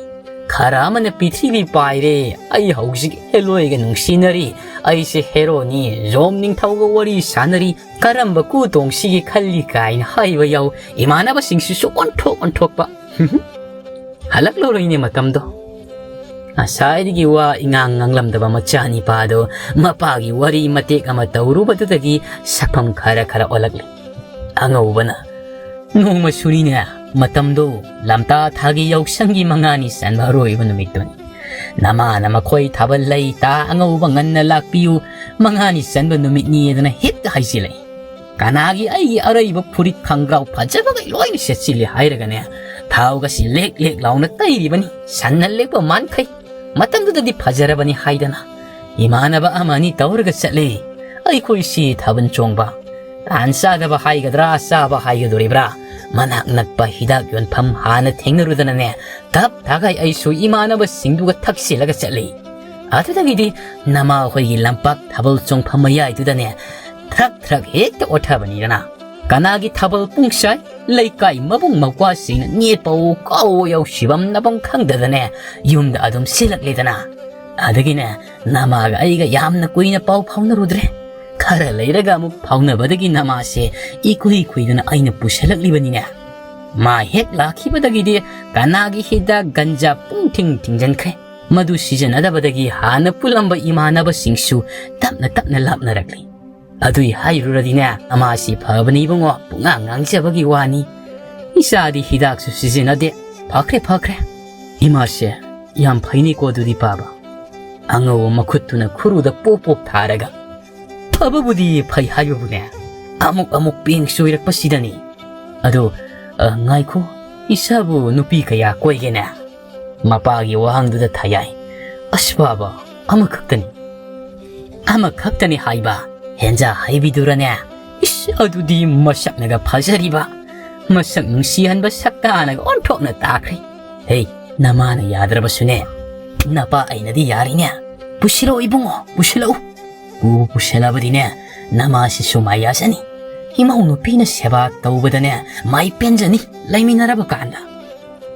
ꯈꯔ ꯑꯃꯅ ꯄꯤꯊ꯭ꯔꯤꯕꯤ ꯄꯥꯏꯔꯦ꯫ ꯑꯩ ꯍꯧꯖꯤꯛ ꯍꯦꯂꯣꯏꯒ ꯅꯨꯡꯁꯤꯅꯔꯤ꯫ ꯑꯩꯁꯦ ꯍꯦꯔꯣꯅꯤ, ꯖꯣꯝ ꯅꯤꯡꯊꯧꯒ ꯋꯥꯔꯤ ꯁꯥꯟꯅꯔꯤ꯫ ꯀꯔꯝꯕ ꯀꯨ ꯇꯣꯡꯁꯤꯒꯦ ꯈꯜꯂꯤ ꯀꯥꯏꯅ ꯍꯥꯏꯕ ꯌꯥꯎ꯫ ꯏꯃꯥꯟꯅꯕꯁꯤꯡꯁꯤꯁꯨ ꯑꯣꯟꯊꯣꯛ ꯑꯣꯟꯊꯣꯛꯄ꯫ ꯍꯜꯂꯛꯂꯔꯣꯏꯅꯦ ꯃꯇꯝꯗꯣ꯫ ꯉꯁꯥꯏꯗꯒꯤ ꯋꯥ ꯏꯉꯥꯡ ꯉꯥꯡꯂꯝꯗꯕ ꯃꯆꯥꯅꯤꯄꯥꯗꯣ ꯃꯄꯥꯒꯤ ꯋꯥꯔꯤ ꯃꯇꯦꯛ ꯑꯃ ꯇꯧꯔꯨꯕꯗꯨꯗꯒꯤ ꯁꯛꯐꯝ ꯈꯔ ꯈꯔ ꯑꯣꯜꯂꯛꯂꯦ꯫ ꯑꯉꯧꯕꯅ, "ꯅꯣꯡꯃꯁꯨꯅꯤꯅꯦ ꯃꯇꯝꯗꯣ, ꯂꯝꯇꯥ ꯊꯥꯒꯤ ꯌꯥꯎꯁꯪꯒꯤ ꯃꯉꯥꯅꯤ ꯆꯟꯕ ꯑꯔꯣꯏꯕ ꯅꯨꯃꯤꯠꯇꯨꯅꯤ꯫ ꯅꯃꯥꯅ ꯃꯈꯣꯏ ꯊꯥꯕꯜ ꯂꯩ, ꯇꯥ ꯑꯉꯧꯕ ꯉꯟꯅ ꯂꯥꯛꯄꯤꯌꯨ, ꯃꯉꯥꯅꯤ ꯆꯟꯕ ꯅꯨꯃꯤꯠꯅꯤ" ꯑꯗꯨꯅ ꯍꯦꯛꯇ ꯍꯥꯏꯖꯤꯜꯂꯛꯏ꯫ ꯀꯅꯥꯒꯤ ꯑꯩꯒꯤ ꯑꯔꯩꯕ ꯐꯨꯔꯤꯠ ꯈꯪꯒ꯭ꯔꯥꯎ ꯐꯖꯕꯈꯩ ꯂꯣꯏꯅ ꯁꯦꯠꯆꯤꯜꯂꯤ ꯍꯥꯏꯔꯒꯅꯦ, ꯊꯥꯎꯒꯁꯤ ꯂꯦꯛ ꯂꯦꯛ ꯂꯥꯎꯅ ꯇꯩꯔꯤꯕꯅꯤ, ꯁꯟꯅ ꯂꯦꯛꯄ ꯃꯥꯟꯈꯩ꯫ ꯃꯇꯝꯗꯨꯗꯗꯤ ꯐꯖꯔꯕꯅꯤ ꯍꯥꯏꯗꯅ ꯏꯃꯥꯟꯅꯕ ꯑꯃ ꯑꯅꯤ ꯇꯧꯔꯒ ꯆꯠꯂꯤ꯫ ꯑꯩꯈꯣꯏꯁꯤ ꯊꯥꯕꯜ ꯆꯣꯡꯕ, ꯇꯥꯟ ꯆꯥꯗꯕ ꯍꯥꯏꯒꯗ꯭ꯔꯥ, ꯆꯥꯕ ꯍꯥꯏꯒꯗꯣꯔꯤꯕ꯭ꯔꯥ, ꯃꯅꯥꯛ ꯅꯛꯄ ꯍꯤꯗꯥꯛ ꯌꯣꯟꯐꯝ ꯍꯥꯟꯅ ꯊꯦꯡꯅꯔꯨꯗꯅꯅꯦ, ꯇꯞ ꯇꯥꯈꯩ ꯑꯩꯁꯨ ꯏꯃꯥꯟꯅꯕꯁꯤꯡꯗꯨꯒ ꯊꯛꯆꯤꯜꯂꯒ ꯆꯠꯂꯤ꯫ ꯑꯗꯨꯗꯒꯤꯗꯤ ꯅꯃꯥ ꯍꯣꯏꯒꯤ ꯂꯝꯄꯥꯛ ꯊꯥꯕꯜ ꯆꯣꯡꯐꯝ ꯃꯌꯥꯏꯗꯨꯗꯅꯦ ꯊ꯭ꯔꯛ ꯊ꯭ꯔꯛ ꯍꯦꯛꯇ ꯑꯣꯠꯊꯕꯅꯤꯗꯅ꯫ ꯀꯅꯥꯒꯤ ꯊꯥꯕꯜ ꯄꯨꯡꯁꯥꯏ, ꯂꯩꯀꯥꯏ ꯃꯕꯨꯡ ꯃꯧꯄ꯭ꯋꯥꯁꯤꯡꯅ ꯅꯦꯠꯄꯋꯣ ꯀꯥꯎꯋꯣ ꯌꯥꯎꯁꯤꯕꯝ ꯅꯕꯝ ꯈꯪꯗꯗꯅꯦ ꯌꯨꯝꯗ ꯑꯗꯨꯝ ꯁꯤꯜꯂꯛꯂꯦꯗꯅ꯫ ꯑꯗꯒꯤꯅꯦ ꯅꯃꯥꯒ ꯑꯩꯒ ꯌꯥꯝꯅ ꯀꯨꯏꯅ ꯄꯥꯎ ꯐꯥꯎꯅꯔꯨꯗ꯭ꯔꯦ꯫ ꯈꯔ ꯂꯩꯔꯒ ꯑꯃꯨꯛ ꯐꯥꯎꯅꯕꯗꯒꯤ ꯅꯃꯥꯁꯦ ꯏꯀꯨꯏ ꯀꯨꯏꯗꯅ ꯑꯩꯅ ꯄꯨꯁꯜꯂꯛꯂꯤꯕꯅꯤꯅꯦ꯫ ꯃꯥ ꯍꯦꯛ ꯂꯥꯛꯈꯤꯕꯗꯒꯤꯗꯤ ꯀꯅꯥꯒꯤ ꯍꯤꯗꯥꯛ ꯒꯟꯖꯥ ꯄꯨꯡ ꯊꯤꯡ ꯊꯤꯡꯖꯤꯟꯈ꯭ꯔꯦ꯫ ꯃꯗꯨ ꯁꯤꯖꯤꯟꯅꯗꯕꯗꯒꯤ ꯍꯥꯟꯅ ꯄꯨꯜꯂꯝꯕ ꯏꯃꯥꯟꯅꯕꯁꯤꯡꯁꯨ ꯇꯞꯅ ꯇꯞꯅ ꯂꯥꯞꯅꯔꯛꯂꯤ꯫ ꯑꯗꯨꯏ ꯍꯥꯏꯔꯨꯔꯗꯤꯅꯦ, ꯃꯥꯁꯤ ꯐꯕꯅꯤ ꯏꯕꯨꯡꯉꯣ, ꯄꯨꯡꯉꯥꯡ ꯉꯥꯡꯖꯕꯒꯤ ꯋꯥꯅꯤ꯫ ꯏꯆꯥꯗꯤ ꯍꯤꯗꯥꯛꯁꯨ ꯁꯤꯖꯤꯟꯅꯗꯦ꯫ ꯐꯈ꯭ꯔꯦ, ꯐꯈ꯭ꯔꯦ꯫ ꯏꯃꯥꯁꯦ ꯌꯥꯝ ꯐꯩꯅꯤꯀꯣ ꯑꯗꯨꯗꯤ ꯄꯥꯕ꯫ ꯑꯉꯧꯕ ꯃꯈꯨꯠꯇꯨꯅ ꯈꯨꯔꯨꯗ ꯄꯣꯞ ꯄꯣꯞ ꯊꯥꯔꯒ, ꯐꯕꯕꯨꯗꯤ ꯐꯩ ꯍꯥꯏꯕꯕꯨꯅꯦ, ꯑꯃꯨꯛ ꯑꯃꯨꯛ ꯄꯦꯡ ꯆꯣꯏꯔꯛꯄꯁꯤꯗꯅꯤ꯫ ꯑꯗꯣ, ꯑ, ꯉꯥꯏꯈꯣ, ꯏꯆꯥꯕꯨ ꯅꯨꯄꯤ ꯀꯌꯥ ꯀꯣꯏꯒꯦꯅꯦ? ꯃꯄꯥꯒꯤ ꯋꯥꯍꯪꯗꯨꯗ ꯊꯌꯥꯏ, ꯑꯁ ꯕꯥꯕ, ꯑꯃꯈꯛꯇꯅꯤ꯫ ꯑꯃꯈꯛꯇꯅꯤ ꯍꯥꯏꯕ? ꯍꯦꯟꯖꯥ ꯍꯩꯕꯤꯗꯨꯔꯅꯦ? ꯏꯁ, ꯑꯗꯨꯗꯤ ꯃꯁꯛꯅꯒ ꯐꯖꯔꯤꯕ, ꯃꯁꯛ ꯅꯨꯡꯁꯤꯍꯟꯕ ꯁꯛꯇꯥꯅꯒ ꯑꯣꯟꯊꯣꯛꯅ ꯇꯥꯈ꯭ꯔꯦ꯫ ꯍꯦ, ꯅꯃꯥꯅ ꯌꯥꯗ꯭ꯔꯕꯁꯨꯅꯦ, ꯅꯄꯥ ꯑꯩꯅꯗꯤ ꯌꯥꯔꯤꯅꯦ꯫ ꯄꯨꯁꯤꯜꯂꯛꯎ ꯏꯕꯨꯡꯉꯣ, ꯄꯨꯁꯤꯜꯂꯛꯎ꯫ ꯄꯨ ꯄꯨꯁꯤꯜꯂꯕꯗꯤꯅꯦ, ꯅꯃꯥꯁꯤꯁꯨ ꯃꯥꯏ ꯌꯥꯖꯅꯤ꯫ ꯏꯃꯧ ꯅꯨꯄꯤꯅ ꯁꯦꯕꯥ ꯇꯧꯕꯗꯅꯦ, ꯃꯥꯏ ꯄꯦꯟꯖꯅꯤ ꯂꯩꯃꯤꯟꯅꯔꯕ ꯀꯥꯟꯗ꯫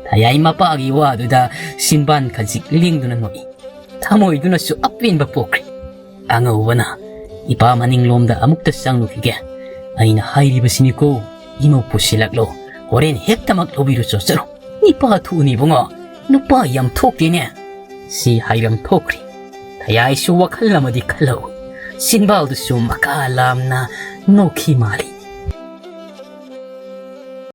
ꯊꯌꯥꯏ ꯃꯄꯥꯒꯤ ꯋꯥꯗꯨꯗ ꯁꯤꯟꯕꯥꯟ ꯈꯖꯤꯛ ꯂꯦꯡꯗꯨꯅ ꯅꯣꯛꯏ꯫ ꯊꯃꯣꯏꯗꯨꯅꯁꯨ ꯑꯄꯦꯟꯕ ꯄꯣꯛꯈ꯭ꯔꯦ꯫ ꯑꯉꯧꯕꯅ, ꯏꯄꯥ ꯃꯅꯤꯡꯂꯣꯝꯗ ꯑꯃꯨꯛꯇ ꯆꯪꯂꯨꯈꯤꯒꯦ꯫ ꯑꯩꯅ ꯍꯥꯏꯔꯤꯕꯁꯤꯅꯤꯀꯣ, ꯏꯃꯧ ꯄꯨꯁꯤꯜꯂꯛꯂꯣ꯫ ꯍꯣꯔꯦꯟ ꯍꯦꯛꯇꯃꯛ ꯂꯧꯕꯤꯔꯨ ꯆꯣꯠꯆꯔꯣ꯫ ꯅꯤꯄꯥ ꯊꯣꯛꯎꯅꯤ ꯏꯕꯨꯡꯉꯣ, ꯅꯨꯄꯥ ꯌꯥꯝ ꯊꯣꯛꯇꯦꯅꯦ꯫ ꯁꯤ ꯍꯥꯏꯔꯝ ꯊꯣꯛꯈ꯭ꯔꯦ꯫ ꯊꯌꯥꯏꯁꯨ ꯋꯥꯈꯜ ꯑꯃꯗꯤ ꯈꯜꯍꯧꯏ꯫ ꯁꯤꯟꯕꯥꯜꯗꯨꯁꯨ ꯃꯀꯥ ꯂꯥꯝꯅ ꯅꯣꯛꯈꯤ ꯃꯥꯜꯂꯤ꯫